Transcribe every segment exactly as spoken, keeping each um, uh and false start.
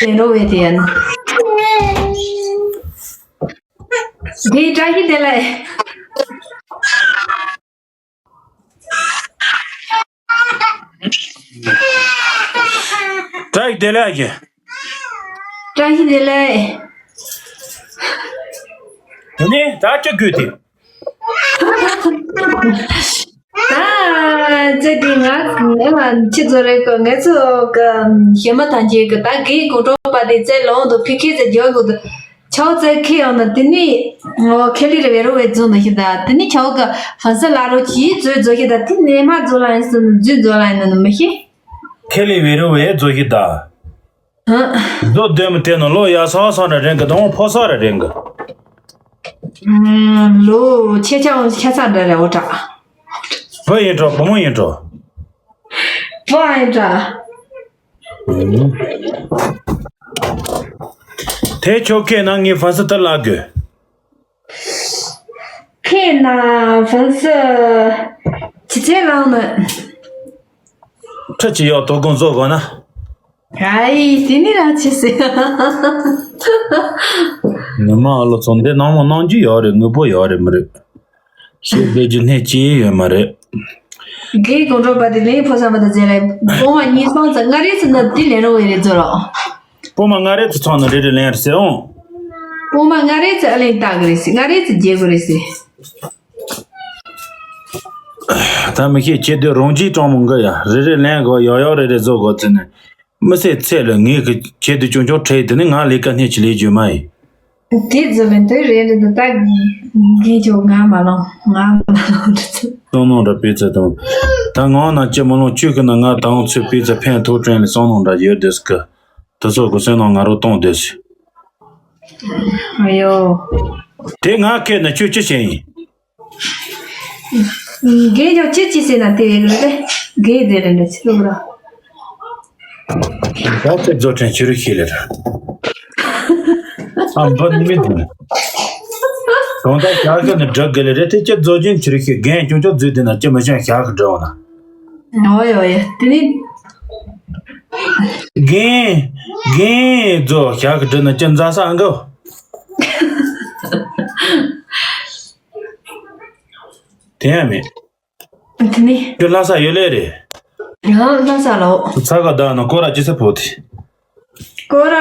ལེན་རོགས་བྱེད་དེ་ཡིན། དེ་བཀྲ་ཤིས་བདེ་ལེགས། བཀྲ་ཤིས་བདེ་ལེགས་ཀྱི། བཀྲ་ཤིས་བདེ་ལེགས། དེ་ནས་ད་ཅི་དགོས་དེ། ད་ཚེ་འདི་ང་ང་ལ་ཁྱེད་ཚོ་རེད་གོ། ངེད་ཚོ་གི་གཞས་མ་ཐམས་ཅད་གི་ད་རྒན་དགོང་དྲོ་པ་དེ་རྩེ་ལོང་དུ་ཕི་ཁེ་ཚེ་རྒྱག་དགོས་དུ། ཆའོ་ཙེ་ཁེ་ཡོང་ན་དེ་ནི་ངོ་ཁེ་ལི་རེ་བེ་རོ་བེ་རྫོང་ན་ཤི་ད། དེ་ནི་ཆའོ་གི་ཧན་སེ་ལ་རོ་ཅི་རྫོ་རྫོ་ཤི་ད། དེ་ནས་མ་རྫོ་ལ་ཡིན་སུ་ནི་རྫུན་རྫོ་ལ་ཡིན་ནི་མི་ཤེས། ཁེ་ལི་བེ་རོ་བེ་རྫོ་ཤི་ད། ཧ། རྫོ་དེ་མི་དེ་ནི་ལོ་ཡ་སང་སང་ར་རེང་གི་དང་ཕོ་སང་ར་རེང་གི། ལོ་ཆེ་ཆ་འོང་ཆ་ཚང་འདྲ་རེ་འོ་དྲ། བུ་ཡིན་འགྲོ་བུ་མོ་ཡིན་འགྲོ། བུ་ཨ་ཡིན་དྲ། དེ་ཁྱོད་ཁེ་ན་ངའི་ཧན་སེ་ད་ལ་དགོས། ཁེ་ན་ཧན་སེ་ཅི་ཚེ་ལང་ན། ཁྲི་ཅི་ཡོད་དོ་དགོང་བཟོ་དགོས་ན། ཨའི་དེ་ནི་རང་ཆེ་སེ། ཉི་མ་ཨ་ལོ་ཚོ་འདི་ནང་མ་གནང་རྒྱུ་ཡོད་རེད། དངོས་པོ་ཡོད་རེད་མི་རེད། ཤེས་བདེ་རྒྱུ་སྣེ་གཅིག་ཡོད་མ་རེད། རྒན་དགོང་དྲོ་པ་དེ་ལེན་ཕོ་བསམ་པ་དང་མཇལ་ལ་སྤོང་བ་གཉིས་སྤང་ཙམ་ལྔ་རེ་ཙམ་ན་དེ་ལེན་རོགས་ཡེ་རེད་ཚོ་རོགས། སྤོང་མ་ལྔ་རེ་ཙམ་ཚང་ན་རེ་རེ་ལེན་རེད་ཟེར་འོང་། སྤོང་མ་ལྔ་རེ་ཙམ་ཨ་ལེན་བཏགས་གི་རེད་ཟེར། ལྔ་རེ་ཙམ་རྒྱལ་དགོས་རེད་ཟེར། ད་མི་ཤེས་ཁྱེད་དུ་རང་གཅིག་གྲོང་མོ་འགའ་ཡ་རེ་རེ་ལེན་དགོས། ཡོ་ཡོ་རེ་རེ་བཟོ་དགོས་ཟེར་ནས། མི་སེར་ཚད་ལ་ངས་ཀྱི་ཁྱེད་དུ་ཅུང་ཅུང་ཁྲེལ་དེ་ནི་ང་ལས་ཀ་སྣེ་ཆི་ལས་རྒྱུ་མ་ཡིན། དེ་ཚོ་ལས་དོན་རེད་འདི་ད་རྒན་ཅོ་ང་མ་ལོང་ང་མ་ལོང་འདི་ཚོ། སོང་ནང་འདྲ་པི་ཙ་དང་། ད་ངང་ན་ཅི་མ་ལོང་ཅུ་གི་ན་ང་དང་ཚོད་པི་ཙ་ཕན་ཐོགས་དྲན་ལས་སོང་ནང་འདྲ་ཡོད་དེ་སྐུ། དེ་ཚོ་གི་སོང་ནང་ང་རོ་གཏོང་དེ་སི། ཨ་ཡོ། དེ་ང་ཁེ་ན་ཁྱོད་ཅི་བྱེད་ཡིན། རྒན་ཡང་ཅི་ཅི་ཟེར་ན་དེ་རེད་རེད། རྒན་དེ་རེད་འདྲ་ཆི་ལུགས་ར། ད་ཁྱེད་རྫོགས་ཕྲན་ཆི་རུ་ཤེས་ལེ་ར། ཨ་འབུ་ནི་མི་འདུག་གང་ལྟར་ཞག་གི་ནི་སྒྲུབ་དགོས་ལེ་རེད། དེ་ཁྱེད་རྫོགས་ཅན་ཆི་རུ་ཤེས། རྒན་ཅུང་ཅུང་རྫུས་དེ་ན་ཅི་མི་ཤེས་ཞག་གི་སྒྲུབ་ན། ཨོ་ཡ་ཨོ་ཡ་དེ་ནི། རྒན། རྒན་རྫོགས་ཞག་གི་སྒྲུབ་ན་ཅི་འཛའ་ས་འགོ། དེ་ཡང་མེད། དེ་ནི། ཁྱོད་ལྷ་ས་ཡོད་ལེ་རེད། ཡང་ལྷ་ས་ལོ། ཚ་ག་ད་ན་ཀོ་ར་ཅི་ས་ཕོ་དེ། ཀོ་ར་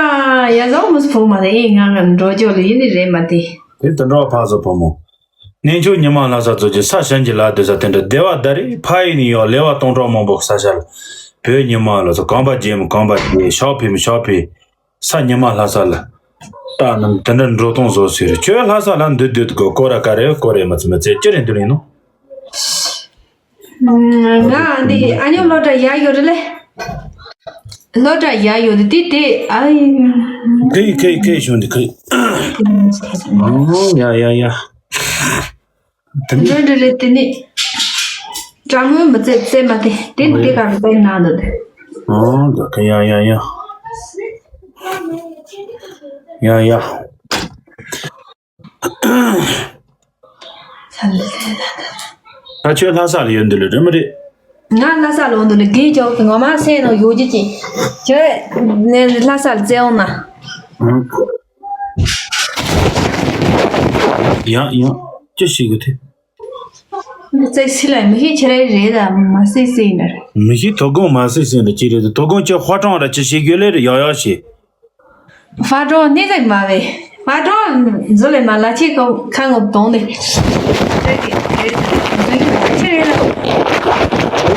ཡ་ཟོག་མུ་སུ་ཕོ་མ་དེ་ཨེ་ང་ང་འགྲོ་ཅོག་ལ་ཡིན་ནི་རེད་མ་དེ། དེ་དུ་འགྲོ་ཕ་ཟོ་ཕོ་མོ། གནས་མཆོག་ཉི་མ་ལྷ་ས་ཚོ་ཅི་ས་ཞན་གྱི་ལ་དེ་ས་དེ་འདྲ་བདེ་བ་ད་རེད། ཕ་ཡི་ནི་ཡོད་ལེ་བ་སྟོང་ཕྲག་མང་པོ་ས་ཤ་ལ། བོད་ཉི་མ་ལ་སོ་གང་པ་རྗེ་མོ་གང་པ་རྗེ་ཤོག་ཕི་མི་ཤོག་ཕི། ས་ཉི་མ་ལྷ་ས་ལ། ད་ནམ་དེ་འདྲ་འགྲོ་སྟངས་བཟོ་ཟེར། ཁྱོད་ལྷ་ས་ལ་འདུག་འདུག་གོ་ཀོ་ར་ཀ་རེ་ཀོ་རེ་མ་ཚི་མ་ཚེ་ཅི་རེད་འདུག་ཡིན་ནོ། ང་འདི་ཨ་ཉོ་སློབ་གྲྭ་ཡག་ཡོད་རེད་ལེ། སློབ་གྲྭ་ཡག་ཡོད་དེ་དེ་ཨ་ཡིན། ཁེ་ཁེ་ཁེ་ཞུ་འདི་ཁེ། ཡ་ཡ་ཡ། དེ་ནི། འདྲ་འདྲ་རེད་དེ་ནི། དྲ་ངོས་མི་བཙལ་བཙལ་མ་དེ་དེ་ནི་དེ་ག་རེ་བཙལ་ན་འདོད་དེ། ཨོ་འདོད་གི་ཡ་ཡ་ཡ། ཡ་ཡ། ད་ཁྱོད་ལྷ་ས་ལ་ཡོད་འདི་ལ་རེད་མི་རེད། ང་ལྷ་ས་ལ་འོང་འདི་ལ་རྒན་ཅོག་གི་ངོ་མ་སེམས་ནང་ཡོད་རྒྱུ་ཅིག་ཁྱོད་ནས་ལྷ་ས་ལ་བཙལ་འོང་ན། ཡང་ཡང་ཅི་ཞིག་གི་དེ། འདི་ཚེ་སི་ལ་མི་ཤེས་ཁྱེད་རེ་རེད་ད་མ་སི་སི་ཡིན་ན་རེད། མི་ཤེས་དོ་དགོང་མ་སི་སི་ཡིན་ད་ཅི་རེད་དོ་དགོང་ཁྱེད་ཧྥ་ཀྲང་ར་ཅི་ཤེས་རྒྱུ་ལེ་རེད་ཡག་ཡག་ཤེས། ཧྥ་ཀྲང་སྣེ་ཟེག་མ་བས་ཧྥ་ཀྲང་བཟོ་ལེ་མ་ལ་ཆེ་ཁ་ཁ་ངོ་གདོང་ནས།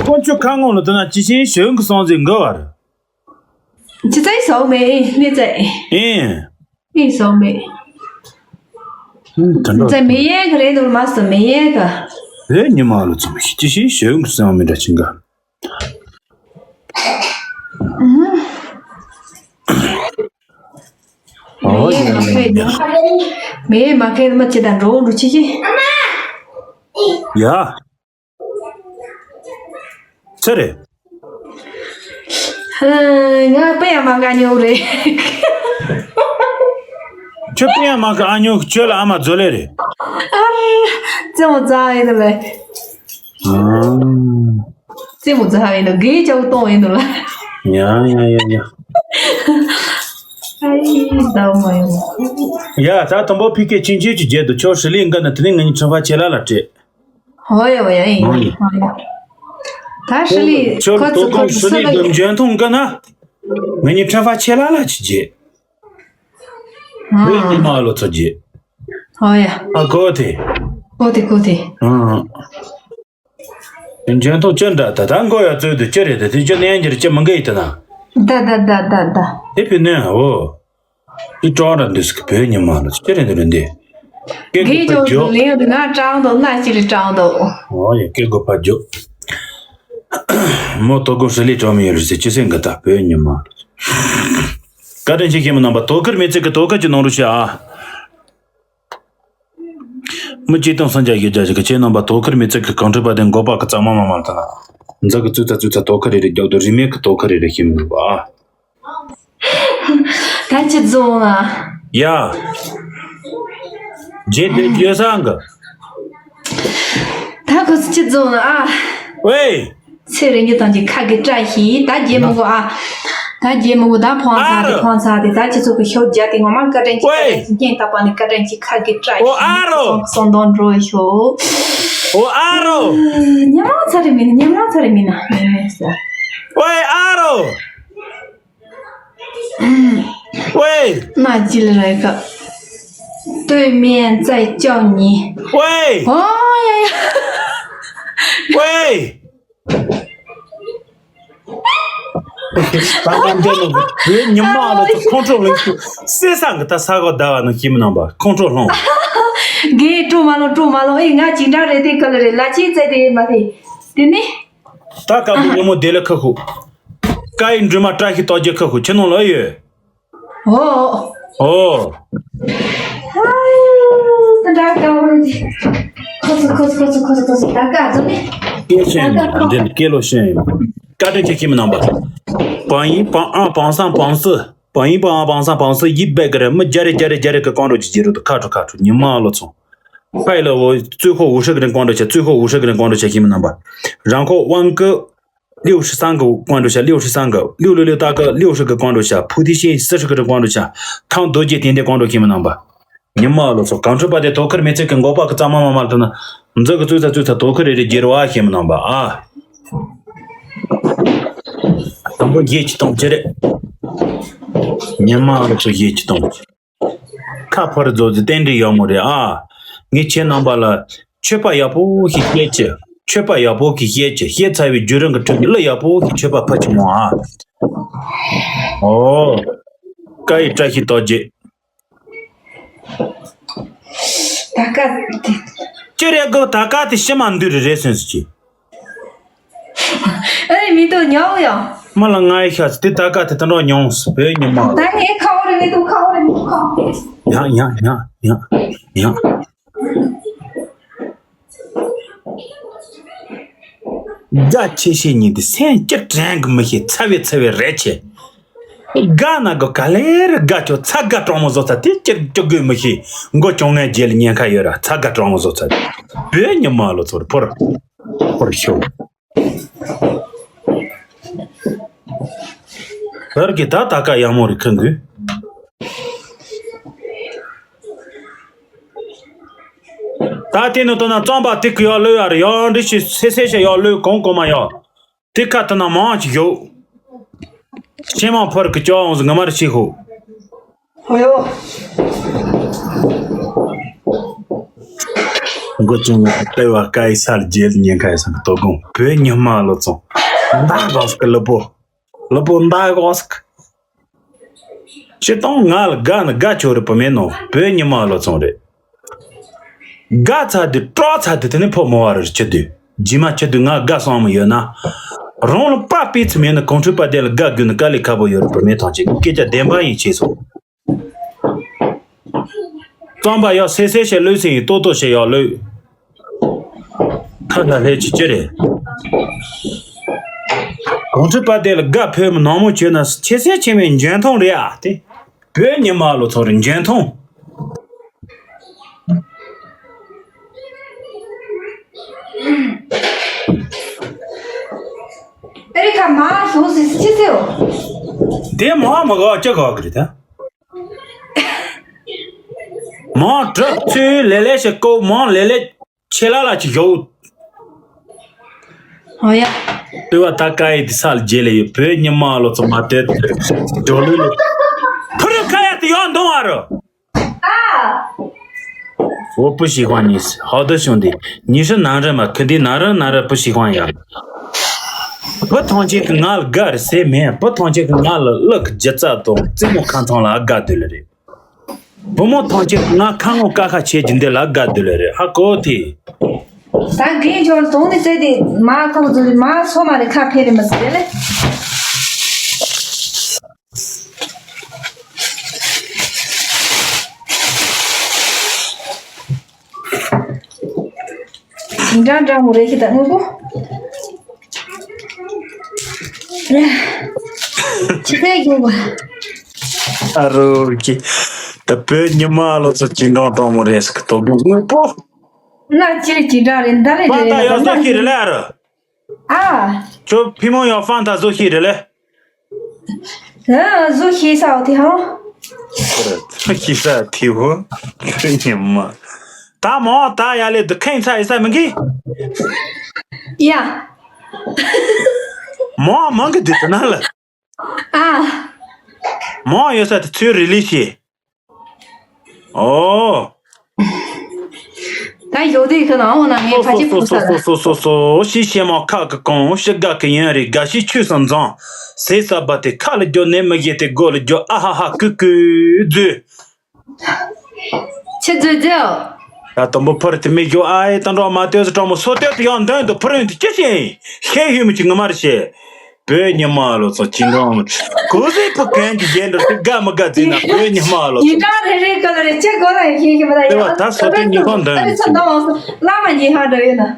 དགོང་ཁྱོད་ཁ་ངོ་ལ་དོ་ན་ཅི་ཤེས་ཞོན་གི་སོང་ཟིག་འགོ་བར། ཅི་ཚེ་སོག་མེད་སྣེ་ཚེ། ཨིན། ཨེ་ཟོག་མེད། ཨུམ་དེ་འདྲ། ཚེ་མེད་ཡས་ག་རེད་འདུག་མ་སོ་མེད་ཡས་ག། ཨེ་ཉི་མ་ལོ་ཚོ་མི་ཤི་ཅི་ཤི་ཞོན་གི་སོང་མི་འདྲ་ཆིང་ག། ཨོ་ཡ་ཡ་ཡ། མེད་མ་ཁེལ་མ་ཅི་དང་འགྲོ་འགྲོ་ཆི་ཤི། ཡ། ཚེ་རེད། ང་དཔེ་ཡང་མ་ག་ཉོ་རེད། ཁྱོད་དཔེ་ཡང་མ་ག་ཨ་ཉོ་ཁྱོད་ལ་ཨ་མ་བཟོ་ལེ་རེད། ཨ་རྩེ་མོ་རྩ་ཡིན་ནོ་ལེ། ཨ། རྩེ་མོ་རྩ་ཡིན་ནོ་དགེ་ཅག་གཏོང་ཡིན་ནོ་ལེ། ཡ་ཡ་ཡ་ཡ། ཡ། ད་དང་པོ་ཕི་ཀེ་ཆིན་ཆིན་གྱི་རྗེས་དུ་ཁྱོད་ཧྲི་ལི་འགའ་ན་དེ་ནས་ང་གཉིས་ཁྲི་ཕ་ཆེ་ལ་ལ་སྤྲད། ཧོ་ཡ་ཧོ་ཡ་ཨེ། ཧོ་ཡ། ད་ཧྲི་ལི་ཁྱོད་ཁོ་ཚོ་ཁོ་ཚོ་ཧྲི་ལི་གི་འཇོན་ཐང་འགའ་ན་ང་གཉིས་ཁྲི་ཕ་ཆེ་ལ་ལ་ཅི་རྗེས། ཧོ་ཡ། ཨ་གོ་དེ། ཧོ་ཡ། ཨ་གོ་དེ། གོ་དེ་གོ་དེ། ཨང་། འཇོན་ཐང་ཅི་འདྲ་ད་ད་མགོ་ཡ་བཙོས་དུས་ཅི་རེད་ད་དེ་ཅི་ནས་འགྱུར་ཅི་མི་འགའ་ཡིན་ད་ན། ད་ད་ད་ད་ད། དེ་ཕི་ནས་འོ། དེ་གྲོགས་ར་འདུས་ཀྱི་བོད་ཉི་མ་ལ་ཅི་རེད་འདི་རེད་འདི། སྐད་གོ་གི་ཕ་ཇོ་ཇོ། ལེ་ཡོད་ང་དྲང་འདུག་ང་ཅི་རེད་དྲང་འདུག་ཨོ་ཡ་སྐད་གོ་ཕ་ཇོ། མོ་ཏོ་གོ་ཧྲི་ལི་གྲོགས་མི་ཡོད་རེད་ཟེར་ཅི་སེང་གི་ད་བོད་ཉི་མ་ལ། བཀའ་དྲིན་ཆེ་ཁྱེད་མི་རྣམ་པ་དོ་ཁུར་མི་ཚེ་གི་དོ་ཁུར་གྱི་ནང་རུ་ཤི་ཨ། མི་གཅིག་དང་སུམ་བརྒྱ་བཞི་བརྒྱ་ཞིག་གི་ཁྱེད་རྣམ་པ་དོ་ཁུར་མི་ཚེ་གི་གང་འཕྲོད་པ་དེ་འགོག་པ་གི་གཙང་མ་མ་མ་ལྟ་ན། འཛག་གི་ཙུ་ཚ་ཙུ་ཚ་དོ་ཁུར་རེ་རེ་རྒྱག་དུ་རིན་མེད་གི་དོ་ཁུར་རེ་རེ་ཤེས་མི་འདུག་ཨ། ད་ཅི་བཟོ་ན། ཡ། རྗེས་དེ་བརྗོད་སང་གི། ད་ཁོ་ཚོ་ཅི་བཟོ་ན་ཨ། ཝེ། ཚེ་རིང་ཉིན་དང་གི་ཁ་གི་བཀྲ་ཤིས་ད་རྗེས་མ་གོ་ཨ། ད་རྗེས་མ་གོ་ད་ཕོང་ཚ་དེ་ཕོང་ཚ་དེ་ད་ཁྱེད་ཚོ་གི་ཤོག་རྒྱ་དེ་ངོ་མ་བཀའ་དྲིན་ཆེ་བཀའ་དྲིན་ཆེ་སྙིང་ཐག་པ་ནས་བཀའ་དྲིན་ཆེ་ཁ་གི་བཀྲ་ཤིས་སོང་དོན་འགྲོ་ཤོག་ཨོ་ཨ་རོ། ཉམ་ལང་ཚ་རེ་མིན་ན་ཉམ་ལང་ཚ་རེ་མིན་ན་མིན་མིན་ས། ཨོའི་ཨ་རོ། ཨོའི། 那进来个对面再叫你。喂。哦呀呀。喂。ད་ལྟ་འདི་ནི་བོད་ཉི་མ་ལ་ཚོ་ཁོང་ཁྲོ་ལངས་ཤིང་སེ་ས་གི་ད་ས་གོ་ཟླ་བ་ནང་ཤི་མི་ནང་པ་ཁོང་ཁྲོ་ལངས། རྒན་སྤྲོ་མ་ལོ་སྤྲོ་མ་ལོ་ཨེ་ང་ཅིག་འདྲ་རེད་དེ་ག་ལ་རེད་ལ་ཅིག་བཙལ་དེ་མ་རེད་དེ་ནི། ད་སྐབས་དུ་ཉིན་མོ་དེ་ལ་ཁ་ཤུ། ཀ་ཡི་འདྲུད་མ་བཀྲ་ཤིས་རྟགས་བརྒྱད་ཁ་ཤུ་ཁྱི་ནང་ལ་ཡོད། ཨོ། ཨོ། ཨ་ཡུ། ད་ད་ཀ་བོ་འདི། ཁོ་ཚོ་ཁོ་ཚོ་ཁོ་ཚོ་ཁོ་ཚོ་ཁོ་ཚོ་ད་ཀ་ཚོ་ནི། སྐད་ཤེས་ཡིན་ད་ཀ་ཁོ། འདི་ནི་སྐད་ལོ་ཤེས་ཡིན། བཀའ་དྲིན་ཆེ་ཁྱིམ་མི་རྣམ་པ། བང་ཡིན་བང་ཨང་བང་སང་བང་སི། བང་ཡིན་བང་ཨང་བང་སང་བང་སི་ཡིད་སྦད་གི་རེད་མི་རྒྱ་རེ་རྒྱ་རེ་རྒྱ་རེ་གི་ཀོང་རོ་ཅི་ཅི་རུ་དུ་ཁ་ཁྲུ་ཁ་ཁྲུ་ཉི་མ་ལོ་ཚོང་། ཕའི་ལ་བོ་ཙུའི་ཧོ་ཝུ་ཧྲི་གི་རིང་ཀོང་རོ་ཆ་ཙུའི་ཧོ་ཝུ་ཧྲི་གི་རིང་ཀོང་རོ་ཆ་ཁྱིམ་མི་རྣམ་པ། རང་ཁོ་དབང་གི། 六十三个关注下，六十三个，六六六大个六十个关注下，菩提心四十个人关注下，康德姐点点关注ཁྱིམ་རྣམ་པ། ཉི་མ་ལོ་ཚོ་གང་འཕྲོད་པ་དེ་དོ་ཁུར་མི་ཚེ་གི་འགོག་པ་གི་གཙང་མ་མ་མ་ལྟ་ན། འཛི་གི་ཙུ་ཚ་ཙུ་ཚ་དོ་ཁུར་རེ་རེ་རྒྱལ་བ་ཁྱིམ་རྣམ་པ་ཨ། དང་པོ་ཡེ་ཅི་གཏོང་ཅི་རེད། ཉི་མ་ལོ་ཚོ་ཡེ་ཅི་གཏོང་། ཁ་ཕར་རྫོགས་ཚེ་རྟེན་འབྲེལ་ཡག་མོ་རེད་ཨ། ངས་ཁྱེད་རྣམ་པ་ལ་མཆོད་པ་ཡག་པོ་ཞིག་བཤད་ཀྱི། མཆོད་པ་ཡག་པོ་ཞིག་བཤད་ཀྱི་བཤད་ཚར་བའི་བརྒྱུད་རིམ་གྱི་ཁྲོད་ཀྱི་གླུ་ཡག་པོ་ཞིག་མཆོད་པ་ཕུལ་གྱི་མོ་ཨ། ཨོ། ཀ་ཡི་བཀྲ་ཤིས་རྟགས་བརྒྱད། ད་ཀ་དེ། ཅི་རེད་གོ་ད་ཀ་དེ་ཕྱི་མ་འདུས་རེ་རེད་སོན་སུ་ཅི། ཨེ་མི་འདུག་ཉོ་ཡོང་། མ་ལ་ང་ཡི་ཤ་ཚ་དེ་ད་ཀ་དེ་ད་འགྲོ་མྱོང་སུ་བོད་ཉི་མ་ལ། ད་ངའི་ཁ་བོ་རེ་མི་འདུག་ཁ་བོ་རེ་མི་འདུག་ཁ་བོ། ཡ་ཡ་ཡ་ཡ་ཡ། དགའ་ཆེ་ཤེས་ཉིད་དེ་སེམས་སྐྱིད་དྲན་གི་མི་ཤེས་ཚ་བའི་ཚ་བའི་རེད་ཆེ། དགའ་ན་གི་ག་ལེར་དགའ་ཆོག་ཚ་དགའ་གྲོགས་མོ་བཟོ་ཚ་དེ་སྐྱིད་སྐྱིད་དགོས་མི་ཤེས་མགོ་གྱོང་ངན་རྗེས་ལ་ཉེན་ཁ་ཡོད་ར་ཚ་དགའ་གྲོགས་མོ་བཟོ་ཚ་བོད་ཉི་མ་ལོ་ཚོར་ཕོར་ཕོར་ཤོག་བོད་ཀྱི་ད་ད་ཀ་ཡག་མོ་རེད་ཁ་འགུལ། ད་དེ་ནི་ལྟོས་ན་རྩམ་པ་དེ་གི་ཡག་ལོས་ཡར་ཡག་འདྲི་ཞིག་སེ་སེ་ཞིག་ཡག་ལོས་གོང་གོང་མ་ཡག་དེ་ཁ་ཐུ་ན་མང་ཞིག་ཡོད། ཤེས་མང་ཕོར་གི་ཅོག་འོང་ཟི་ང་མར་ཤེས་ཧོ། ཧོ་ཡོ། མགོ་ཅུང་ལྟེ་བ་སྐའི་སར་རྒྱལ་ཉེན་ཁ་ཡི་སང་ལྟོ་དགོང་བོད་ཉི་མ་ལོ་ཚོང་། མདའ་གོས་ཀི་ལུ་པོ། ལུ་པོ་མདའ་གོས་ཀི། ཅི་གཏོང་ང་ལ་དགའ་ན་དགའ་ཆོག་རེད་པ་མེད་ནོ་བོད་ཉི་མ་ལོ་ཚོང་རེད། དགའ་ཚ་དུས་སྐྲག་ཚ་དུས་དེ་ནི་ཕོ་མོ་བ་རུ་ཆི་དུས་རྗེས་མ་ཆི་དུས་ང་དགའ་སོང་མོ་ཡོད་ན། རང་ལ་དཔའ་སྤེལ་ཚུལ་མེད་ན་གོང་ཁྲོས་པ་དེ་ལ་དགའ་དགོས་ན་དཀའ་ལས་ཁག་པོ་ཡོད་རེད་པ་མེད་ཐང་ཅིག་སྐད་ཆ་བདེན་པ་ཡིན་ཆེ་སོང་། རྩམ་པ་ཡག་སེ་སེ་ཞེས་ལོས་ཟིན་ཡིན་ཏོག་ཏོག་ཞེས་ཡག་ལོས། ཁ་ལ་ལྷས་ཅི་ཅི་རེད། གོང་ཁྲོས་པ་དེ་ལ་དགའ་ཕོད་མི་ནང་མོ་བྱོས་ན་ཆེ་སེ་ཆེ་མེད་འཇོན་ཐང་རེད་ཨ་དེ། བོད་ཉི་མ་ལོ་ཚོ་རེད་འཇོན་ཐང་། ཨེ་རི་ཁ་མ་ཞུ་སི་ཅི་སེའོ། དེ་མ་མ་ག་ཅི་ག་གི་རེད་ད། མང་གྲུབ་ཚུལ་ལེ་ལེ་ཞིག་ཀོ་མང་ལེ་ལེ་ཆེ་ལ་ལ་ཅིག་ཡོད། ཨོ་ཡ། ལྟོས་པ་ད་ཀ་ཡི་དི་ས་ལ་རྗེས་ལ་ཡོད་བོད་ཉི་མ་ལོ་ཚོ་མ་དེ་དེ་འགྲོ་ལུས་ལ་ཕུ་རུ་ཁ་ཡ་དེ་ཡོད་འདུག་ཨ་རོ། 我不喜欢你，好的兄弟，你是男人吗？肯定男人，男人不喜欢呀。བུ་ཐམས་ཅད་ཀྱི་ང་ལ་དགའ་རེད་ཟེར་མེད། བུ་ཐམས་ཅད་ཀྱི་ང་ལ་གླུ་གི་སྒྱུ་རྩལ་དང་རྩེད་མོ་ཁ་ཚང་ལ་དགའ་འདོད་ལ་རེད། བུ་མོ་ཐམས་ཅད་ཀྱི་ང་ཁ་ངོ་ཀ་ཁ་བྱེད་ཀྱི་འདི་ལ་དགའ་འདོད་ལ་རེད། ཧ་གོ་ཐི། ད་རྒན་ཁྱོད་དོང་ནས་བཙལ་ཏེ་མ་ཁོག་ཚོ་མ་སོ་མ་རེ་ཁ་ཕེ་རེ་མི་ཟེར་ལེ། འདྲ་འདྲ་མོ་རེ་ཁྱི་ད་དངོས་པོ། ཆི་ཚད་རྒྱུག་པ། ཨ་རོ་ཀི། ད་བོད་ཉི་མ་ལོ་ཚོ་ཅི་འདྲ་འདྲ་མོ་རེ་ཟེར་གི་དོ་དགོས་དངོས་པོ། ན་ཅིར་ཅི་འདྲ་རེད་ད་ལེ་ཧྥང་ཏ་ཡོད་ས་ཤི་རེད་ལེ་ཨ་རོ། ཨ། ཁྱོད་ཕི་མོ་ཡང་ཧྥང་ཏ་བཟོ་ཤེས་རེད་ལེ། ཨ། བཟོ་ཤེས་ས་འོ་དེ་ཧང་། བཟོ་ཤེས་ས་དེ་འོ། ཁྱོད་ཉི་མ། ད་མོ་ད་ཡ་ལེ་འདི་ཁེངས་ཚ་ཡི་ས་མི་གི། ཡ། མོ་མང་གི་འདི་ད་ན་ལ། ཨ། མོ་ཡོད་ས་དེ་ཚོའི་རི་ལི་ཤེས། ཨོ། ད་ཡོད་དུས་ཁ་ནང་འོ་ན་ངས་ཕ་ཅི་ཕུག་ས་ལ། སོ་སོ་སོ་སོ། ཤི་ཤེ་མོ་ཁ་གི་གོང་ཤི་དགའ་གི་ཡོན་རེད། དགའ་ཤི་ཆུ་སོ་འཛོང་ཟེ་ས་བ་དེ་ཁ་ལ་རྒྱོ་ནས་མི་བཞེས་ཏེ་སྒོ་ལ་རྒྱོ་ཨ་ཧ་ཧ་ཀུ་ཀུ་རྫུ། ཆི་རྫུ་རྫུ། ད་དུམ་བུ་ཕུར་དེ་མི་རྒྱོ་ཨ་ཨེ་ད་འགྲོ་མ་ལྟོས་སུ་གྲོགས་མོ་སོ་ལྟོས་དེ་ཡང་འདོན་དུ་ཕུ་རུང་དེ་ཅི་ཤེས་ཤེས་ཡོད་མི་ཅི་ངོ་མར་ཤེས། བོད་ཉི་མ་ལོ་ཚོ་ཅི་འདྲ་གོ་ཟེ་ཕུ་གན་གྱི་རྒྱན་འདྲ་དེ་དགའ་མི་དགའ་ཟེར་ན་བོད་ཉི་མ་ལོ་ཡིན་ཚོ། ཀྲང་རེ་རེ་ཀ་ལ་རེ་ཅི་གོ་ལ་ཡིན་ཤེས་ཤེས་མ་ད་ཡིན་ལ་ད་སོ་ལྟོས་ཉི་ཁོང་འདོན་ཡིན་ཚོ། བླ་མ་ཉི་ཧ་འདྲ་ཡོད་ན།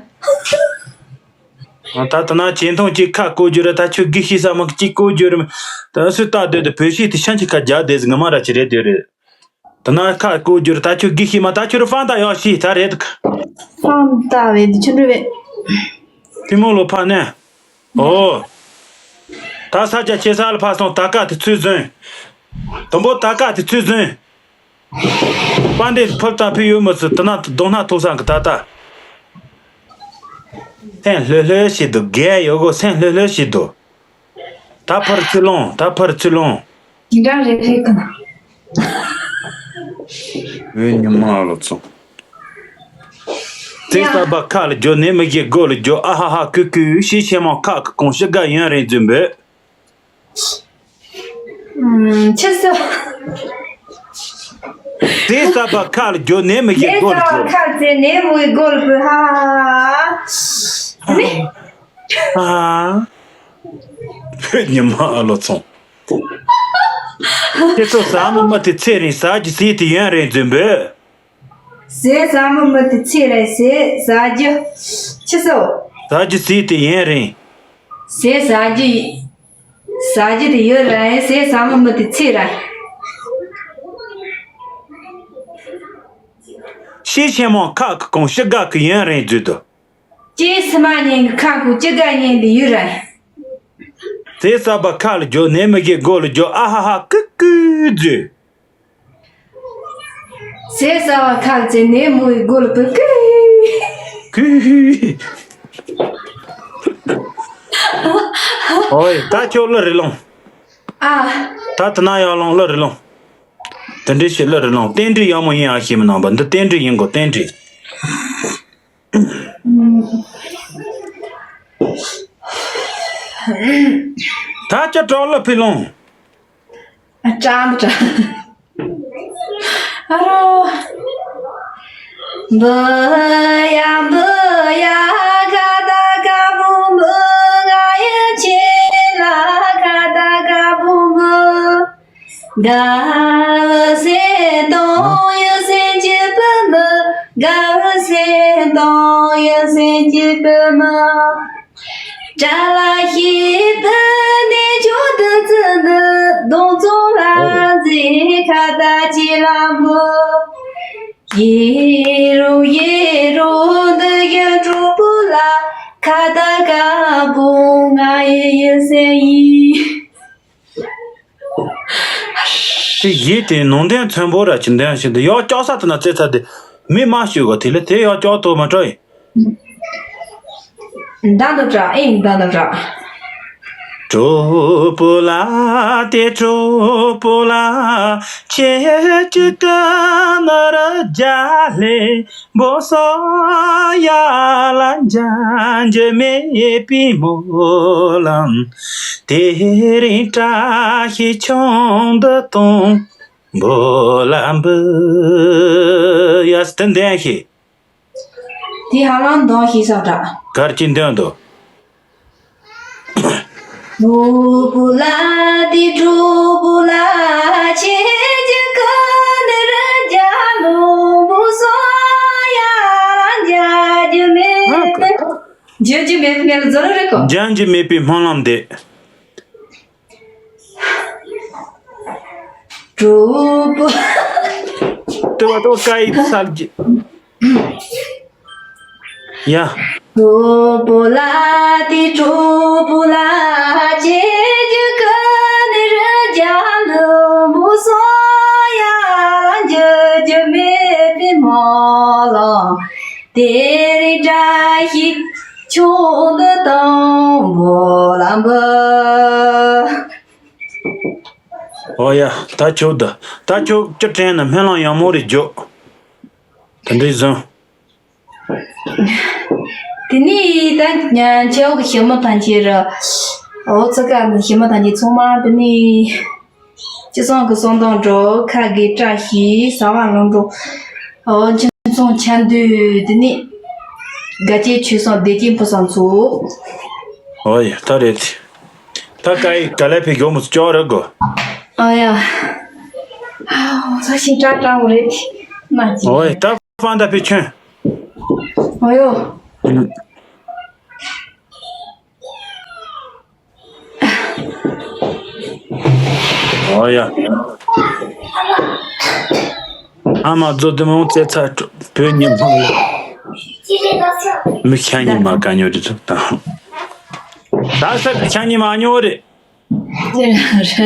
ད་ད་ན་ཇེ་མཐོང་གཅིག་ཁ་བསྐོ་རྒྱུ་རེད། ད་ཁྱོད་གི་ཤི་ས་མ་གཅིག་བསྐོ་རྒྱུ་རེད། ད་སུས་ལྟ་སྡོད་དུ་བོད་ཤི་དེ་ཤང་གཅིག་ཁ་རྒྱག་བསྡད་ཟིན་ངོ་མ་ར་ཅི་རེད་དེ་རེད། ད་ན་ཁ་བསྐོ་རྒྱུ་རེད། ད་ཁྱོད་གི་ཤི་མ་ད་ཁྱོད་རུ་ཧྥང་ཏ་ཡོད་ཤི་ད་རེད། ཧྥང་ཏ་བས་དེ་ཆུ་འགྲོ་བས། ཐི་མོ་ལོ་ཕ་ནས། ཨོ། ད་ས་ཆ་ཆེ་ས་ལ་ཕ་སོང་ད་ཀ་དེ་ཚུལ་བཟུང་། དུམ་བུ་ད་ཀ་དེ་ཚུལ་བཟུང་། པ་འདི་ཕུར་དང་ཕུ་ཡོད་མི་ཚུ་དུ་ན་གདོང་སྣ་ཐུག་སང་གི་ད་ལྟ། སེམས་ལྷོད་ལྷོད་བྱེད་དུ་རྒས་ཡོད་གོ་སེམས་ལྷོད་ལྷོད་བྱེད་དུ། ད་ཕུར་ཚུར་ལོང་ད་ཕུར་ཚུར་ལོང་། ཇི་འདྲ་རེད་རེད་གི་ན། བོད་ཉི་མ་ལོ་ཚོ། ཙེ་ས་བ་ཁ་ལ་རྒྱོ་ནས་མི་གི་སྒོ་ལ་རྒྱོ་ཨ་ཧ་ཧ་ཀུ་ཀུ་ཤི་ཆེན་མོ་ཁ་གི་གོང་ཤི་དགའ་ཡོན་རེད་འཛུན་འབོད། ཆི་སོ། དེ་ས་བ་ཁ་ལ་རྒྱོ་ནས་མི་གི་དེ་སྒོ་ལ་ས་རྒྱོ། ཁ་ཙེ་ནས་མོའི་སྒོ་ལ་བུད་ཧ་ཧ་ཧ། ཨ། བོད་ཉི་མ་ཨ་ལོ་ཚོང་། དེ་ཚོ་ཟ་མོ་མི་དེ་ཚེ་རིང་ཟ་རྒྱུ་ཟིག་དེ་ཡོན་རེད་འཛུན་འབོད། ཟས་ཟ་མོ་མི་དེ་ཚེ་རིང་ཟས་ཟ་རྒྱུ། ཆི་སོ། ཟ་རྒྱུ་ཟིག་དེ་ཡོན་རེད། ཟས་ཟ་རྒྱུ། ཟ་རྒྱུ་དེ་ཡོད་ར་ཡིན་ཟས་ཟ་མོ་མི་དེ་ཚེ་ར། ཤི་ཆེན་མོ་ཁ་གི་གོང་ཤི་དགའ་གི་ཡོན་རེད་འཛུལ་དུ། ཅེས་སི་མ་ཉན་གི་ཁ་གུ་ཅི་དགའ་ཉན་དེ་ཡོད་ར་ཡིན། ཟས་ཟ་བ་ཁ་ལ་རྒྱོ་ནས་མི་གི་མགོ་ལ་རྒྱོ་ཨ་ཧ་ཧ་ཀི་ཀི་འཛུལ། ཟས་ཟ་བ་ཁ་ལ་ཙེ་ནས་མོའི་མགོ་ལ་བུད་ཀི། ཀི། ཨོའི་ད་ཁྱོད་གླུ་རེ་ལོང་། ཨ། ད་དེ་ན་ཡང་ལོང་གླུ་རེ་ལོང་། དེ་འདྲའི་ཞིག་གླུ་རེ་ལོང་རྟེན་འབྲེལ་ཡག་མོ་ཡིན་ཨ་ཤེས་མི་ནང་པ་འདི་རྟེན་འབྲེལ་ཡིན་གོ་རྟེན་འབྲེལ། ད་ཅི་གྲོགས་གླུ་ཕི་ལོང་། ཨ་ཀྲང་ཀྲང་། ཨ་རོ། འབུ་ཡ་འབུ་ཡ་ཁ་ད་ཁ་བུ་འབུ་ང་ཡི་ཆེ་ལ་ཁ་ད་ཁ་བུ་འབུ། དགའ་བ་སེ་དོང་ཡོད་སེ་ཅི་པུ་མ། དགའ་བ་སེ་དོང་ཡོད་སེ་ཅི་པུ་མ། ཏྲ་ལ་ཤི་ཕུ་ནེ་ཆུ་དུ་ཙི་ནི་དོང་ཙོང་ལ་ཛི་ཁ་ད་ཅི་ལ་འབུ། ཡེ་རུ་ཡེ་རུ་འདི་ཡོད་གྲུ་པུ་ལ་ཁ་ད་ཀ་བུ་ང་ཡི་ཡི་སེ་ཡི། དེ་གཞི་དེ་ནང་དོན་ཚན་པོ་ར་ཅི་འདོན་ཞིག་འདི་ཡག་ལྕགས་ས་དེ་ན་རྩེ་ཚ་དེ་མི་མ་ཞུ་གོ་དེ་ལས་དེ་ཡག་ལྕགས་ཏོ་མ་དྲ་ཡིན། མདའ་འདུག་དྲ་ཨེ་མདའ་འདུག་དྲ། གྲོགས་པོ་ལ་དེ་གྲོགས་པོ་ལ་ཁྱེད་ཀྱི་ཀ་ན་ར་རྒྱ་ལས། འབོ་སོ་ཡ་ལ་འཇམ་གྱི་མེད་པའི་སྨོན་ལམ། དེ་རིང་བཀྲ་ཤིས་ཆུང་དུ་གཏོང་། འབོ་ལ་འབུ་ཡ་སྟན་ལྡན་ཤིག་དེ་ཧ་ལམ་འདོན་ཤེས་ས་འདྲ། གར་གྱིས་འདོན་འདུག་གྲོགས་པོ་ལ་དེ་གྲོགས་པོ་ལ་ཁྱེད་ཀྱི་ཀ་ནས་ར་རྒྱ་ལོ་མོ་སོ་ཡ་ལ་འཇམ་གྱི་མེད། འཇམ་གྱི་མེད་མེད་ལ་ཛོ་ར་རེད་གོ། འཇམ་གྱི་མེད་པའི་སྨོན་ལམ་འདེབས། གྲོགས་པོ། ལྟོས་པ་ལྟོས་པ་སྐད་ཡིག་གསར་བརྗེ། ཡ། གྲོགས་པོ་ལ་དེ་གྲོགས་པོ་ལ་ཁྱེད་ཀྱི་ཀ་ནས་ར་རྒྱ་ལོ་མོ་སོ་ཡ་ལ་འཇམ་གྱི་མེད་པའི་སྨོན་ལམ། དེ་རིང་བཀྲ་ཤིས་ཆུང་དུ་གཏོང་འབོ་ལ་འབུ། ཨོ་ཡ། ད་ཁྱོད་ད། ད་ཁྱོད་ཅི་དྲན་ན་སྨོན་ལམ་ཡག་མོ་རེ་རྒྱོབ། དེ་འདྲའི་བཟང་། དེ་ནས་ད་ཁྱེད་ཀྱི་ཞི་མོ་ཐམས་ཅད་ར། ཨོ་ཚ་ཀ་ནི་ཞི་མོ་ཐམས་ཅད་ཚང་མ་དེ་ནས། ཅི་སོང་གི་སོང་དང་འགྲོ་ཁ་གི་བཀྲ་ཤིས་ཟ་བ་ལོང་འགྲོ། ཨོ་ཁྱིམ་ཚང་ཆ་འདུས་དེ་ནས། དགའ་སྐྱིད་ཆོས་སོང་བདེ་སྐྱིད་ཕུན་སུམ་ཚོགས། ཨོ་ཡ་ད་རེད། ད་ཀ་ཡི་ག་ལེ་ཕི་གོ་མོ་ཅོ་ར་གོ། ཨོ་ཡ། ཨོ་ས་ཞིང་ཀྲང་ཀྲང་རེད། མ་ཅི། ཨོ་ཡ་ད་ཕན་ད་ཕི་ཆོན། ཨོ་ཡོ། ཨོ་ཡ། ཨ་མ་ཛོ་དེ་མོ་ཙེ་ཚ་བོད་ཉི་མ་ལ། མི་ཤ་ཉི་མ་ག་ཉོ་རེད་ཚོ་དང་། ད་ས་ཤ་ཉི་མ་ཉོ་རེད། རེད། ཤ་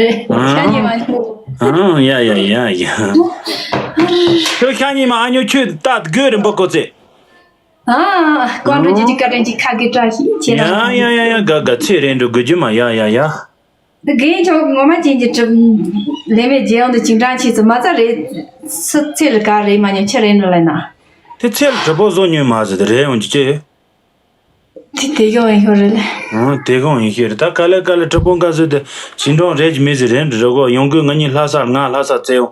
ཉི་མ་ཉོ། ཨང་ཡ་ཡ་ཡ་ཡ། ཁྱོད་ཤ་ཉི་མ་ཨ་ཉོ་ཁྱོད་ད་དགོས་རེད་འབུ་ཀོ་ཙེ། ཨ། ཀོན་རོ་ཅི་ཅི་ཀ་ཀྲན་ཅི་ཁ་གི་བཀྲ་ཤིས་ཆེ་ལ། ཡ་ཡ་ཡ་ཡ་ག་ག་ཚེ་རིང་འགྲོ་དགོས་རྒྱུ་མ་ཡ་ཡ་ཡ། འདི་རྒན་ཆོག་ངོ་མ་ཅན་གྱི་གྲུབ། ལས་མེད་རྗེ་ཡོང་དུ་ཅིང་ཀྲང་ཆི་ཚུ་མ་རྩ་རེད། སུ་ཚེ་ལ་ག་རེད་མ་ཉོ་ཆི་རེད་འགྲོ་ལེ་ན། དེ་ཚེ་ལ་གྲུབ་པོ་བཟོ་ཉོས་མ་ཟེར་དེ་རེད་འོང་ཅི་ཅི། དེ་དེ་གང་ཡིན་ཤོར་རེད་ལེ། ཨང་དེ་གང་ཡིན་ཤེར་ད་ག་ལེ་ག་ལེ་གྲུབ་པོ་འགའ་ཟེར་དེ་ཞིང་གྲོང་རེད་ཀྱི་མི་ཟེར་རེད་འགྲོ་གོ་ཡོང་གོ་ང་གཉིས་ལྷ་ས་ང་ལྷ་ས་བཙལ་ཡོང་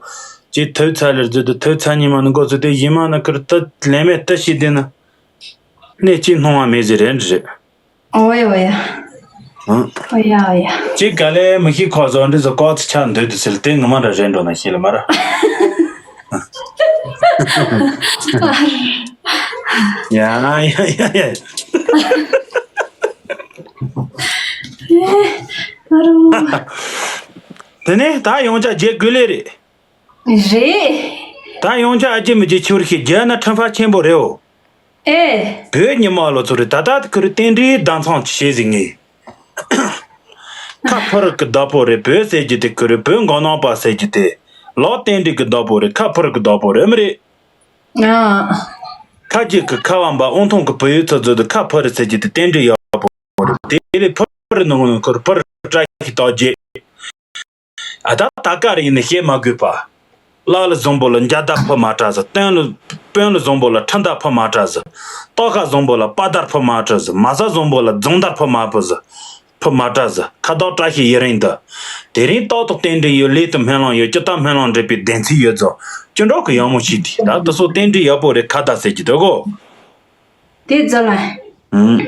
ཅི་ཐོས་ཚ་ལེར་ཟེར་དེ་ཐོས་ཚ་ཉི་མ་ནི་འགོ་ཚུ་དེ་ཡིན་མ་ན་ཁིར་ད་ལས་མེད་ད་ཤི་དེ་ན། གནས་གཅིག་སྣང་བ་མེད་ཟེར་རེད་འདྲི་རེད། ཨོ་ཡ་ཨོ་ཡ། ཨང་། ཨོ་ཡ་ཨོ་ཡ། ཅིག་ག་ལེ་མི་ཤི་ཁོ་ཚོ་འདི་ཚོ་ཀོ་ཚི་ཆ་འདོད་དུ་ཟེར་དེ་ངོ་མ་འདྲ་རེད་འགྲོ་ན་ཤི་ལ་མ་ར། ཡ་ཡ་ཡ་ཡ། ཨ་རོ། དེ་ནས་ད་ཡོང་ཆ་རྗེ་དགོས་ལེ་རེད། རེད། ད་ཡོང་ཆ་ཨ་ཅེ་མི་ཅེ་ཆུར་ཤི་རྒྱ་ན་ཁྲིམས་ཕ་ཆེན་པོ་རེད་འོ། ཨེ། བོད་ཉི་མ་ལོ་ཚོ་རེད་ད་ལྟ་ཁུར་རྟེན་འབྲེལ་ཟླ་མཚམས་ཀྱི་བྱས་ཟིན་ངེས། ཁ་ཕུར་གི་བདག་པོ་རེད་བོད་ཟེར་རྒྱུ་དེ་ཁུར་བོད་མགོ་ནག་པ་ཟེར་རྒྱུ་དེ་ལོ་རྟེན་འབྲེལ་གི་བདག་པོ་རེད་ཁ་ཕུར་གི་བདག་པོ་རེད་མི་རེད། ཨ། ཁ་ཅིག་གི་ཁ་བམ་པ་དབང་ཐང་གི་བུ་ཡུལ་ཚོ་ཚོ་དེ་ཁ་ཕུར་ཟེར་རྒྱུ་དེ་རྟེན་འབྲེལ་ཡག་པོ་རེད་དེ་ལས་ཕུར་ནང་ཁུར་ཕུར་བཀྲ་ཤིས་རྟགས་བརྒྱད། ཨ་ད་ད་ཀ་རེ་ཡིན་ན་བཤད་མ་དགོས་པ། ལ་ལ་བཟང་པོ་ལ་འཇའ་དར་ཕུ་མ་དྲག་ཟེར། སྟོན་ལ་སྤུན་ལ་བཟང་པོ་ལ་ཁྲིམས་དར་ཕུ་མ་དྲག་ཟེར། སྟག་ཁ་བཟང་པོ་ལ་དཔའ་དར་ཕུ་མ་དྲག་ཟེར། མ་ས་བཟང་པོ་ལ་རྫོང་དར་ཕུ་མ་ཕུ་ཟེར། ཕུ་མ་དྲག་ཟེར། ཁ་བཏགས་བཀྲ་ཤིས་ཡུན་རིང་དུ། དེ་རིང་ཏག་ཏག་རྟེན་འབྲེལ་ཡོད་ལས་དང་སྨོན་ལམ་ཡོད་ཅི་ལྟར་སྨོན་ལམ་འགྲིག་པའི་བདེན་ཚིག་ཡོད་ཙང་ཅི་འགྲོ་གི་ཡག་མོ་ཞིག་དེ་ད་དེ་ཚོ་རྟེན་འབྲེལ་ཡག་པོ་རེད་ཁ་བཏགས་ཟེར་གྱི་འདུག་གོ། དེ་ཙམ་ལ། ཨང་།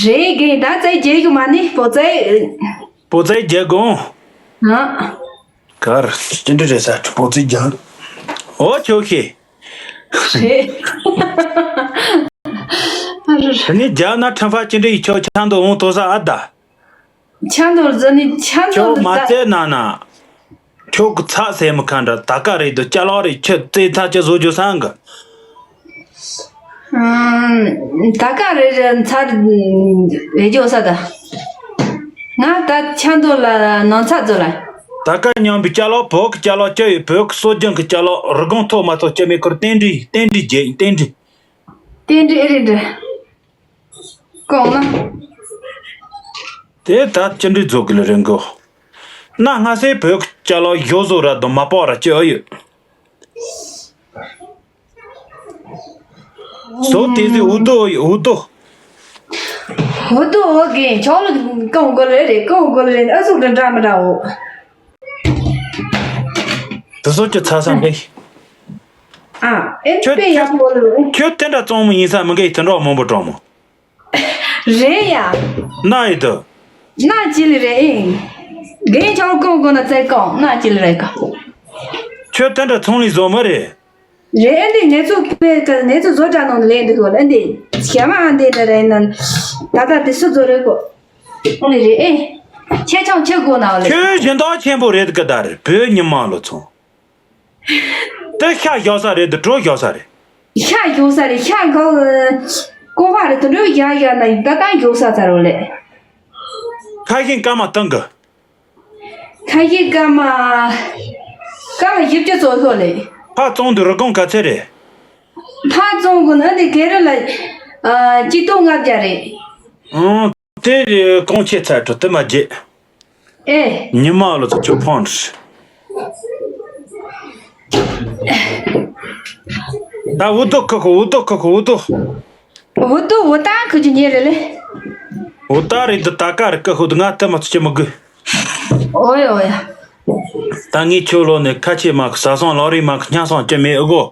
རེད་རྒན་ད་ཙའི་རྒྱལ་གི་མ་ནི་པོ་ཙའི། པོ་ཙའི་རྒྱལ་དགོངས། ཨང་། གར་ཅི་འདྲ་རེད་ས་པོ་ཙའི་རྒྱལ། ཨོ་ཁྱོད་ཤེས། རེད། ཨ་རེད། དེ་ནས་རྒྱ་ན་ཁྲིམས་ཕ་ཅི་འདྲ་ཡི་ཁྱོད་ཆང་དུ་འོང་དོ་ས་ཨ་ད། ཆང་དུ་ཟ་ནི་ཆང་དུ་ཁྱོད་མ་ད། བཙལ་ན་ན། ཁྱོད་ཀྱི་ཚ་ཟེར་མི་ཁ་འདྲ་ད་ག་རེད་དུ་ཅ་ལག་རེད་ཁྱོད་རྩེ་ཚ་ཅི་བཟོ་རྒྱུ་སང་གི། ཨམ། ད་ག་རེད་རེད་ཚ་རེད་རྒྱུ་ས་ད། ང་ད་ཆང་དུ་ལ་ནང་ཚ་བཟོ་ལ། ད་ ད་ག་མཉམ་པའི་ཅ་ལག་བོད་ཀྱི་ཅ་ལག་སྤྱི་ཡོད་བོད་ཀྱི་སྲོལ་རྒྱུན་གྱི་ཅ་ལག་རི་སྒང་ཐོག་མ་ཐོག་སྤྱི་མེད་ཁུར་རྟེན་འབྲེལ་རྟེན་འབྲེལ་རྒྱས་རྟེན་འབྲེལ། རྟེན་འབྲེལ་ཨེ་རེད་འདྲ། གང་ན། དེ་ད་ཅི་འདྲའི་རྫོགས་གི་ལ་རེད་གོ། གནའ་སྔ་སེ་བོད་ཀྱི་ཅ་ལག་ཞོ་བཟོ་ར་དང་མ་པོ་ར་ཅི་ཨ་ཡོད། བཟོ་དེ་ཟི་འུ་དོ་ཡོད་འུ་དོ། འུ་དོ་འོ་གེ་ཆོག་ལ་གང་གོ་ལ་རེད་གང་གོ་ལ་རེད་ཨ་ཟུག་འདྲ་འདྲ་མི་འདྲ་འོ། དེ་ཚོ་ཅི་ཚ་ས་འདི། ཨ་ཨེ་ཁྱོད་དཔེ་ཡག་པོ་ལ་རེད། ཁྱོད་དེ་འདྲ་གཙང་མོ་ཡིན་ས་མི་འགའ་ཡིས་དེ་འདྲ་མང་པོ་གྲོགས་མོ། རེད་ཡ། ན་ཡི་དུ། ན་ཅི་ལི་རེད་ཨིན། རྒན་ཆང་ཀོང་ཀོང་ན་ཙེ་ཀོང་ན་ཅི་ལི་རེད་ཀ། ཁྱོད་དེ་འདྲ་ཚོང་ལས་བཟོ་མ་རེད། རེད་ཨེ་འདི་ནེ་ཚོ་པེ་ཀ་ནེ་ཚོ་བཟོ་གྲྭ་ནང་ལས་འདུག་གོ་ལ་འདི་ཞེ་མ་ཨ་འདི་ད་རེད་ན། ད་ད་དེ་སུ་བཟོ་རེད་གོ། ཨོ་ལི་རེད་ཨེ། ཁྱེད་ཆང་ཁྱེད་གོ་ན་ཨོ་ལི། ཁྱོད་གཞན་དག་ཆེན་པོ་རེད་གི་ད་རེད་བོད་ཉི་མ་ལོ་ཚོང་། དེ་ཤ་ཞོག་ས་རེད་དེ་གྲོ་ཞོག་ས་རེད། ཤ་ཞོག་ས་རེད་ཤ་ག་ཀོ་བ་རེད་དེ་འགྲོ་ཡ་ཡ་ན་ད་ད་ཞོག་ས་ཚ་རོ་ལེ། ཁ་ཞིང་སྐར་མ་བཏང་གི། ཁ་ཞིང་སྐར་མ། སྐར་མ་བཞི་བཅུ་ཙོག་ལྷོ་ལེ། ཕ་བཙོང་དུ་རི་སྒང་ག་ཚད་རེད། ཕ་བཙོང་གི་ན་དེ་གེ་རུ་ལ། ཅི་ཏོ་ལྔ་བརྒྱ་རེད། ཨང་། དེ་རེ་གོང་ཆེ་ཚར་འགྲོ་དེ་མ་བརྗེད། ཨེ། ཉི་མ་ལོ་ཚོ་ཁྱོད་ཕོན་རེད། ད་འུ་ཏོ་ཁུ་ཁུ་འུ་ཏོ་ཁུ་ཁུ་འུ་ཏོ། འུ་ཏོ་འུ་ཏང་ཁུ་ཅི་ཉེ་རེ་ལེ། འུ་ཏ་རེ་འདི་ད་ཀ་རེ་ཀ་ཁུ་འདི་ང་ཏི་མ་ཚོ་ཅི་མི་དགོས། ཨོ་ཡ་ཨོ་ཡ། ད་ངས་ཁྱོད་ལོ་ནས་ཁ་ཆེ་མ་ཁུ་ཟ་སོང་ལོ་རེ་མ་ཁུ་ཉ་སོང་ཅི་མེད་ཨུ་གོ།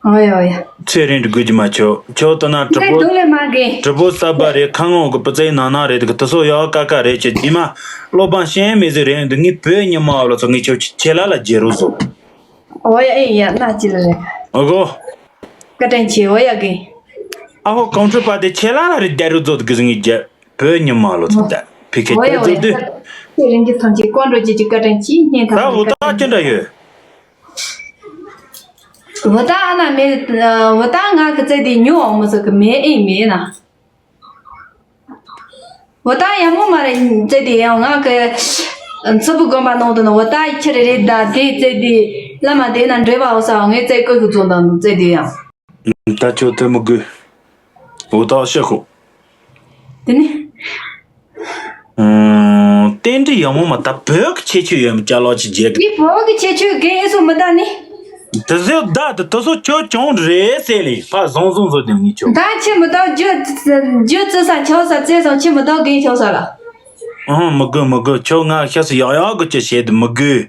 ཨོ་ཡ་ཨོ་ཡ། ཚེ་རིང་དུ་དགོས་ཀྱི་མ་ཆོག་ཁྱོད་ལྟ་ན་དྲི་དེ་པོ། དུང་ལས་མ་དགོས། དྲི་པོ་གསར་པ་རེད་ཁ་ངོ་གི་པུ་ཙེའི་ནང་ན་རེད་གི་དེ་ཚོ་ཡག་ཀ་ཀ་རེད་ཅེས་རྗེས་མ། སློབ་པ་ཤེས་མེད་ཟིག་རེད་འདི་ངའི་བོད་ཉི་མ་བ་ལ་ཚོ་ངས་ཁྱོད་ཆེ་ལ་ལ་རྒྱལ་རོགས་བཟོ། ཨོ་ཡ་ཨེ་ཡ་ན་ཅི་ལ་རེད། ཨོ་གོ། བཀའ་དྲིན་ཆེ་ཨོ་ཡ་གི། ཨ་ཧོ་གོང་ཁྲོས་པ་དེ་ཆེ་ལ་ལ་རེད་རྒྱལ་རོགས་བཟོ་དགོས་ངའི་རྒྱལ་བོད་ཉི་མ་བ་ལ་ཚོ་ད་ཕི་ཁེ་ཨོ་ཡ་ད་ཨོ་ཡ། ཚོ་དུས། ཚེ་རིང་གི་ཐམས་ཅད་ཀོང་འགྲོ་རྒྱུ་གི་བཀའ་དྲིན་ཆེ་སྙིང་ཐག་ད་འུ་ཐག་ཅི་འདྲ་ཡོད། འུ་ད་ཨ་ན་མེད། འུ་ད་ང་གི་རྩེ་དེ་ཉོ་འོང་མི་ཟེར་གི་མེད་ཨེ་མེད་ན། འུ་ད་ཡ་མོ་མ་རེད་རྩེ་དེ་ཡང་ང་གི་མཚུར་ཕུ་དགོན་པ་ནང་དུ་ན་འུ་ད་ཁྱི་རེ་རེད་ད་དེ་རྩེ་དེ་བླ་མ་དེ་ན་འདྲེ་བ་འོ་ས་ངའི་རྩེ་ཀོ་གི་རྫོང་དང་རྩེ་དེ་ཡང་། ད་ཁྱོད་དེ་མི་དགོས། འུ་ད་ཤི་ཤོག་དེ་ནི། རྟེན་འབྲེལ་ཡག་མོ་མ་ད་བོད་ཀྱི་ཁྱད་ཆོས་ཡོད་མི་ཅ་ལག་ཅིག་བརྗེད་གི། འདི་བོད་ཀྱི་ཁྱད་ཆོས་རྒན་ཨེ་སོ་མི་ད་ནི། དེ་ཟེར་ད་དེ་དེ་ཚོ་ཁྱོད་གྱོང་རེད་ཟེར་ལེ་ཕ་བཟང་བཟང་བཟོ་དེ་ངས་ཁྱོད། ད་ཁྱི་མི་ད་རྒྱུ་རྒྱུ་བཙི་ས་ཆོག་ས་བཙེ་སང་ཁྱི་མི་ད་རྒན་ཆོག་ས་ལ། ཨང་མི་དགོས་མི་དགོས་ཁྱོད་ང་ཤ་སི་ཡག་ཡག་གི་ཅི་བྱེད་དེ་མི་དགོས།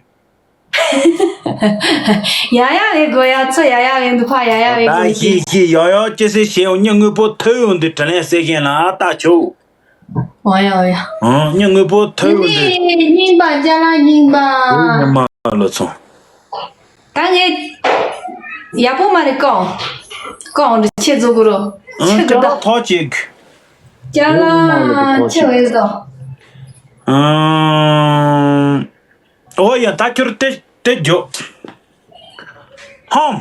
ཡ་ཡ་རེད་དགོས་ཡ་ཚོ་ཡ་ཡ་རེད་འདུག་ཕ་ཡ་ཡ་རེད་དགོས་ད་ཤི་ཤི་ཡ་ཡ་ཅི་སེ་ཤེས་འོ་ཉི་དངོས་པོ་ཐོས་འོ་འདི་དྲིན་ལན་གསལ་ཤེས་ལ་ཨ་ད་ཆོག་འོ་ཡ་འོ་ཡ། འོ་ཉི་དངོས་པོ་ཐོས་འོ་འདི། རྙིང་པ་ཅ་ལག་རྙིང་པ། འོ་ཉི་མ་ལོ་ཚོང་། ད་ངས་ཡག་པོ་མ་རེད་ཀོ། ཀོ་འདི་ཆེ་ཛོ་གུ་རོ། ཨང་ཅ་ལག་ཐོག་ཅིག་ཅ་ལག་ཆེ་བས་ཟོ། ཨང་། ཨོ་ཡ་ད་ཁྱོད་དེ་དེ་འཇོག་ཧོམ།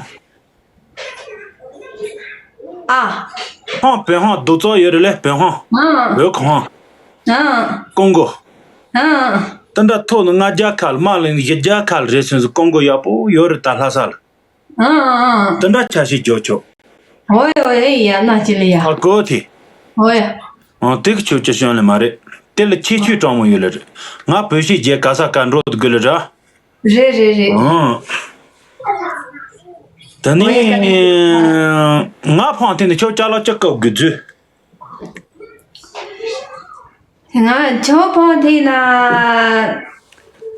ཨ། ཧོམ་བོད་ཧོམ་རྡོ་བཙོག་ཡོད་རེད་ལེ་བོད་ཧོམ། ཨ། བོད་ཁོ་ཧོམ། ཨ། ཀོང་གོ། ཨ། དེ་འདྲ་ཐོག་ནས་ལྔ་བརྒྱ་ཁལ་མ་ལེན་བཞི་བརྒྱ་ཁལ་རེད་ཟེར་ཟེར་ཀོང་གོ་ཡག་པོ་ཡོད་རེད་ད་ལྷ་ས་ལ། ཨ་ཨ་ཨ། དེ་འདྲ་ཆ་ཤས་འཇོག་ཆོག་ཨོ་ཡ་ཨོ་ཡ་ཡ་ན་ཅི་ལ་ཡ། ཨ་གོ་དེ། ཨོ་ཡ། ཨ་དེ་གི་ཆོས་ཅི་བྱུང་ལེ་མ་རེད། དེ་ལ་ཁྱད་ཆོས་དྲང་མོ་ཡོད་ལེ་རེད། ང་བོད་ཤིག་རྒྱལ་ག་ས་ག་འགྲོ་དགོས་ལེ་ར། རེད་རེད་རེད། ཨང་། ད་ནི་ང་ཕང་ཐེངས་ནས་ཁྱོད་ཅ་ལག་ཅི་བཀབ་དགོས་རྒྱུ། ང་ཁྱོད་ཕང་ཐེངས་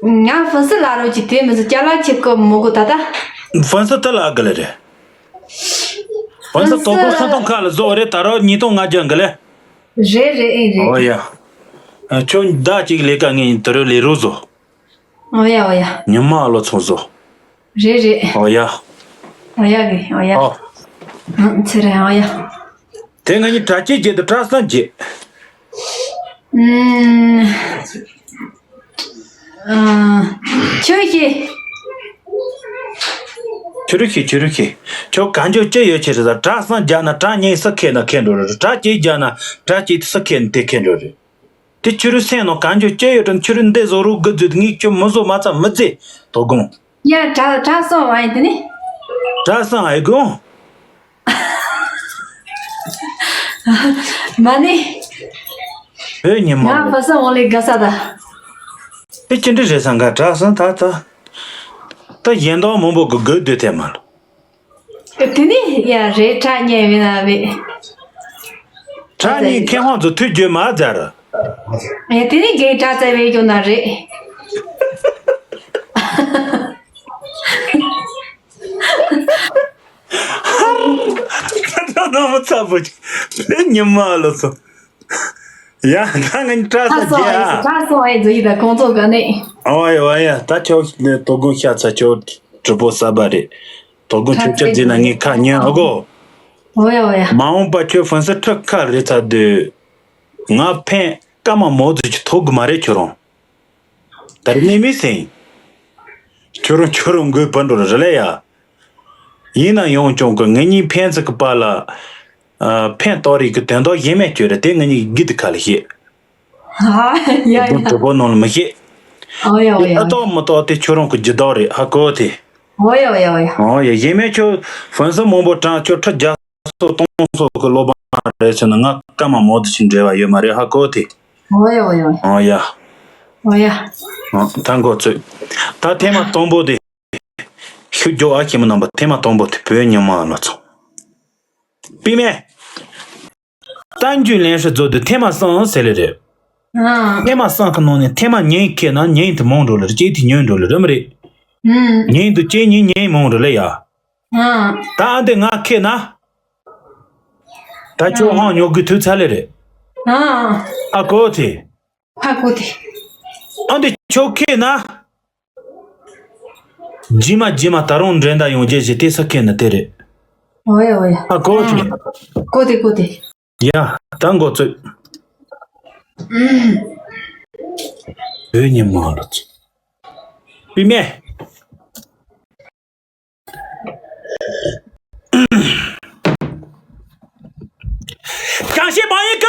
ན་ང་ཧྥན་སི་ལ་རོ་ཅིག་དེ་མི་ཟེར་ཅ་ལག་ཅི་བཀབ་མི་དགོས་ད་ད། ཧྥན་སི་དེ་ལ་ག་ལེ་རེད། ཧྥན་སི་དོ་པོ་ཧྥན་སི་ཁྲི་སྟོང་ཁ་ལ་བཟོ་རེད་ད་རོ་ཉིས་སྟོང་ལྔ་བརྒྱ་ག་ལེ། རེད་རེད་ཨེ་རེད། ཨོ་ཡ། ཁྱོད་ཟླ་གཅིག་ལས་ཀ་ངས་དེ་རོ་ལས་རོ་བཟོ། ཨོ་ཡ་ཨོ་ཡ། ཉི་མ་ཨ་ལོ་ཚོང་བཟོ། རེད་རེད། ཨོ་ཡ། ཨོ་ཡ་གི་ཨོ་ཡ། ཨོ། ཨང་ཚེ་རིང་ཨོ་ཡ། དེ་ང་གཉིས་གྲྭ་སྐྱེས་བརྒྱད་དང་གྲྭ་སངས་བརྒྱད། ཨུམ། ཨ། ཁྱོད་ཀྱིས། ཁྱོད་རུ་ཤི་ཁྱོད་རུ་ཤི། ཁྱོད་གང་ཅོ་ཅི་ཡོད་ཆེ་རེད་ད་གྲྭ་སངས་བརྒྱད་ན་གྲྭ་གཉིས་སུ་ཁེལ་ན་ཁེལ་འགྲོ་རེད་གྲྭ་སྐྱེས་བརྒྱད་ན་གྲྭ་སྐྱེས་སུ་ཁེལ་ན་དེ་ཁེལ་འགྲོ་རེད། དེ་ཁྱོད་རའི་སེམས་ནང་གང་ཁྱོད་སྐྱེ་ཡོད་དྲན། ཁྱོད་རའི་འདི་བཟོ་རུ་དགུ་བརྫུས་ངས་ཁྱོད་མི་བཟོ་མ་ཚ་མི་བརྫེ། དོ་དགོང་། ཡ་དྲ་དྲ་སོང་བ་ཡིན་དེ་ནི། དྲ་སང་ཨེ་དགོང་། མ་ནི། བོད་ཉི་མ་ང་ཕ་ས་འོང་ལེ་དགའ་ས་ད། དེ་ཅི་འདྲ་རེད་སང་ག་དྲ་སང་ད་ད། ད་གཞན་དག་མང་པོ་གི་དགོས་འདོད་ཐེ་མ་ལ། དེ་ནི་ཡ་རེད་དྲ་ཉན་མི་ན་བས། དྲ་ཉིན་ཁེ་ཧོང་ཚོ་ཐུགས་རྒྱུད་མ་ཛར། ཨེ་དེ་ནི་རྒན་དྲ་ཙེ་བས་རྒྱུ་ན་རེད། ད་ནོར་མོ་ཚ་པོ་ཅིག་ཉི་མ་ལོ་སོ། ཡ་ད་ང་ནི་དྲ་ས་ཁ་སོང་ཨེ་རྒྱ། ཁ་སོང་ཨེ་རྒྱ་ཡི་ད་ཁོང་ཚོ་ག་ནས། ཨོ་ཡ་ཨོ་ཡ། ད་ཁྱོད་ནས་དོ་དགོང་ཤ་ཚ་ཁྱོད་གྲུ་པོ་ས་པ་རེད། དོ་དགོང་ཁྱོད་ཁྱོད་རྫི་ན་ངས་ཁ་ཉན་ཨ་གོ། ཨོ་ཡ་ཨོ་ཡ། མ་འོངས་པ་ཁྱོད་ཧྥན་སི་ཁྲི་ཁ་རེད་ཚ་དུས། ང་ཕན་ཀ་མ་མོ་ཙི་ཅི་ཐོག་གི་མ་རེད་ཁྱོད་རང་། ད་རེ་གནས་མི་སེང་། ཁྱོད་རང་ཁྱོད་རང་མགོའི་བུ་འགྲོ་རེ་ལེ་ཡ། ཡིན་ན་ཡང་ཅུང་གི་ངེད་གཉིས་ཕན་ཚུན་གི་བར་ལ། ཨ། ཕན་ཐོགས་རིགས་ཀྱི་དོན་དག་གཞན་མེད་ཁྱོད་རེད་དེ་ངེད་གཉིས་ཀྱི་དགེ་སྡིག་ཁ་ལ་བཤད། ཨ་ཡ་ཡ། དུ་གྲུ་པོ་ནང་ལ་མི་བཤད། ཨོ་ཡ་ཨོ་ཡ། ཨ་ཏོག་མི་ཏོག་དེ་ཁྱོད་རང་གི་རྒྱུ་དག་རེད་ཧ་གོ་དེ། ཨོ་ཡ་ཨོ་ཡ་ཨོ་ཡ། ཨོ་ཡ་གཞན་མེད་ཁྱོད་ཧྥན་སི་མང་པོ་དྲངས་ཁྱོད་ཁྲི་བརྒྱ་སོ་སྟོང་སོ་གི་སློབ་མ་རེད་ཟེར་ན་ང་ཀ་མ་མོ་དུ་ཞིག་འབྲེལ་བ་ཡོད་མ་རེད་ཧ་གོ་དེ། ཨོ་ཡ་ཨོ་ཡ་ཨོ་ཡ། ཨོ་ཡ། ཨོ་ཡ། ཨོ་ད་འགོ་ཚུགས། ད་ཐེངས་མ་དང་པོ་དེ། ཤུགས་རྒྱོབ་ཨ་ཁྱེད་མི་རྣམ་པ་ཐེངས་མ་དང་པོ་དེ་བོད་ཉི་མ་ལོ་ཚོ། པི་མེ། གཏམ་རྒྱུད་ལེན་ཧྲི་རྫོ་དུ་ཐེངས་མ་གསང་ཟེར་ལེ་རེད། ཨ། ཐེངས་མ་གསང་གི་ནང་ནས་ཐེངས་མ་ཉིན་ཁེ་ན་ཉིན་དེ་མང་འགྲོ་ལེ་རེད་ཅེས་དེ་ཉོན་འགྲོ་ལེ་རེད་མི་རེད། ཨུམ། ཉིན་དུ་ཅེས་ཉིན་ཉིན་མང་རེད་ལེ་ཡ། ཨ། ད་ཨ་འདི་ང་ཁེ་ན། ད་ཁྱོད་ཧང་ཉོ་དགོས་ཐུག་ཚར་ལེ་རེད། ཨ། ཨ་གོ་དེ། ཧ་གོ་དེ། ཨ་འདི་ཁྱོད་ཁེ་ན། རྗེས་མ་རྗེས་མ་ད་རུང་འགྲན་ཟླ་ཡོང་རྒྱུ་ཞིག་དེ་ས་ཁེ་ན་དེ་རེད། ཨོ་ཡ་ཨོ་ཡ། ཨ་གོ་དེ། གོ་དེ་གོ་དེ། ཡ། ད་འགོ་ཚུགས། ཨུམ། བོད་ཉི་མ་ལོ་ཚོ། པི་མེ། གང་བྱེད་མ་ཡིན་ཀ་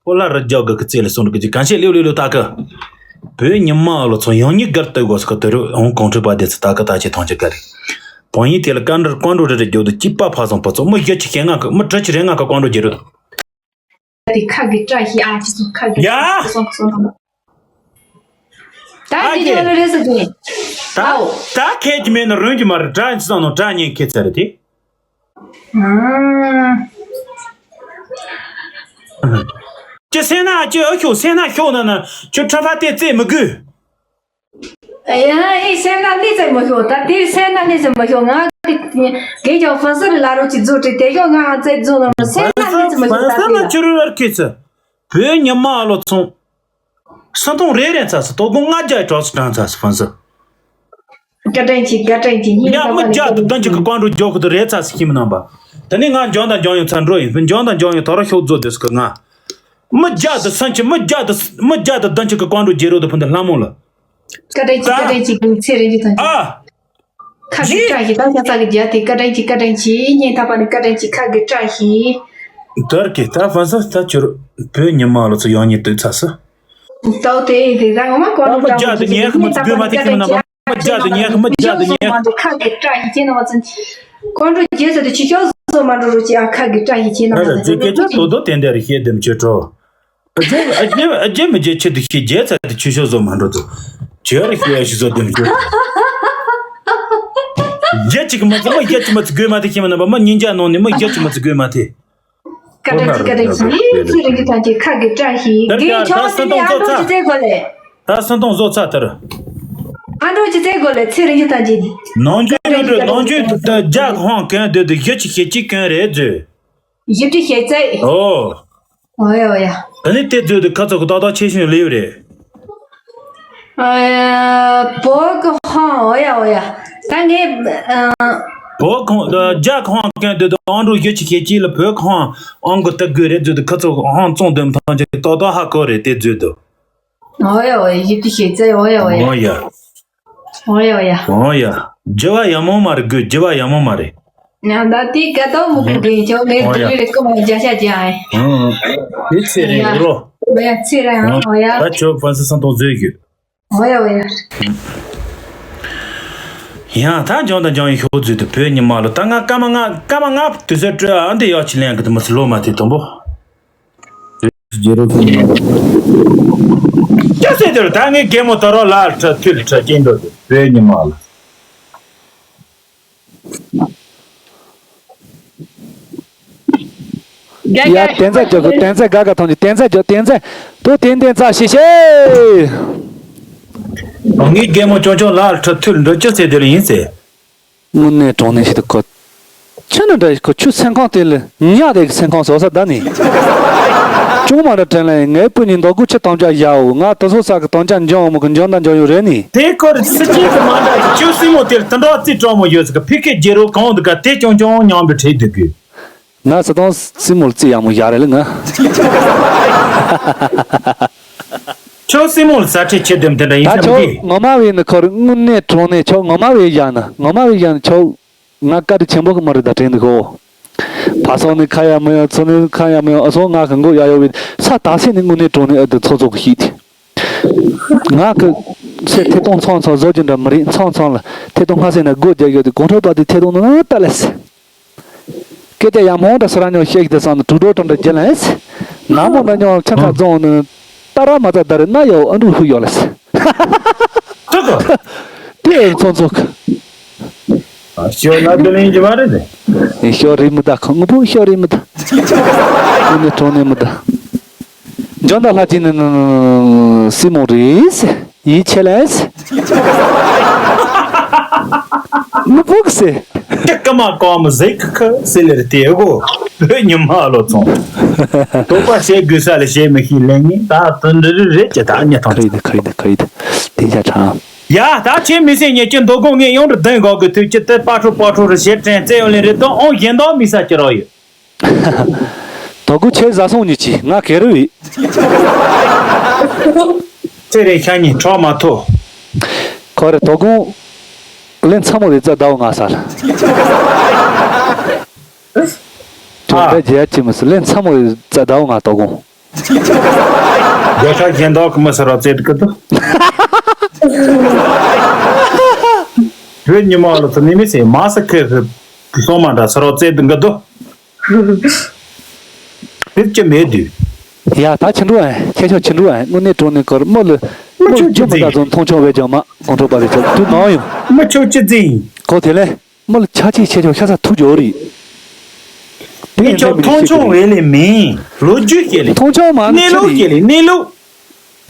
ཁོ་ལ་རི་རྒྱག་གི་ཀི་རྩེ་ལ་སོང་གི་ཅི་གང་བྱེད་ལེའུ་ལེའུ་ལེའུ་ལྟ་གི་བོད་ཉི་མ་ལོ་ཚོ་ཡང་ཉིད་དགར་ལྟོས་དགོས་སི་ཁ་དུ་རུ་འོང་གོང་ཁྲི་པ་དེ་ཚོ་ལྟ་གི་ད་ཅི་ཐང་ཅི་ག་རེད། བང་ཡིན་དེ་ལ་བཀའ་འདྲི་བཀའ་འགྲོ་རེ་རེ་རྒྱོབ་དུ་སྐྱིད་པ་ཕ་སང་ཕ་ཚོ་མི་བཞི་ཆི་ཞེ་ལྔ་གི་མི་དྲུག་ཅི་རེ་ལྔ་གི་བཀའ་འགྲོ་རྒྱག་རུ། དེ་ཁ་གི་བཀྲ་ཤིས་ཨ་ཅི་སོང་ཁ་གི་ཡ། སོང་སོང་སོང་། ད་ཨ་འདི་ཀྱེ། ཅོ་ལ་རེ་ཟ་གི། ད་ཨའོ། ད་ཁད་ཀྱི་མེད་ན་རོན་གྱི་མ་རེད་དྲ་ཅི་སང་ནོ་དྲ་ཉན་ཁེ་ཚ་རེད་དེ། ཨང་། ཅི་སེ་ན་ཅི་ཨ་ཤོག་སེ་ན་ཤོག་ན་ན་ཁྱོད་ཁྲ་ཕ་དེ་རྩེ་མི་དགོས། ཡ་ཨེ་སེ་ན་ནི་རྩེ་མི་ཤོག་ད་དེ་སེ་ན་ནི་རྩེ་མི་ཤོག་ང་གི་གེ་ཀྱང་ཧྥན་སི་རི་ལ་རོ་ཅི་རྫོ་ཏྲི་དེ་ཤོག་ང་རྩེ་རྫོ་ན་སེ་ན་ནི་རྩེ་མི་ཤོག་ད་ཧྥན་སི་ན་དེ་ལ་ཁྱོད་རུ་ར་ཁེ་ཚ་བོད་ཉི་མ་ལོ་ཚོང་། སུ་མཐོང་རེ་རེ་ཚ་སི་དོ་དགོང་ལྔ་བརྒྱ་གྲོགས་སུ་དྲངས་ཚ་སི་ཧྥན་སི། བཀའ་དྲིན་ཆེ་བཀའ་དྲིན་ཆེ་སྙིང་ཡ་ཐག་མི་པ་ནས་བརྒྱ་དང་བདུན་ཅུ་གི་བཀའ་འགྲོ་རྒྱོབ་ཁུ་དུ་རེ་ཚ་སི་ཁྱིམ་རྣམ་པ། དེ་ནས་ང་འཇོན་དང་འཇོན་ཡོང་ཚ་འགྲོ་ཡིན་ཕུ་འཇོན་དང་འཇོན་ཡོང་ཐོ་ར་ཤོག་རྫོ་དེ་སི་ཁུ་ང་། མི་བརྒྱ་དང་སུན་ཆི་མི་བརྒྱ་དང་མི་བརྒྱ་དང་བདུན་ཅུ་གི་བཀའ་འགྲོ་རྒྱལ་རོ་དུ་ཕུ་འདི་ལྷ་མོ་ལ། བཀའ་དྲིན་ཆེ་བཀའ་དྲིན་ཆེ་གི་ཚེ་རིང་གི་དོན་ཆེ། ཨ། ཁ་གི་བཀྲ་ཤིས་ད་ཤ་ཚ་གི་རྒྱ་དེ་བཀའ་དྲིན་ཆེ་བཀའ་དྲིན་ཆེ་སྙིང་ཐག་པ་ནས་བཀའ་དྲིན་ཆེ་ཁ་གི་བཀྲ་ཤིས། དར་གི་ད་ཧྥན་སི་ད་ཁྱོད་བོད་ཉི་མ་ལོ་ཚོ་ཡང་ཉིད་དུ་ཚ་སི། ཏོ་དེ་དེ་ད་ངོ་མ་གོ་ད་ནོ་མི་བརྒྱ་དང་ཉེར་ཁ་མི་ཚོ་དགོས་མ་དེ་ཁྱིམ་ན་པ་མི་བརྒྱ་དང་ཉེར་ཁ་མི་བརྒྱ་དང་ཉེར་ཁ། ཁ་གི་བཀྲ་ཤིས་ཁྱེད་ནོ་མ་ཚོ་ཀོང་ཀྲུ་རྒྱལ་ཚོ་དེ་ཆི་ཤོག་བཟོ་མ་འགྲོ་རུ་ཅི་ཨ་ཁ་གི་བཀྲ་ཤིས་ཁྱེད་ནོ་མ་ཚོ་རྫུས་སྐད་ཆ་དོ་དོ་དེ་འདྲ་རེ་བཤད་དེ་མི་ཆོད་འགྲོ། རྒྱ་རྒྱ་མི་རྒྱ་ཆེ་དུ་ཤེས་རྒྱལ་ཚ་དུ་ཆུ་ཤོག་བཟོ་མ་འགྲོ་དུ། ཇོ་རེ་ཤེས་ཤི་བཟོ་དུ་མི་ཆོད། རྒྱ་ཅིག་མ་ཚོ་མི་རྒྱ་ཅིག་མ་ཚོ་དགོས་མ་དེ་ཁྱིམ་ན་པ་མི་ཉིན་རྒྱ་ནང་ནས་མི་རྒྱ་ཅིག་མ་ཚོ་དགོས་མ་དེ། བཀའ་དྲིན་ཆེ་བཀའ་དྲིན་ཆེ་ཚེ་རིང་གི་ཐང་ཆེ་ཁ་གི་བཀྲ་ཤིས་དེར་རྒན་ཀྱང་ཆོག་ད་དེ་ནས་ཨ་འགྲོ་ཅི་བཙལ་དགོས་ལེ། ད་སུན་ཐོང་བཟོ་ཚ་དེར། ཨ་འགྲོ་ཅི་བཙལ་དགོས་ལེ་ཚེ་རིང་གི་ཐང་ཆེ་ནི། ནང་ཆོས་ནང་ཆོས་ནང་ཆོས་ད་རྒྱ་ཧོང་གན་དེ་དུ་ཞི་ཆི་ཞི་ཆི་གན་རེད་ཟེར། ཞི་ཁྲི་ཞི་ཚེ། ཨོ། ཨོ་ཡ་ཨོ་ཡ། ད་ནི་དེ་ཚོས་དེ་ཁ་ཚོ་གི་ཏག་ཏག་ཆེ་ཤོས་ལེའུ་རེད། ཨ། བོད་ཀྱི་ཧང་ཨོ་ཡ་ཨོ་ཡ། ད་ངས་ཨ། བོད་ཁོང་རྒྱ་ཁོང་གན་དེ་དུ་ཨང་འགྲོ་ཞི་ཆི་ཞི་ཆི་ལ་བོད་ཁོང་ཨང་གི་ལྟ་དགོས་རེད་ཚོས་དེ་ཁ་ཚོ་ཧང་བཙོང་དེ་མཐོང་ཆེ་ཏག་ཏག་ཧ་གོ་རེད་དེ་ཚོས་དུ། ཨོ་ཡ་ཨོ་ཡ་ཞི་ཁྲི་ཞི་ཚེ་ཨོ་ཡ་ཨོ་ཡ། ཨོ་ཡ། ཨོ་ཡ་ཨོ་ཡ། ཨོ་ཡ། རྒྱུ་བ་ཡ་མོ་མ་རེད་དགོས་རྒྱུ་བ་ཡ་མོ་མ་རེད། ཡང་ད་དེ་དགའ་ཏོག་མོ་ཀུན་གྱི་ཆོག་ངས་ཨོ་ཡ། དུ་ལུས་ལ་ཀུ་མ་རྒྱ་ཤ་རྒྱ་ཨེ། ཨང་། དེ་ཚེ་རིང་ཡ། རོ། ཡ་ཚེ་རིང་། ཨོ་ཡ། ད་ཁྱོད་ཕན་སི་སང་ཏོག་བཟོས་ཡོད། ཨོ་ཡ་ཨོ་ཡ། ཡང་ད་ལྗང་དང་ལྗང་ཡི་ཤོག་བཟོས་དུ་བོད་ཉི་མ་ལོ། ད་ང་སྐར་མ་ལྔ་སྐར་མ་ལྔ་དུས་ཚོད་སྤྲོད་ཨ་འདི་ཡག་ཅི་ལན་གི་དུ་མི་སི་ལོ་མ་དེ་དང་པོ། རྗེ་རོ་ཀོང་། ཅི་ཟེར་དེར་ད་ངའི་རྒན་མོ་ད་རོ་ལ་ཁྲ་ཐུལ་ཁྲ་ཅན་འགྲོ་དུ་བོད་ཉི་མ་ལོ། ཡ་དེ་ཚ་ཇོ་གི་དེ་ཚ་ག་ག་ཐོང་ཅི་དེ་ཚ་ཇོ་དེ་ཚ་དོ་དེ་དེ་ཚ་ཤི་ཤེ། ངའི་རྒན་མོ་ཅོང་ཅོང་ལ་ཁྲ་ཐུལ་འགྲོ་ཅི་ཟེར་དེར་ཡིན་ཟེར། དངོས་གནས་དྲང་གནས་ཤིག་ཏུ་ཁོ། ཆི་ནི་འདྲ་ཁོ་ཆུ་སེམས་ཁང་དེ་ལ་ཉག་དེ་གི་སེམས་ཁང་བཟོ་ས་ད་ནི། ཅུང་མ་འདྲ་དྲན་ལ་ངའི་སྤུན་ནི་མདོ་དགུ་ཆུ་དམ་བཅའ་བཞག་འོ། ང་དུ་སོ་ས་གི་དམ་བཅའ་འཇོང་འོ་མོ་གི་འཇོང་ད་འཇོང་ཡོད་རེད་ནི། དེ་ཁོ་རི་སི་ཅི་གི་མ་འདྲ་གི་ཆུ་སྲིན་མོ་དེ་ལ་དུ་འདྲ་རྩི་གྲོགས་མོ་ཡོད་ཟིག་གི་ཕི་ཁེ་རྒྱལ་རོ་གང་འདུག་ག་དེ་ཅུང་ཅུང་མཉམ་པའི་ཁྲིད་འདུག་གི། ང་སི་ཏང་སི་མོལ་རྩི་ཡག་མོ་ཡག་རེད་ལ་ང་། ཁྱོད་སི་མོལ་ཟ་ཁྲེ་ཆེ་དེམ་དེ་འདྲ་ཡིན་ད་ས་མི་ཁྱོད་གི། ངོ་མ་བས་ནི་ཁོར་དངོས་གནས་དྲང་གནས་ཁྱོད་ངོ་མ་བས་ཡག་ན་ངོ་མ་བས་ཡག་ན་ཁྱོད་ང་བཀའ་དྲིན་ཆེན་པོ་གི་མི་རེད་ད་དྲན་འདུག་གོ། ཕ་སོང་ནི་ཁ་ཡ་མི་ཡོང་ཚོ་ནི་ཁ་ཡ་མི་ཡོང་ཨ་སོང་ང་གི་མགོ་ཡ་ཡོ་བས་ས་ད་སེ་ནི་དངོས་གནས་དྲང་གནས་ཨ་དུ་ཚོ་ཚོ་གི་ཤིག་དེ། ང་གི་སེ་ཐེ་གཏོང་ཚང་ཚང་བཟོ་རྒྱུ་འདྲ་མི་རེད། ཚང་ཚང་ལ་ཐེ་གཏོང་སྔ་སེ་ན་སྒོ་རྒྱག་ཡོད་དེ་གོང་ཁྲོ་བ་དེ་ཐེ་གཏོང་ནི་ན་ལྟ་ལས་སེ། སྐད་ཆ་ཡ་མོང་འདྲ་སོ་ར་ཉོ་བཤད་ཀྱི་དེ་སང་ནི་དྲུག་སྒྲོ་གྲོང་འདྲ་རྒྱལ་ལན་སེ། ན་མོ་འདྲ་ཉོ་ཁྱམ་ཁ་རྫོང་ནི་ཏ་ར་མ་ཙ་ད་རེ་ན་ཡོ་ཨ་འབྲུག་ཧུ་ཡོ་ལ་སེ། ཐུག་གོ། དེ་ཚོ་ཚོ་གི། ཤོ་ན་དུ་ལེན་གྱི་མ་རེད་དེ། ཤོ་རེ་མི་ད་ཁོ་ངུ་པོ་ཤོ་རེ་མི་ད། ཁོ་ནི་གྲོང་ནས་མི་ད། འཇོན་ད་ལྷ་ཅི་ནི་ནི་སི་མོ་རེད་སེ། ཡིད་ཆེས་ལས། ངུ་པུག་སེ། ཀྱ་ཀ་མ་ཀོ་མ་ཟེ་ཁ་ཁ་སེ་ལེར་དེ་གོ། བོད་ཉི་མ་ལོ་ཚོང་། དོགས་པ་བྱེད་དགོས་ས་ལ་བྱེད་མི་ཤེས་ལེ་ངས་ད་དུ་འདྲི་རི་རེད་ཀྱི་ད་ཉི་ཐང་ཁ་ཡི་ད་ཁ་ཡི་ད་ཁ་ཡི་ད་དེ་ཆ་ཆང་། ཡ་ད་ཁྱེད་མི་སེ་ཉེ་ཁྱེད་མདོ་དགོང་ངས་ཡོང་རུ་དོན་གོ་གི་དུས་ཀྱི་དེ་པ་ཁྲོ་པ་ཁྲོ་རུ་བྱེད་དྲན་བཙལ་ཡོང་ལེ་རེད་དོ་ཨོང་གཞན་དག་མི་ས་ཀྱི་རོ་ཡོད། དོ་གུ་ཆེ་ཟ་སོང་ཉི་ཆི་ང་གེ་རུ་བི། ཚེ་རིང་ཤ་ཉིན་གྲོགས་མ་ཐོ། ཁོ་རེ་དོ་གུ་ལན་ཚ་མོ་རེ་རྩ་ཟླ་བོ་ང་ས་ལ། ཁྱོད་ད་རྒྱལ་ཅི་མི་སི་ལན་ཚ་མོ་རེ་རྩ་ཟླ་བོ་ང་དོ་གུ། རྒྱལ་ཁ་གཞན་དག་གི་མི་སི་རོ་རྩེ་དུ་ཀི་དུ། བོད་ཉི་མ་ལོ་ཚོ་ནི་མི་སེ་མ་སི་ཁེ་ཁེ་སོང་མ་འདྲ་སི་རོ་རྩེ་དུ་ཀི་དུ། དེབ་ཀྱི་མེད་དུས། ཡ་ད་ཕྱི་འགྲོ་ཨེ་ཁྱེད་ཆོ་ཕྱི་འགྲོ་ཨེ་དངོས་གནས་དྲང་གནས་གོར་མོ་ལ་མོ་ཁྱོད་ཅི་ཅི་མི་ད་ཙོ་མཐོང་ཆུང་བས་ཀྱང་མ་ཁོང་ཁྲོ་པ་རེ་ཆོ་དུ་ནང་ཡོང་། མི་ཁྱོད་ཅི་ཟིན། གོ་དེ་ལས་མོ་ལ་ཆ་ཅི་ཁྱེད་ཆོ་ཤ་ས་ཐུག་ཇོ་རི། དེ་ངས་ཁྱོད་མཐོང་ཆུང་བས་ལས་མིན་ལོ་རྒྱུས་ཤེས་ལས་མཐོང་ཆུང་མ་ནི་གནས་ཆི་ལུགས་རེད། ཤེས་ལས་གནས་ལུགས།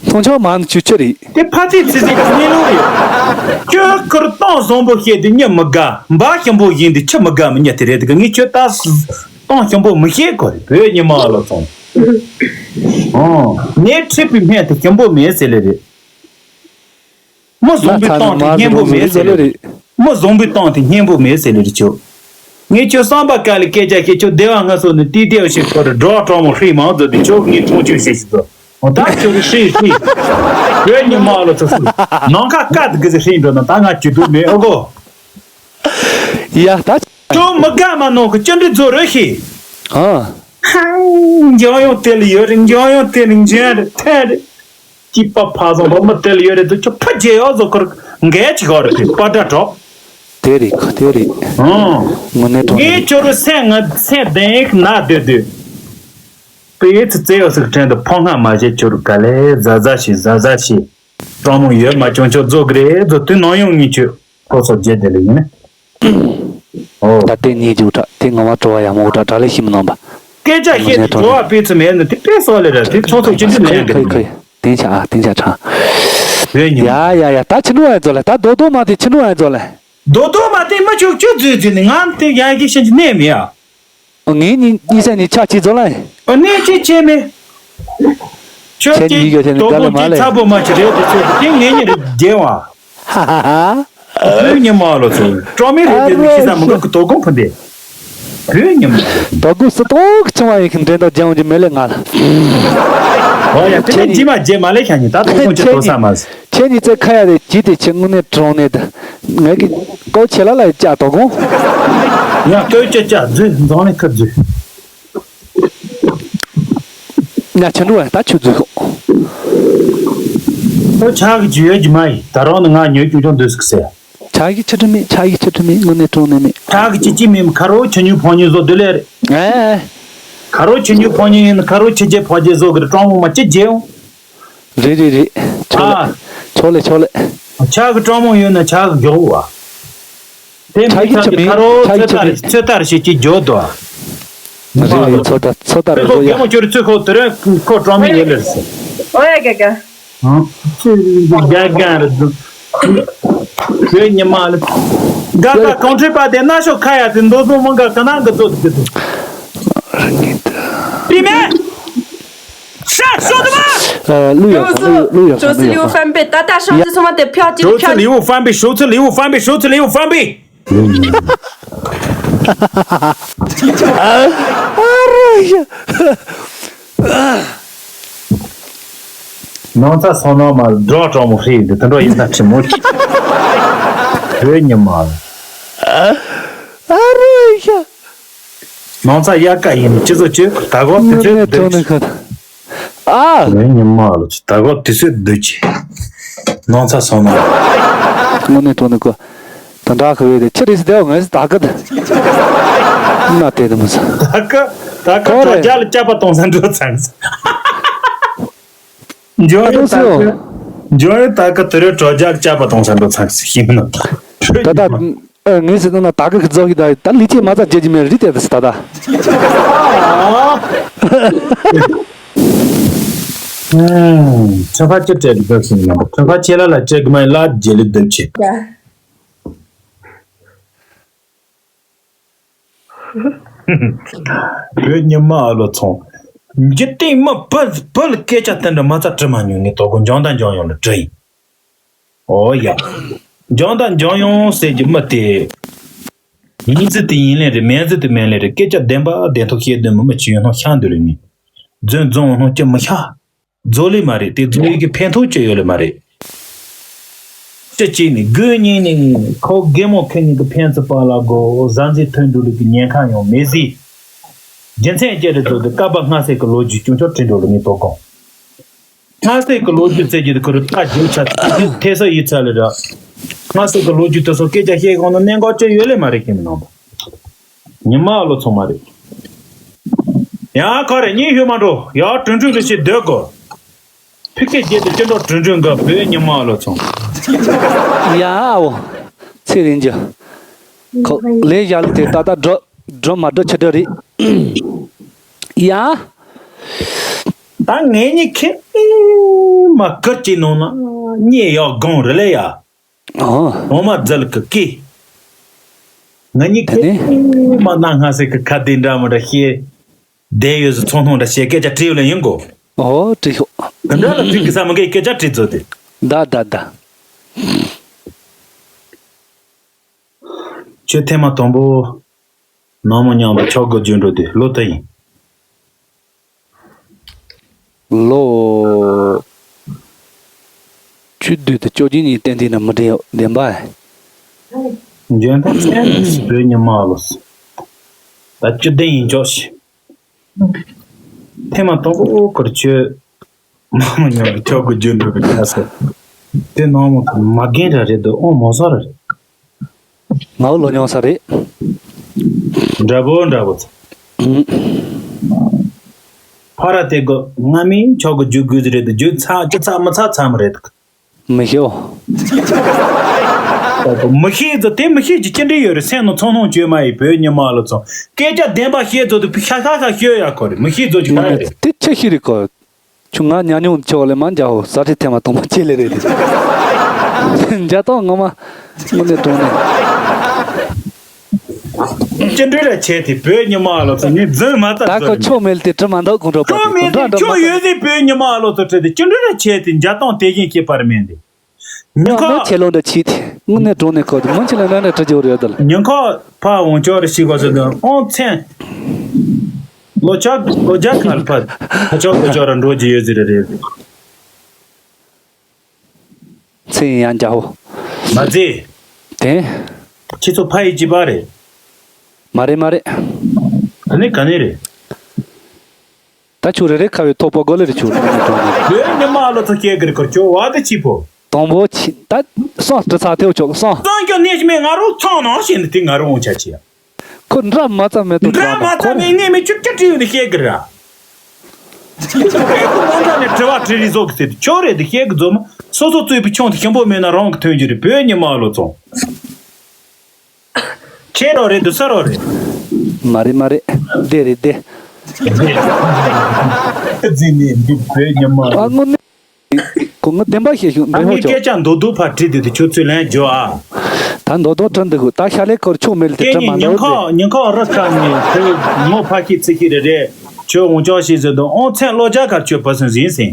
མཐོང་ཆུང་མ་ནི་ཆུ་ཆི་རེད། དེ་ཕ་ཚིག་ཚི་ཚི་གི་གནས་ལུགས་རེད། ཁྱོད་ཁུར་སྟོང་བཟང་པོ་བཤད་དེ་མྱི་མི་དགའ་འབའ་ཞིམ་པོ་བཞིན་དུ་ཆི་མི་དགའ་མི་མྱི་དེ་རེད་དག་ངས་ཁྱོད་ད་སྟོང་ཞིམ་པོ་མི་བཤད་གོ་རེད་བོད་ཉི་མ་ལོ་ཚོང་། ཨོ་ངས་ཁྲིད་པའི་སྨན་དེ་ཞིམ་པོ་མེད་ཟེར་ལེ་རེད། མི་བཟང་པོའི་སྟོང་དེ་སྙན་པོ་མེད་ཟེར་ལེ་རེད། མི་བཟང་པོའི་སྟོང་དེ་སྙན་པོ་མེད་ཟེར་ལེ་རེད་ཁྱོད། ངས་ཁྱོད་བསམ་པ་དཀའ་ལས་སྐད་ཆ་བཤད་ཁྱོད་སྡེ་བ་ང་སོ་ནས་ཏི་ཏེ་བ་ཞིག་ཁོ་ར་སྒྲོག་གྲོག་མོ་ཧྲིལ་མང་ཚོ་དེ་ཁྱོད་ངས་མཐོང་ཆུང་བྱེད་ཞིག་ཏོ། འོ་ད་ཁྱོད་ཀྱི་ཧྲིལ་ཧྲིལ། བོད་ཉི་མ་ལོ་ཚོ་སུ། ནང་ཁ་བཀའ་དེ་གི་ཟེར་ཧྲིལ་འགྲོ་ན་ད་ང་ཇུས་གཏོགས་མེད་ཨོ་གོ། ཡ་ད། ཁྱོད་མི་དགའ་མ་ནོ་གི་ཅི་འདྲི་རྫོ་རོ་ཤི། ཨ། ཧང་། འཇང་ཡོང་དེ་ལ་ཡོད་རེད། འཇང་ཡོང་དེ་ལ་འཇང་རེད་ཐལ་རེད། སྐྱིད་པ་ཕ་བཟང་བ་མི་དེ་ལ་ཡོད་རེད་དུ་ཁྱོད་ཕ་རྗེ་ཡོག་བཟོ་ཁར་འགལ་གྱི་གོ་རེད་དེ་པ་ཏྲ་གྲོགས། དེ་རེད་ཁོ་དེ་རེད། ཨང་། དངོས་གནས་དྲང་ངས་ཁྱོད་རུ་སེམས་ང་སེམས་བདེན་ཡིག་ན་སྡོད་སྡོད། དཔེ་ཡིད་ཚི་རྩེ་ཡོག་ཟིག་དྲན་དུ་ཕོ་ང་མ་བྱེད་ཁྱོད་རུ་ག་ལེ་ཟ་ཟ་ཞིག་ཟ་ཟ་ཞིག་གྲོགས་མོ་ཡོད་མ་བྱུང་ཆོག་རྫོགས་གི་རེད་རྫོགས་དུས་ནང་ཡོང་ངེས་ཆོད་ཁོ་ཚོ་རྗེས་དེ་ལ་ཡིན། ཨོ། ད་ལྟའི་གནས་འཇུག་དྲག་དེ་ངོ་མ་སྤྲོ་བ་ཡག་མོ་དྲག་དྲག་ལས་ཤི་མི་ནང་པ། སྐད་ཆ་བཤད་དེ་སྤྲོ་བ་སྤེལ་ཚུལ་མེད་ན་དེ་དཔེ་སོགས་ལས་ར་དེ་ཚོགས་ཚོགས་ཅི་འདྲ་ལེན་གི་ཁོས་ཁོས་དེང་ཆ་ཨ་དེང་ཆ་དྲག་བོད་ཉིན། ཡ་ཡ་ཡ་ད་ཕྱི་འགྲོ་ཨེ་ཚོ་ལ་ད་རྡོག་རྡོག་མ་དེ་ཕྱི་འགྲོ་ཨེ་ཚོ་ལ། རྡོག་རྡོག་མ་དེ་མ་ཆོག་ཆོག་རྫུས་རྫུས་ནི་ང་དེ་ཡ་གི་ཤན་གྱི་གནས་མི་ཡ། ངའི་གཉིས་གཉིས་ས་གཉིས་ཆ་གཅིག་ཚོ་ལ། ཨ་ནི་ཅི་བྱས་མེད། ཁྱོད་ཁྱེད་གཉིས་ཀྱི་ཁྱེད་ནི་དོ་དགོང་དགའ་ལ་མ་ཅི་ལས། ཚ་པོ་མ་ཅི་རེད་དེ་ཚོད་དེ་ངེད་གཉིས་རེད་རྒྱལ་བ། ཧ་ཧ་ཧ། བོད་ཉི་མ་ལོ་ཚོ་གྲོ་མི་རེད་དེ་ནི་ཁྱི་ས་མི་འགྲོ་གི་དོ་དགོང་ཕུ་འདེ། བོད་ཉི་མ། དོ་དགོང་སི་ཏོག་ཆུང་བ་ཡིན་གི་འདྲེན་དང་རྒྱང་གི་མེ་ལེ་ང་ལ། ཨོ་ཡ་དེ་ནི་རྗེས་མ་རྗེས་མ་ལས་ཤ་ཉི་ད་དོ་དགོང་ཅི་དོ་ས་མ་ཟི། ཁྱེད་གཉིས་ཚེ་ཁ་ཡ་རེ་ཇི་དེ་ཆེ་དངོས་གནས་དྲང་གནས་དེ། ངས་ཀྱི་ཀོ་ཆེ་ལ་ལ་ཡི་ཅག་དོ་དགོང་། ཡང་ཀོ་ཅ་ཅག་རྫུས་འཛང་ནས་ཁ་རྫུས། ང་ཆུ་འགྲོ་བ་ད་ཆུ་འཛུལ་ཤོག་ཨོ་ཆག་གི་ཅི་ཡོད་ཀྱི་མ་ཡིན། ད་རང་ནི་ང་ཉོས་ཀྱུ་ཀྱང་འདོད་སུ་ཟེར། ཆག་གི་ཆུ་ཁྲི་མེད། ཆག་གི་ཆུ་ཁྲི་མེད། དངོས་གནས་དྲང་གནས་མེད། ཆག་གི་ཅི་ཅི་མེད། ཁ་རོ་ཆུ་ཉུ་ཕོ་ཉུ་བཟོ་འདོད་ལེ་རེད། ཨེ། ཁ་རོ་ཆུ་ཉུ་ཕོ་ཉུ་ཡིན། ཁ་རོ་ཆུ་རྗེ་ཕོ་རྗེ་བཟོ་གི་རེད། གྲོང་མོ་མ་ཅི་རྗེ་ཡོང་། རེད་རེད་རེད། ཆོག་ལེ། ཨ། ཆོག་ལེ་ཆོག་ལེ། ཆག་གི་གྲོང་མོ་ཡོད་ན་ཆག་གི་མགྱོགས་བ། དེ་མི་ཆག་གི་ཚང་ཆུ་གི་མེད། ཁ་རོ་ཆག་གི་ཚོད་ཆུ་ལྟར་མེད། ཚོད་ལྟར་བྱེད་ཀྱི་མགྱོགས་དོ། རེད་རེད། ཚོད་ལྟར་ཚོད་ལྟར་ཚོད་ཁོ་བཟོ་ཡ། རྒན་མོ་ཁྱོད་རི་ཚོད་ཁོ་དེ་རིང་ཁོ་གྲོང་མི་ཡོད་ལེ་རེད་ཟེར། ཨོ་ཡ་ག་ག་ཧང་། ཁྱོད་རྒན་རྒན་རེད་འདུག་ཁྱོད་ཉི་མ་ལ། དགའ་དགའ་གང་འཕྲོད་པ་དེ་སྣ་ཤོག་ཁ་ཡ་དེ་མདོ་སོང་མ་འགའ་ག་ན་འགའ་ཚོད་དེ་དེ། རིང་ངེས་དུ། པི་མེ། ཧྲ་ཤོག་དུ་མ། ཨ། ཀླུ་ཡག་ཀླུ་ཡག་ཀླུ་ཡག་ཀྲོ་སི་ཀླུ་ལིའུ་ཡག་ཧྥན་པེ་ད་ལྟ་ཧྲ་ཡ། ཙི་ཚོ་མ་དེ་ཕྱག་ཅིག་ཤོག་ཚི་ཕྱག་ལིའུ་ཧྥན་པེ། ཤོག་ཚི་ལིའུ་ཧྥན་པེ། ཤོག་ཚི་ལིའུ་ཧྥན་པེ། ཨ་རོ་ཡ། ནང་ཚ་སོང་ནང་མ་སྒྲོག་གྲོག་མོ་ཧྲི་ཡི་འདུག་དེ་འགྲོ་ཡིན་ད་ཁྲི་མོ་ཅི། བོད་ཉི་མ་ལ། ཨ་རོ་ཡ། ནང་ཚ་ཡ་ཀ་ཡིན་ནི་ཅི་ཚོ་ཅི་ད་གོ་དེ་ཚོད་དུ། ཨ། བོད་ཉི་མ་ལ་ཅི་ད་གོ་དེ་ཚོད་དུ་ཅི། ནང་ཚ་སོང་ནང་། དངོས་གནས་དྲང་གནས་གོ། ད་འདྲ་ཁ་བའི་དེ་ཕྱི་རེས་སུ་བསྡད་པ་ངས་ད་ག་ད། ན་དེ་དུ་མི་ཚ། ད་ག་ད་ག་གོ་རེད། དྲོ་རྒྱ་ལ་སྐྱབས་པ་གཏོང་ས་འགྲོ་ཚར་ས། འཇོ་ཡོད་ད་ག་འཇོ་ཡོད་ད་ག་དེ་རེད། དྲོ་རྒྱ་ལ་སྐྱབས་པ་གཏོང་ས་འགྲོ་ཚར་ས་ཤིང་ནི། ད་ད་ངས་ཟེར་ན་ད་ག་གི་རྫོགས་ཀྱི་ད་ད་ལི་ཅི་མ་ཚ་རྒྱལ་གྱི་མེད་རི་དེ་ད་ད། ཁྲ་ཁ་ཅི་སྤྲད་དུ་བབས་ཟིན་ཡང་ཁྲ་ཁ་ཆེ་ལ་ལ་སྤྲད་གི་མ་ཡིན་ལ་རྒྱལ་ལི་སྡོད་ཆེ། བོད་ཉི་མ་ཨ་ལོ་ཚོང་། འཇིག་རྟེན་མི་བུ་བུ་ལ་སྐད་ཆ་དེ་འདྲ་མ་རྩ་དྲི་མ་མྱོང་ངས་དོ་གོ་འཇང་དང་འཇང་ཡོང་ལ་དྲི་ཡིན། ཨོ་ཡ། འཇང་དང་འཇང་ཡོང་ཟེར་གྱི་མི་དེ། མིང་ཚིག་དེ་ཡིན་ལེ་རེད། མིང་ཚིག་དེ་མིན་ལེ་རེད། སྐད་ཆ་བདེན་པ་བདེན་ཐོག་བཤད་དོན་མི་མི་ཅི་ཡོད་ནོ་ཤ་འདུལ་རེད་ནི། རྫུན་རྫུན་ནོ་ཅི་མི་ཤ། རྫོགས་ལེ་མ་རེད། དེ་རྫོགས་ཡོད་ཀྱི་ཕན་ཐོགས་ཅི་ཡོད་ལེ་མ་རེད། ཅི་གཅིག་ནི་དགོས་ཉིན་ནི་ཁོ་རྒན་མོ་ཁེ་ཉིན་གྱི་ཕན་ཚུན་པ་ལ་གོ་གཟའ་འཛིན་ཐོན་འགྲོ་ལུགས་ཀྱི་ཉེན་ཁ་ཡང་མེད་ཟིག་རྒྱུ་མཚན་ཅི་རེད་ཚོ་དེ་བསྐལ་པ་སྔ་ས་གི་ལོ་རྒྱུས་ཅུང་ཆོག་བྲིས་འགྲོ་ལུགས་ནི་དོ་དགོང་། སྔ་ས་གི་ལོ་རྒྱུས་ཟེར་གྱི་དེ་ཁོ་རུ་ཐག་རྒྱུག་ཆ་ཐེ་ས་ཡིད་ཚ་ལེ་ར། སྔ་ས་གི་ལོ་རྒྱུས་དེ་ཚོ་སྐད་ཆ་བཤད་གོང་ན་གནད་འགག་ཅི་ཡོད་ལེ་མ་རེད་ཁེ་མི་ནང་པ། ཉི་མ་ཨ་ལོ་ཚང་མ་རེད། ཡང་ཁ་རེ་གཉིད་ཤོད་མ་འགྲོ། ཡ་ཀྲུང་ཀྲུང་གི་ཞིག་སྡོད་དགོ། ཕི་ཁེ་རྒྱལ་དུ་སྤྱི་འགྲོ་ཀྲུང་ཀྲུང་གི་བོད་ཉི་མ་ཨ་ལོ་ཚང་། ཡ་འོ། ཚེ་རིང་རྒྱུ། ཁོ་ལས་བཞག་ལས་དེ་ད་ལྟ་འགྲོ་འགྲོ་མ་འགྲོ་ཆི་འགྲོ་རེད། ཡ། ད་ངེད་གཉིས་ཁེ་མ་ཀིར་གྱི་ནང་ན་གཉིད་ཡག་གང་རེད་ལེ་ཡ། ཨོ། འོ་མ་རྫལ་གི་ཀི། ང་གཉིས་ད་ཀི་ནི། མ་ན་སྔ་སེ་གི་ཁ་བདེ་འདྲ་མི་འདྲ་བཤད། བསྡད་ཡོད་ཟི་ཚོང་སྣང་འདྲ་བཤད་སྐད་ཆ་དྲིས་ཡོད་ལ་ཡིན་གོ། ཨོ་དྲིས་ཤོག་དེ་འདྲ་ལ་ཚིག་གི་ས་མི་འགའི་སྐད་ཆ་དྲིས་ཚོ་དེ། ད་ད་ད། ཁྱོད་ཐེངས་མ་དང་པོ། ནང་མི་མཉམ་དུ་ཆོག་གི་རྒྱུ་འགྲོ་དུས་ལོ་དུ་ཡིན། ལོ། བཅུ་བདུན་དུ་བཅོ་བརྒྱད་ཉིན་བསྟན་འཛིན་ན་མི་འདྲེན་བདེན་པ། འཇོན་ཐང་ཚན་བོད་ཉི་མ་ལོ། ད་བཅུ་བདུན་ཡིན་ཆོག་ཤི། ཐེངས་མ་དང་པོ་ཁུར་ཆོད། མ་མ་ཉོ་གི་ཆོག་གི་རྒྱུ་འགྲོ་གི་ཁ་ཟེར། དེ་ནང་མ་མ་རྒན་ར་རེད་འདུག་ཨོ་མོ་ས་ར་རེད། ང་བོ་ལོ་ཉུང་ས་རེད། འདྲ་པོ་འདྲ་པོ་ཚ། ཨུམ། ཕ་ར་དེ་གོ་ང་མིན་ཆོག་གི་རྒྱུ་དགོས་ཟེར་རེད་འདུག་རྒྱུ་ཚ་ཅི་ཚ་མི་ཚ་ཚ་མི་རེད་འདུག་མི་ཤེས། མི་ཤེས་ཚོ་དེ་མི་ཤེས་ཀྱི་ཅི་འདྲ་ཡོད་རེད། སེམས་ནང་ཚོང་སྣང་བཅོས་མ་ཡི་བོད་ཉི་མ་ལོ་ཚོ་སྐད་ཆ་བདེན་པ་བཤད་ཚོ་དེ་ཤ་ཤ་ཤ་ཤོད་ཡ་ཁོ་རེད། མི་ཤེས་ཚོ་ཅི་ག་རེད། དེ་ཆི་ཤི་རེད་གོ། ཁྱོད་ང་ཉ་ཉུང་ཆེ་བ་ལས་མ་འཇའ་ཧོ་ཟ་ཁྲི་ཐེངས་མ་དང་པོ་ཆེ་ལེ་རེད་དེ། འཇའ་ཏོང་ངོ་མ་དངོས་གནས་དྲང་གནས། ཅི་འདྲ་ར་བྱས་ཏེ་བོད་ཉི་མ་ལོ་ཚོ་ནི་རྫུན་མ་ད་ད་ཁོ་ཆོ་མེད་དེ་དྲི་མ་འདུག་གོང་འགྲོ་པ་ཆོ་མེད་དེ་འགྲོ་ཆོ་ཡོད་ཟིག་བོད་ཉི་མ་ལོ་ཚོ་ཁྲིད་དེ་ཅི་འདྲ་ར་བྱས་ཏེ་འཇའ་ཏོང་དེ་བཞིན་སྐྱེས་པར་མེད་དེ། ཉིན་ཁ། ཁྱེད་ལོ་འདྲ་ཆེ་དེ་དངོས་གནས་དྲང་གནས་ཁོ་དེ་མང་ཆེ་ལ་འདྲ་འདྲ་དྲི་རྒྱུ་རེད་དེ། ཉིན་ཁ་ཕ་འོང་ཆོག་རེ་ཞིག་གོ་ཟེར་དུས་ཨོང་མཚན། ལོ་ཆག་ལོ་རྒྱ་ཁར་ཕ་ཕ་ཆོག་ལོ་ཆོག་ར་འགྲོ་རྒྱུ་ཡོད་ཟེར་རེད། མཚན་ཡང་རྒྱ་ཧོ། མ་ཚེ། དེ། ཁྱེད་ཚོ་ཕ་ཡི་གཅིག་པ་རེད། མ་རེད་མ་རེད། ག་ནས་ག་ནས་རེད། ད་ཁྱོད་རེ་རེ་ཁ་བའི་ཐོག་པོ་གོ་ལེ་རེ་ཁྱོད་ནས་གྲོངས་ནས། བོད་ཉི་མ་ལོ་ཚོ་སྐྱེ་གི་རེད་ཁོ་ཁྱོད་བ་དེ་ཆི་པོ། དང་པོ་ཆི་ད་སང་དྲི་ཚ་ཐེའུ་ཆོག་སང་། སང་ཁྱོད་ནས་མེད་ང་རོ་ཚང་ནང་བཞིན་དེ་ང་རོ་འོང་ཆ་ཆི་ཡ། ཁོ་འདྲ་མ་ཙམ་མེད་དོ། འདྲ་མ་ཙམ་མེད་ནས་མེད་ཁྱོད་ཀྱི་བྲིས་ཡོད་ནི་ཤེས་གི་ར། ཁོ་ང་འདྲ་ནས་དྲི་བ་དྲི་རི་བཟོ་གི་ཟེར་ཁྱོད་རེད་དེ་ཤེས་གི་རྫོ་མ་སོ་སོ་བཙོས་པའི་ཆུང་དེ་ཞིམ་པོ་མེད་ན་རང་གི་ཐོན་རྒྱུ་རེད་བོད་ཉི་མ་ལོ་ཚོ། ཁྱེད་རོགས་རེད་འདུག་ས་རོགས་རེད། མ་རེད་མ་རེད། བདེ་རེད་བདེ། རྫིག་ནས་འདི་བོད་ཉི་མ། ཨ་དངོས་གནས། ཁོ་ངི་བདེན་པ་བཤད་ཤོག་ཨ་འདྲེ་ངའི་ཧོ་ཅོག་སྐད་ཆ་མདོ་མདོ་ཕར་བྲིས་དུས་དུ་ཁྱོད་ཚོས་ལན་རྒྱོ་ཨ། ད་མདོ་མདོ་བྲིས་འདུག་ད་ཤ་ལས་ཁོར་ཆོག་མེད་ལ་དེ་དེ་བྲིས་ཉིན་མ་ཉིན་འདུག་ཁ་ཟེར། ཉིན་ཁ་རི་ཁ་ནས་ཁོས་ངོ་ཕ་ཤི་ཚི་ཤི་རེ་རེ་ཁྱོད་འོང་ཅོག་ཤི་ཟེར་དུ་ཨོང་མཚན་ལོ་རྒྱ་གར་ཁྱོད་བུ་སུན་ཟིན་ཟིན།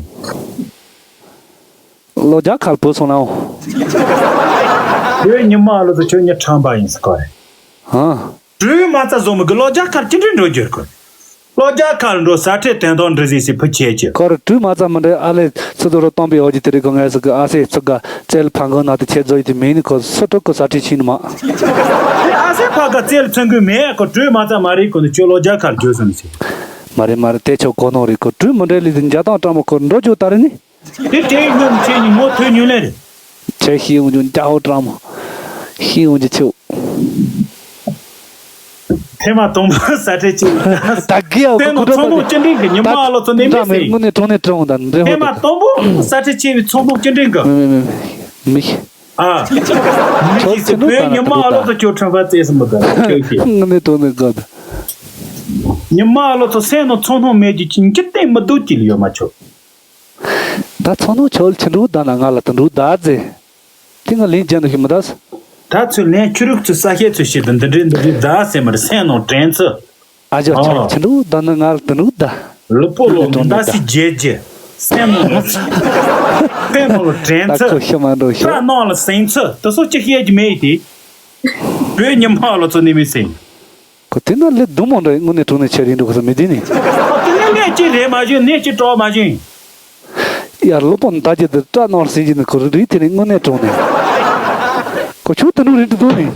ལོ་རྒྱ་གར་བུ་སོང་ནའོ། ཁྱོད་ཉི་མ་ལོ་ཚོ་ཁྱོད་ཉི་ཁྲམ་པ་ཡིན་ཟེར་གོ་རེད། ཧང་། སྤྲུལ་མ་རྩ་བཟོ་མི་གི་ལོ་རྒྱ་གར་ཅི་འདྲའི་འགྲོ་རྒྱུར་གོ། ལོ་རྒྱ་གར་འགྲོ་ས་ཁྲལ་དོན་དག་འདྲི་ཟིག་སི་ཕུ་ཆེ་ཆེ། ཁོ་ར་སྤྲུལ་མ་རྩ་མི་འདྲ་ཨ་ལེ་ཚོ་དོ་རོ་སྟོན་པའི་འོ་ཇི་དེ་རིགས་གོ་ངལ་སུ་གི་ཨ་སེ་ཚུ་ག་རྩལ་ཕ་གི་ན་དེ་ཆེ་བཟོ་ཡི་དེ་མིན་ནི་ཁོ་སུ་ཏོ་གི་ས་ཁྲལ་ཕྱིན་མ། དེ་ཨ་སེ་ཕ་ག་རྩལ་ཚོན་གི་མེད་ཁོ་སྤྲུལ་མ་རྩ་མ་རེད་གོ་ནི་ཁྱོད་ལོ་རྒྱ་གར་འགྱོ་སོང་ཟིག་མ་རེད་མ་རེད་དེ་ཆོ་གོ་ནོ་རེད་ཁོ་སྤྲུལ་མི་འདྲ་ལི་དེ་འཇའ་ཐང་སྤྲང་མོ་ཁོ་འགྲོ་རྒྱུ་ད་རེད་ནི། དེ་དེའི་སྔོན་ཆེ་ཉིན་མོ་ཐོས་ཉུལ་ལེ་རེད། ཆེ་ཤི་ཡོང་རྒྱུ་འཇའ་ཧོ་སྤྲང་མོ། ཤི་ཡོང་རྒྱུ་ཆེའོ། ཐེངས་མ་དང་པོ་ས་ཁྲལ་ཅིག་ད་གི་ཡའོ་ཐེངས་ཁོ་མ་ཚོང་ནོ་སྐྱིད་འདྲེན་གི་ཉི་མ་ཨ་ལོ་ཚོ་ནས་མི་སྲིད། དངོས་གནས་དྲང་གནས་དྲང་ད་འདྲེ་ཧོ་ཐེངས་མ་དང་པོ་ས་ཁྲལ་ཆེ་བའི་ཚོང་ནོ་སྐྱིད་འདྲེན་གི། མི་མི་མི་མི་ཤི། ཨ། མི་ཤི་སི་བོད་ཉི་མ་ཨ་ལོ་ཚོ་ཁྱོད་ཁྲིམས་ཕ་བཙས་སམ་མི་ད་ཁྱོད་ཤི། དངོས་གནས་དྲང་གནས་གི་ད། ཉི་མ་ཨ་ལོ་ཚོ་སེམས་ནང་ཚོང་ནོ་མེད་ཀྱི་ཅིང་ཅི་སྟེང་མི་སྡུག་ཅིག་ཡོད་མ་ཆོག་ད་ཚོང་ནང་ཆོལ་ཆི་འགྲོ་ད་ན་ང་ལ་དུ་འགྲོ་ད་ཟེ། དེ་ང་ལན་རྒྱག་འདུག་ཤི་མི་ད་ཟེ། ད་ཚོས་ལན་ཆུ་རུག་ཚོས་ས་ཤེད་ཚོས་ཤེད་དུ་འདི་འདྲའི་འདི་འདྲའི་ད་ཟེ་མར་སེམས་ནང་དྲན་ཚུ། ཨ་ཇོ་ཆོལ་ཆི་འགྲོ་ད་ན་ང་ལ་དུ་འགྲོ་ད། ལུ་པོ་ལོ་ད་སི་རྗེ་རྗེ། སེམས་ནང་ལ་སེམས་ནང་ལ་དྲན་ད་ཚུ། ཁོ་ཤི་མ་འགྲོ་ཤི། ད་ནང་ལ་སེམས་ཚུ་དུ་སོ་ཅི་ཤེད་ཀྱི་མེད་དེ། བོད་ཉི་མ་ལོ་ཚོ་ནི་མི་སེམས། ཁོ་དེ་ན་ལས་སྡུག་མོ་འདྲ་དངོས་གནས་དྲང་གནས་ཆེ་རིང་འགྲོ་གི་ས་མི་དེ་ནི། ཨ་དེ་ནི་གནས་གཅིག་རེད་མ་བྱུང་གནས་གཅིག་གྲོགས་མ་བྱུང་། ཡར་སློབ་དཔོན་ད་ཀྱི་དེ་སྐྲ་ནང་ཟིན་གྱི་ནི་ཁོ་རིག་རིག་དེ་ནི་དངོས་གནས་དྲང་གནས། ཁོ་ཆུ་དུ་ནུ་རིན་དུ་དུ་ནི།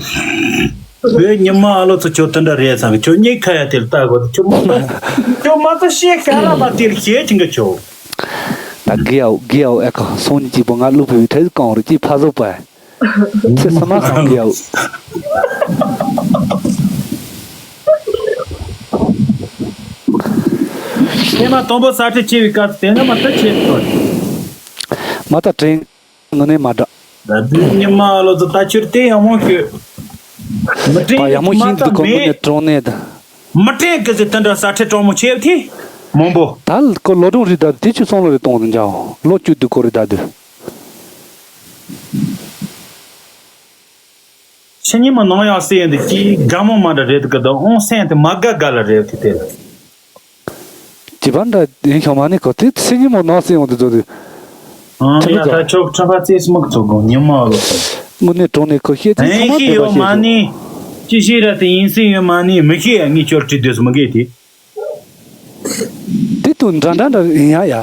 བོད་ཉི་མ་ཨ་ལོ་ཚོ་ཁྱོད་དེ་འདྲ་རེད་ཚང་གི་ཁྱོད་གཉིས་ཁ་ཡ་དེར་ལྟ་དགོས་ཁྱོད་མ་ཁྱོད་མ་ཚོ་ཤེས་ཤ་ལ་མ་དེར་ཤེས་ཀྱིན་གི་ཁྱོད། ད་གི་ཡའོ་གི་ཡའོ་ཨེ་ཁ་སོང་གཅིག་པོ་ང་ལུག་བུའི་གྲལ་གང་རུ་གཅིག་ཕ་བཟོ་པ། ཚེ་ས་མ་སང་གི་ཡའོ། ཚེ་མ་དང་པོ་ས་ཁྲི་ཆེ་བའི་སྐབས་དེ་ན་མ་ཐུ་ཆེ་ཐོ། མ་ད་དྲན་ངོ་ནས་མ་འདྲ། ད་དུས་ཉི་མ་ལོ་ཚོ་ད་ཕྱིར་དེ་ཡག་མོ་ཤོད། མི་པ་ཡག་མོ་ཤིན་ཏུ་གོ་ངོ་ནས་དྲང་གནས་ད། མི་དྲན་གི་ཟེར་དེ་འདྲ་ས་ཁྲི་གྲོང་མོ་ཆེ་བ་དེ་མང་པོ། ད་ལ་ཁོ་ལོ་གྲོང་རི་ད་དེ་ཆུ་སོང་ལོ་རི་གཏོང་དུ་འཇའ་ལོ་བཅུ་དུ་གོ་རི་ད་དུ། ཕྱི་ཉིན་མ་ནང་ཡང་སེ་ཡིན་འདི་ཀྱི་དགའ་མོ་མ་འདྲ་རེད་གི་ད་ཨོང་སེན་དེ་མ་དགའ་དགའ་ལ་རེད་གི་དེ་ལ། ཇི་པན་འདྲ་ཡིན་ཤོག་མ་ནི་གོ་དེ་ཕྱི་ཉིན་མ་ནང་སེ་ཡོང་དུ་འགྲོ་དུ། ཨང་ཡ་ད་ཆོག་ཁྲ་ཕ་ཙེ་སི་མུག་ཚོ་དགོང་ཉི་མ་ལོ་ཚོ། དངོས་གནས་དྲང་གནས་ཁོ་ཤེས་དེ་ཚང་མ་ཡིན་ཤི་བསྡད་པ་ཡོད་མ་ཤེས་ནི། ཅི་ཤེས་ར་དེ་ཡིན་སྲིད་ཡོད་མ་ནི་མི་ཤེས་ཡ་ངས་ཁྱོད་བྲིས་དུས་སུ་མི་དགོས་དེ། དེ་དུས་འདྲ་འདྲ་འདྲ་ཡིན་ཡ་ཡ།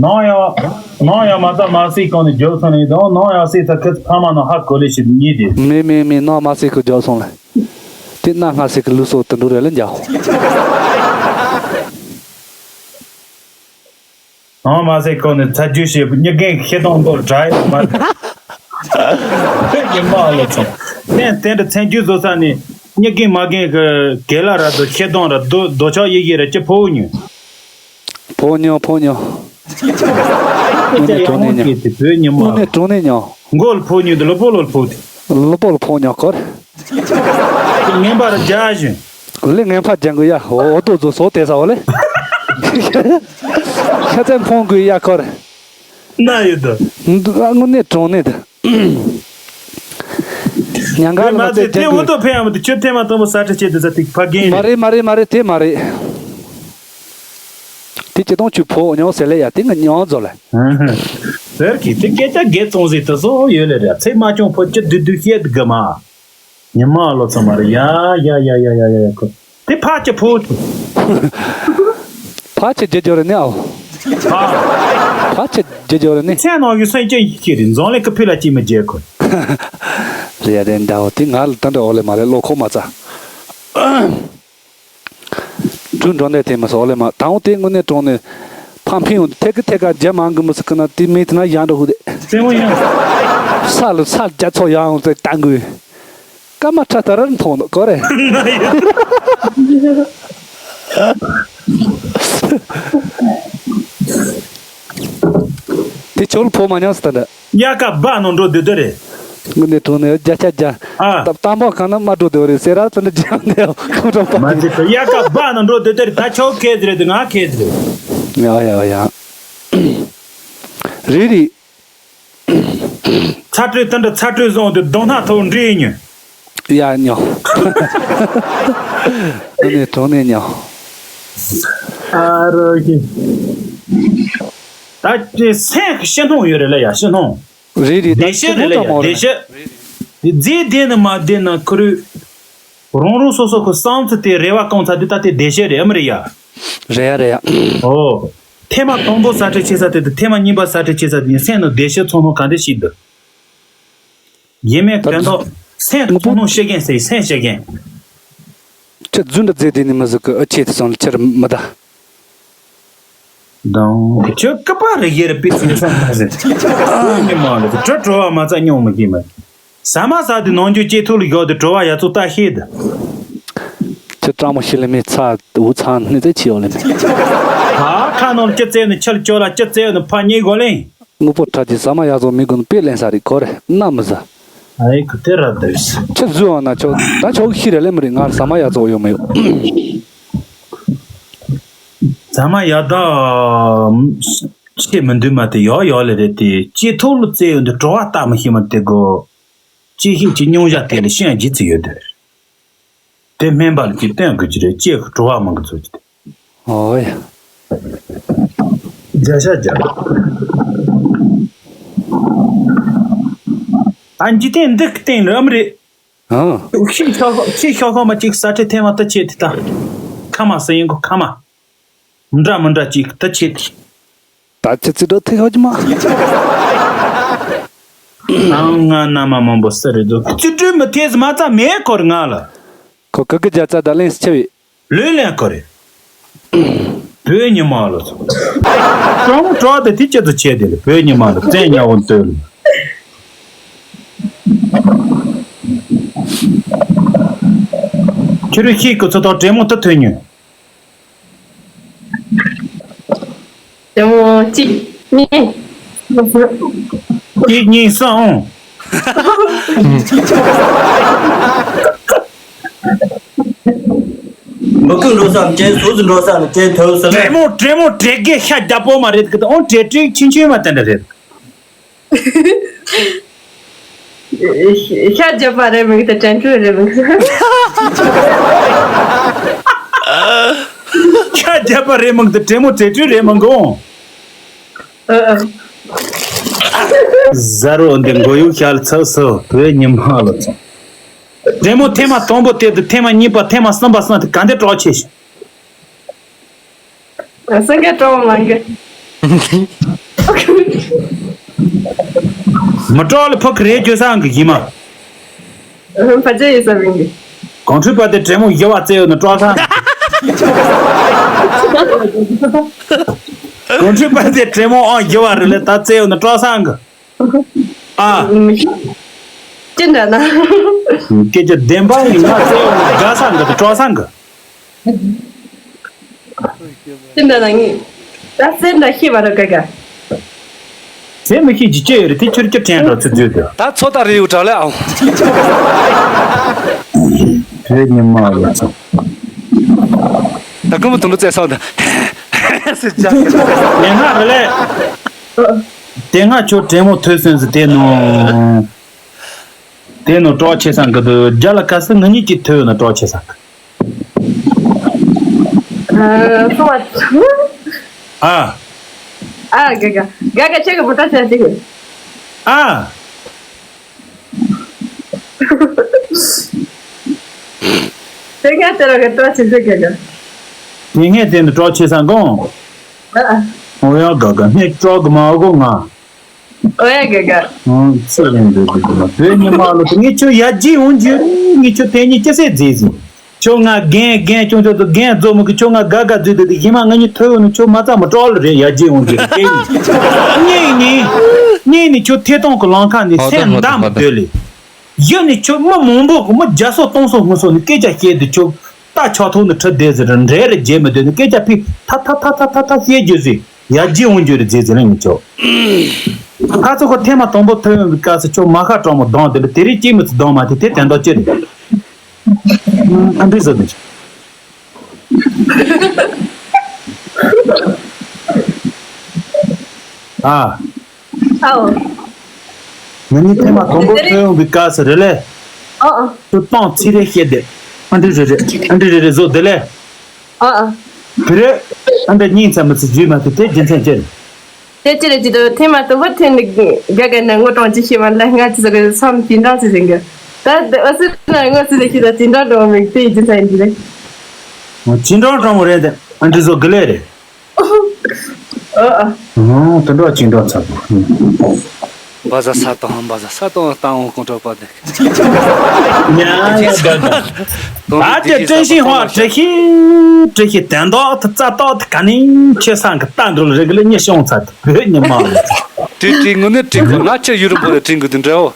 ནང་ཡང་ནང་ཡང་མ་རྩ་མ་སྲིད་གང་ནས་རྒྱོབ་སོང་ནས་དང་ནང་ཡང་སྲིད་ཚ་ཁི་ཚ་ཕ་མ་ནང་ཧ་གོ་ལེ་ཞིག་གཉིས་དེ། མེ་མེ་མེ་ནང་མ་སྲིད་ཁོ་རྒྱོབ་སོང་ལ། དེ་ན་སྔ་སྲིད་ཁི་ལུས་སོ་དུ་འགྲོ་རེ་ལ་འཇའ། ཨང་མ་ཟེར་ཁོ་ནི་ཚ་རྒྱུད་ཞེས་པའི་མྱི་རྒན་ཤེས་སྟངས་མདོར་བསྒྲགས་ཡོད་མ་རེད། ཉི་མ་ལོ་ཚོ། ནས་དེ་འདྲ་མཚན་རྒྱུད་བཟོ་ས་ནི་མྱི་རྒན་མ་རྒན་གི་གེ་ལ་ར་དོ་ཤེས་སྟངས་ར་དོ་དོ་ཆོག་ཡི་གེ་ར་ཅི་ཕོ་ཉོ། ཕོ་ཉོ་ཕོ་ཉོ། དངོས་གནས་དྲང་གནས་ཉོ། དེ་བོད་ཉི་མ་དངོས་གནས་ལོ། དྲང་གནས་ཉོ། མགོ་ལ་ཕོ་ཉོ་དེ་ལོ་ཕོ་ལོ་ཕོ་དེ། ལོ་ཕོ་ལོ་ཕོ་ཉོ་གོ་རེད། ངན་པར་རྒྱག་བཞིན། ལས་ངན་པ་རྒྱག་གི་ཡ་འོ་དོ་ཚོ་སོ་དེ་ས་བ་ལེ། ཤ་ཚན་ཕོང་དགོས་ཡ་ཁོར། ན་ཡོད་དོ། དངོས་གནས་དྲང་གནས་དེ། ཉང་ག་ལ་མ་ཚད་དེ་འུ་དོ་ཕན་ཡ་མི་དུ་ཁྱོད་ཐེངས་མ་དང་པོ་ས་ཁྲ་བྱེད་དུ་ས་ཐིག་ཕ་རྒན་མ་རེད་མ་རེད་མ་རེད་དེ་མ་རེད། དེ་ཅི་དང་ཆུ་ཕོ་ཉོ་ཟེར་ལེ་ཡ་དེ་ང་ཉོ་ཛོ་ལེ། ཟེར་གི་དེ་སྐད་ཆ་རྒྱལ་བཙོང་ཟིག་དུ་སོ་ཡོད་ལེ་རེད་ཚེ་མ་ཅུང་ཕོ་ཅི་དུ་དུ་བཤད་དུ་གི་མ། ཉི་མ་ལོ་ཚོ་མ་རེད་ཡ་ཡ་ཡ་ཁོ། དེ་ཕ་ཆེ་ཕོ་ཆེ། ཕ་ཆེ་རྒྱུ་རྒྱུ་རེད་ནི་ཨོ། ཕ་ཆེ་རྒྱུ་རྒྱུ་རེད་ནི། མཚན་ནང་གི་སོན་ཅན་ཡིག་ཁྱེར་རེད་འཛོང་ལེ་ཀི་ཕི་ལ་ཅི་མི་རྒྱལ་ཁོ། རེད་རེད་འདྲ་བོ་དེ་ང་ལ་ད་འདྲ་ཨོ་ལེ་མ་རེད་བློ་ཁོག་མ་ཚ། འགྲོ་འགྲོ་ནས་དེ་མི་སོགས་ལས་མ་དང་དེ་དངོས་གནས་དྲང་ནས་ཕམ་ཕན་ཡོང་ཐད་ཀི་ཐད་ཀ་རྒྱ་མང་གི་མི་སི་ཁི་ན་དེ་མེད་དེ་ན་ཡང་འགྲོ་ཧུ་དེ། སེམས་ཡང་ས་ལ་ས་རྒྱ་ཚོ་ཡང་ཡོང་དེ་བཏང་དགོས། སྐར་མ་ཁྲ་ལྟར་མཐོང་འདུག་གོ་རེད། དེ་ཆོལ་ཕོ་མ་ཉམས་སུ་ད་འདྲ། དབྱར་ཁ་སྦ་ནང་འགྲོ་སྡོད་སྡོད་རེད། དངོས་གནས་དྲང་ནས་རྒྱ་ཆ་རྒྱ། ཨ། ད་དམ་པ་གང་ན་མ་འགྲོ་སྡོད་རེད་ཟེར་ར་ད་འདྲ་རྒྱ་ནས་ཁོང་ཁྲོ་པ། མ་ཟེར་ད་དབྱར་ཁ་སྦ་ནང་འགྲོ་སྡོད་སྡོད་རེད། ད་ཆོག་ཁེ་ཟེར་རེད་དེ་ང་ཁེ་ཟེར་རེད། ཡ་ཡ་ཡ། རེད་རེད། ཚ་དྲོད་དེ་འདྲ་ཚ་དྲོད་བཟུང་སྟེ་གདོང་སྣ་ཐོག་འདྲེས་ཉོན། ཡ་ཉོ། དངོས་གནས་དྲང་གནས་ཉོ། ཨ་རོ་ཀི། ད་དེ་སེམས་ཀྱི་ཤི་སྣང་ཡོད་རེད་ལ་ཡ་ཤི་སྣང་། རེད་རེད། བདེ་ཤི་རེད་ལ་ཡ་བདེ་ཤི། དེ་རྫས་བདེ་ནི་མ་བདེ་ན་ཁུ་རུ། རང་རང་སོ་སོ་གི་བསམ་ཚུལ་དེ་རེ་བ་བསྐང་ཚར་དུས་ད་དེ་བདེ་ཤི་རེད་ཨེ་མ་རེད་ཡ། རེད་ཡ་རེད་ཡ། ཨོ། ཐེངས་མ་དང་པོ་ཟ་ཁྲེལ་བྱེད་ས་དེ་དང་ཐེངས་མ་གཉིས་པ་ཟ་ཁྲེལ་བྱེད་ས་དེ་ཡིན་སེམས་ནང་བདེ་ཤི་ཚོར་སྣང་ག་འདྲ་ཞིག་འདུག་ཡེ་མེད་ད་དོན་དག་སེམས་ཚོར་སྣང་ཤེས་མཁན་ཟེར་སེམས་ཤེས་མཁན། ཁྱེད་རྫུན་འདྲ་རྫས་དེ་ནི་མི་ཟིག་གི་ཨ་ཆེ་དེ་སོང་ལ་ཁྱེད་མི་ད། དང་། ཁྱོད་ཀི་པ་རི་ཡེར་པི་ཚིག་སང་མ་ཟེར། ཁྱོད་ཉི་མ་ལ་དྲི་བྲོ་བ་མ་ཚ་སྙོང་མི་གི་མ། ཟ་མ་ཟ་དུས་ནང་རྒྱུ་ཅེ་ཐུག་ལ་ཡོད་དུ་བྲོ་བ་ཡ་ཚོ་ལྟ་ཤེས་དུ། ཁྱོད་སྤྲང་མོ་ཤི་ལེ་མི་ཚ་འུ་ཚང་ནི་ཚེ་ཆི་ཡོད་ལེ་མི། ཧ་ཁ་ནང་ལ་ཅི་བཙལ་ནི་ཆལ་ཅོ་ལ་ཅི་བཙལ་ནི་ཕ་ཉེ་གོ་ལེ། དངོས་པོ་ཁྲ་ཅི་ཟ་མ་ཡ་ཚོ་མི་དགོས་ནི་དཔེ་ལེན་ས་རེད་ཁོ་རེ་ན་མི་ཟ། ཨའི་ཁུ་དེ་ར་དེ་རེད། ཁྱོད་བཟོས་བ་ན་ཆོག་ད་ཆོག་ཤི་རེ་ལེ་མི་རེད་ང་ཟ་མ་ཡ་ཚོ་ཡོད་མི་ཡོད། ཟ་མ་ཡ་ད་ཆེ་མི་འདུག་མ་དེ་ཡོག་ཡོག་ལེ་རེད་དེ་ཅི་ཐུག་ལ་བཙལ་ཡོད་འདི་བྲོ་བ་ལྟ་མི་ཤེས་མ་དེ་གོ། ཅི་ཤེས་ཀྱི་སྙུང་བཞག་དེ་ལ་ཤན་རྗེས་ཚུད་ཡོད་དེ། དེ་སྨན་པ་ལ་ཅིག་སྟོན་དགོས་ཀྱི་རེད་ཅེས་བྲོ་བ་མང་གི་ཚོད་ཀྱི་དེ། ཨོ་ཡ། བརྒྱ་ཆ་བརྒྱ། ཨ་འཇིག་རྟེན་འདི་གི་སྟེང་ལ་ཨམ་རེད། ཨང་། ཤི་ཤོག་ཤི་ཤོག་ཤོག་མ་ཅིག་ས་ཁྲི་ཐེངས་མ་ད་ཆེ་དེ་ད། ཁ་མ་ཟེར་ཡིན་གོ་ཁ་མ། མི་འདྲ་མི་འདྲ་ཅིག་ད་ཆེ་དེ། ད་ཆེ་ཚིག་འགྲོ་ཐེག་ཤོག་ཅི་མ། ཨང་ང་ན་མ་མང་པོ་ས་རེད་འདུག་ཚིག་འགྲོ་མི་ཐེས་མ་ཙམ་མེད་ཁོར་ང་ལ། ཁོ་ག་གི་རྒྱ་ཚ་ད་ལེན་སི་ཆེ་བས། ལོས་ལེན་ཁོ་རེད། བོད་ཉི་མ་ལོ་ཚོ། ཀྲོང་ཀྲོ་དེ་དེ་ཅི་ཚོ་བྱས་དེ་ལ་བོད་ཉི་མ་ལོ་བཙན་ཉ་བོ་སྟོད་ལ། ཁྱོད་རུ་ཤེས་ཀྱི་ཚོ་ཐོག་དྲེད་མོང་ཐུབ་ཐོན་ཉོན། དྲེད་མོང་གཅིག་གཉིས། གཅིག་གཉིས་གསུམ་ཨང་། འབུ་ཁུག་འགྲོ་ས་ནས་དྲེད་ཟོག་ཟིག་འགྲོ་ས་ནས་དྲེད་ཐོབ་ཟེར་ལེ། དྲེད་མོང་དྲེད་མོང་དྲེད་དགེ་ཤ་རྒྱ་པོ་མ་རེད་གི་ཨང་དྲེད་དྲེད་ཆུང་ཆུང་མ་དེ་འདྲ་རེད། ཤ་རྒྱབ་པ་རེད་མི་འདུག་དྲན་འཕྲུལ་རེད་མི་འདུག་ཤ་རྒྱབ་པ་རེད་མི་འདུག་དྲེད་མོང་དྲེད་འཕྲུལ་རེད་མི་འདུག་ཨ་ཨ། ཟ་རོ་འདི་མགོ་ཡུག་ཤ་ལ་ཚབ་སོ་བོད་ཉི་མ་ལ་ཚོ། དྲེད་མོང་ཐེངས་མ་དང་པོ་དེ་དང་ཐེངས་མ་གཉིས་པ་ཐེངས་མ་གསུམ་པ་གསུམ་དེ་ག་འདྲ་གྲོགས་ཆེ་ཞིང་། སེང་གེ་སྤྲང་བོ་མང་གི། མི་སྤྲང་ལ་ཕུག་གི་རེད་བརྗོད་སང་གི་ཡིན་མ། ཕ་ཆེ་ཡིན་ས་མིན་གི། གོང་ཁྲོས་པ་དེ་དྲེད་མོང་ཡོ་བ་བཙལ་ཡོད་ན་སྤྲང་སང་གི། གོང་ཁྲོས་པ་དེ་དྲེད་མོང་ཨང་ཡོ་བ་རེད་ལས་ད་བཙལ་ཡོད་ན་སྤྲང་སང་གི། ཨ། ཅི་འདྲ་ན། སྐད་ཆ་བདེན་པ་ཡིན་ན་བཙལ་ཡོད་ན་དགའ་སང་གི་དང་སྤྲང་སང་གི། ཅི་འདྲ་ན་ངས། ད་སེམས་འདྲ་ཤེས་པ་ར་ག་ག་ཟས་མི་ཤེས་ཀྱི་ཅི་ཡོད་རེད་དེ་ཁྱོད་ཀྱི་དྲན་འགྲོ་ཚུལ་བརྗོད་དུ། ད་ཚོ་ད་རེ་ཡོད་གྲགས་ལས་ཨང་། བོད་ཉི་མ་ལ་ཚོ། ད་ཀུན་མོ་དུང་འགྲོ་བཙལ་སོང་ད། སེ་ཅག་དེ་སྔ་རེ་ལས། དེ་སྔ་ཁྱོད་དྲན་མོ་ཐོས་སོན་ཟི་དེ་ནོ། དེ་ནོ་གྲོགས་ཆེ་སང་གི་འདུག་རྒྱ་ལ་ཁ་སི་ང་གཉིས་ཀྱི་ཐོས་ཡོད་ན་གྲོགས་ཆེ་སང་གི། ཨ། སོང་བ། ཨ། ཨ། ག་ག་ག་ག་ཁྱེད་ཀྱི་མུ་ཏ་ཆ་ཅིག་ཨ། དེ་ངས་དེ་ར་ག་གྲོགས་ཆེ་ཟེར་ག་ག་དེ་ངས་དེ་ནི་གྲོགས་ཆེ་སང་གོང་། ཨ། འོ་ཡ་ག་ག་ངས་གྲོགས་གི་མ་གོ་ང་། ཨོ་ཡ་ག་ག་ཨང་ཚེ་རིང་འདོད་དུ་གི་མ་བོད་ཉི་མ་ལོ་དུ་ངས་ཁྱོད་ཡར་རྒྱས་འོང་རྒྱུ་ངས་ཁྱོད་དེ་ཉིད་སྐྱ་སེ་མཛེས་ཟིན། ཁྱོད་ང་རྒན་རྒན་ཁྱོད་ཁྱོད་ཚོ་རྒན་རྫོགས་མི་གི། ཁྱོད་ང་དགའ་དགའ་བརྫིས་འདུག་དེ་ཞི་མ་ང་གཉིས་ཐུག་ཡོང་ནས་ཁྱོད་མ་རྩ་མ་སྤྲོ་ལ་རེད། ཡར་རྒྱས་འོང་རྒྱུ་རེད། སྐད་ཡིག་གཉིས་ནི་གཉིས་ནི་ཁྱོད་ཐད་གཏོང་གི་ལམ་ཁ་ནས་ཨོ་ད་སེམས་ཧོ་ད་འདམ་ཧོ་ད་སྡོད་ལེ། གཞི་ནས་ཁྱོད་མི་མང་པོ་གི་མི་བརྒྱ་སོ་སྟོང་སོ་སྔོན་སོ་ནས་སྐད་ཆ་བཤད་དུས་ཁྱོད་རྟ་ཆོག་ཐོག་ནས་ཁྲིད་བསྡད་ཟེར་ར་འདྲེ་རེ་བརྗེད་མི་སྡོད་ནས་སྐད་ཆ་ཕིག་ཐ་ཐ་ཐ་ཐ་ཐ་ཐ་བཤད་རྒྱུ་ཟིག་ཡར་རྒྱས་འོང་རྒྱུ་རེད་ཟེར་ཟེར་ལེ་ངས་ཁྱོད། ཁ་ཚོ་ཁོ་ཐེངས་མ་དང་པོ་ཐོན་ཡོང་བའི་སྐབས་སུ་ཁྱོད་མ་ཁ་གྲང་མོ་གདོང་དེ་ལ་དེ་རིང་སྐྱེས་མི་ཚོ་གདོང་མ་དེ་དེ་དན་ཏོག་ཅི་རེད། ཨ་འདྲི་ཟེར་དེ། ཨ། ཨའོ། ང་གཉིས་ཐེངས་མ་དང་པོ་ཐོན་ཡོང་བའི་སྐབས་སུ་རེད་ལེ། ཨ་ཨ། ཁྱོད་སྟོང་ཚིག་རེ་བཤད་དེ། ཨ་འདྲི་རེ་རེ། ཨ་འདྲི་རེ་རེ་བཟོ་དེ་ལེ། ཨ་ཨ། བི་རེ། ཨ་འདྲ་སྙིང་ཚ་མི་ཚེ་རྒྱུས་མ་དེ་དེ་རྒྱུ་མཚན་ཅི་རེད། དེ་ཅི་རེད་ཅི་དོ་ཐེངས་མ་དང་པོ་ཐེངས་ནི་དགའ་དགའ་ནས་ངོ་གྲོང་ཅི་ཤེས་མ་ལ་ང་ཅི་ཟེར་གི་བསམ་ཅི་འདྲ་ཅི་ཟེར་གི། ད་དེ་ཨ་སི་ན་ངོ་སི་ལེ་ཤི་ད་ཅི་འདྲ་འགྲོ་མི་དེ་རྒྱུ་མཚན་ཡིན་གི་རེད། ཅི་འདྲ་འགྲོ་མི་རེད་དེ་ཨ་འདྲི་བཟོ་གི་ལེ་རེད། ཨ་ཨ། ཨོ་དེ་འདྲ་ཅི་འདྲ་ཚ་པོ། བ་ཟ་ས་དང་བ་ཟ་ས་དང་བཏང་འོང་ཁོང་ཁྲོ་པ་དེ། ཉ་ཉ་དགའ་དགའ། ད་དེ་བཀྲ་ཤིས་ཧོ་བཀྲ་ཤིས་བཀྲ་ཤིས་དན་ཏོག་ཏུ་རྩ་ཏོག་ཏུ་ག་ནི་ཁྱེད་སང་གི་རྟ་འགྲོ་ལ་རེ་གི་ལ་ཉི་ཤོང་ཚ་དུ་བོད་ཉི་མ་ལ། དྲི་དྲི་དངོས་གནས་དྲི་གོ་ང་ཁྱེད་ཡུ་རུ་འབོ་ལ་དྲི་གི་དུ་འདྲ་བོ།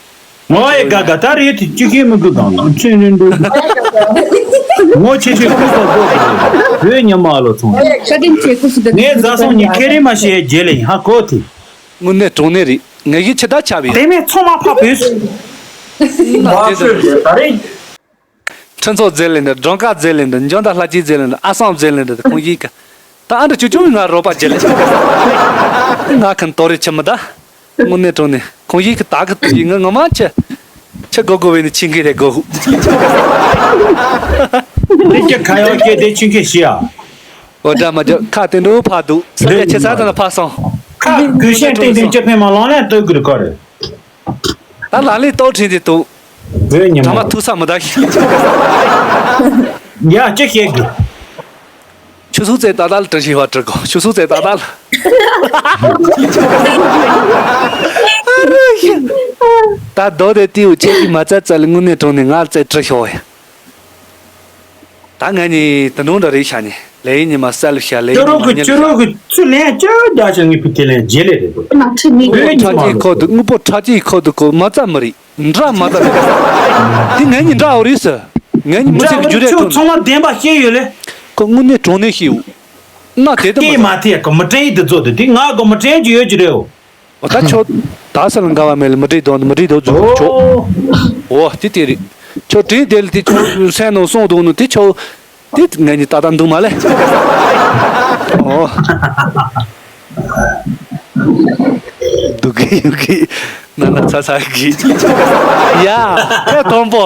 ངོ་ཡི་དགའ་དགའ་ད་རེད་དེ་ཅི་ཁྱེད་མི་དགོས་དང་ན་ཚོད་རིན་འདུག་ངོ་ཆེ་ཆེ་ཁུ་སོ་སོ་བོད་ཉི་མ་ལ་ཚོང་། ཤ་ཏིན་ཆེ་ཁུ་སུ་དེ་ངས་བཟའ་སོང་ཉི་ཁེ་རི་མ་ཤེས་རྗེས་ལ་ཡིན་ཧ་གོ་དེ། དངོས་གནས་དྲང་གནས་རེད། ངེད་ཀྱི་ཆེ་ད་ཆ་བའི། དེ་མེད་ཚང་མ་ཕ་བུས། ཁྲི་ཚོ་རྫས་ལེན་འདི་སྒྲོན་དཀར་རྫས་ལེན་འདི་འཇོན་ད་ལྷ་སྐྱིད་རྫས་ལེན་འདི་ཨ་སང་རྫས་ལེན་འདི་ཁོང་ཡིག་གི། ད་ཨ་འདྲ་ཅུ་ཅུ་ང་རོགས་པ་རྒྱལ་ལེ། ང་ཁན་ཏོ་རེ་ཆེ་མི་ད། དངོས་གནས་དྲང་གནས་ཁོང་ཡིག་གི་ད་གི་ཏུ་ཡིག་ང་ངོ་མ་ཆེ། ཆེ་གོ་གོ་བས་ནི་ཆིང་གི་རེ་གོ་ཧུ། འདི་ཀྱི་ཁ་ཡོག་སྐད་དེ་ཆིང་གི་ཤི་ཡ། འོ་འདྲ་མ་འཇོག་ཁ་དེ་འདྲ་ཕ་འདུག་ས་ཆ་ཆེ་ས་དང་ཕ་སོང་། ཁ་གུས་ཤེས་ཏིང་ཏིང་ཅི་ཕན་མ་ལོང་ལན་ལྟོས་གུ་རི་གོ་རེ། ད་ལ་ལས་ལྟོ་ཁྲིན་དེ་འདུག་བོད་ཉི་ད་མ་མ་ཐུག་ས་མི་ད་ཤི། ཡ་ཅི་ཤེས་གི། ཆུ་སུ་ཙེ་ད་ད་ལ་བཀྲ་ཤིས་བ་བཀྲ་གོ་ཆུ་སུ་ཙེ་ད་ད་ལ། ད་རྡོ་དེ་ཏིའུ་ཆེ་གི་མ་ཙ་ཙ་ལ་དངོས་གནས་དྲང་གནས་ང་ཙེ་བཀྲ་ཤོག་ཡ། ད་ང་ནི་ད་ནང་འདྲ་རེད་ཤ་ནི་ལས་ཡིན་ཉི་མ་ས་ལ་ཤ་ལས་ཡིན་ཉི་མ་ཉི་ལ་ཤ། ཁྱོད་རང་གི་ཚུར་ལན་ཅི་རྒྱ་ཤ་ངའི་ཕི་ཁེ་ལན་རྗེས་ལས་རེད་དོ། དངུལ་ཕོ་ཁྲག་གི་ཁོ་དུ་དངུལ་ཕོ་ཁྲག་གི་ཁོ་དུ་ཁོ་མ་ཙ་མ་རེད། འདྲ་མ་ད་རེད། དེ་ངའི་ཉིན་འདྲ་འོ་རེད་ཟེར། ངའི་ཉིན་མི་ཚེ་གི་རྒྱུ་རེད་ཁྱོད་ཐོན། ཚང་མ་བདེན་པ་ཤེས་ཡོད་ལེ། ཁོ་དངོས་གནས་དྲང་གནས་ཤེས་ཡོད། ན་དེ་དུ་སྐད་མ་མ་ཐེ་ཁོ་མི་དྲན་ཡིད་དུ་རྫོགས་དུ་དེ་ང་གོ་མི་དྲན་གྱི་ཡོད་ཀྱི་རེད་འོ། འོ་ད་ཁྱོད་ད་ས་ལ་འགའ་བ་མེད་ལ་མི་དྲན་དོན་མི་དྲན་དོ་རྫུ་ཁྱོད། འོ་དེ་དེ་རེད། ཁྱོད་དྲན་དེ་ལ་དེ་ཁྱོད་སེམས་ནང་སོང་འདུག་ནོ་དེ་ཁྱོད། དེ་ངས་ནི་ཏག་ཏག་འདུག་མ་ལེ། ཨོ། འདུག་གི་ཡོད་གི། ན་ན་ཚ་ཚ་གི། ཡ། ཁ་དང་པོ།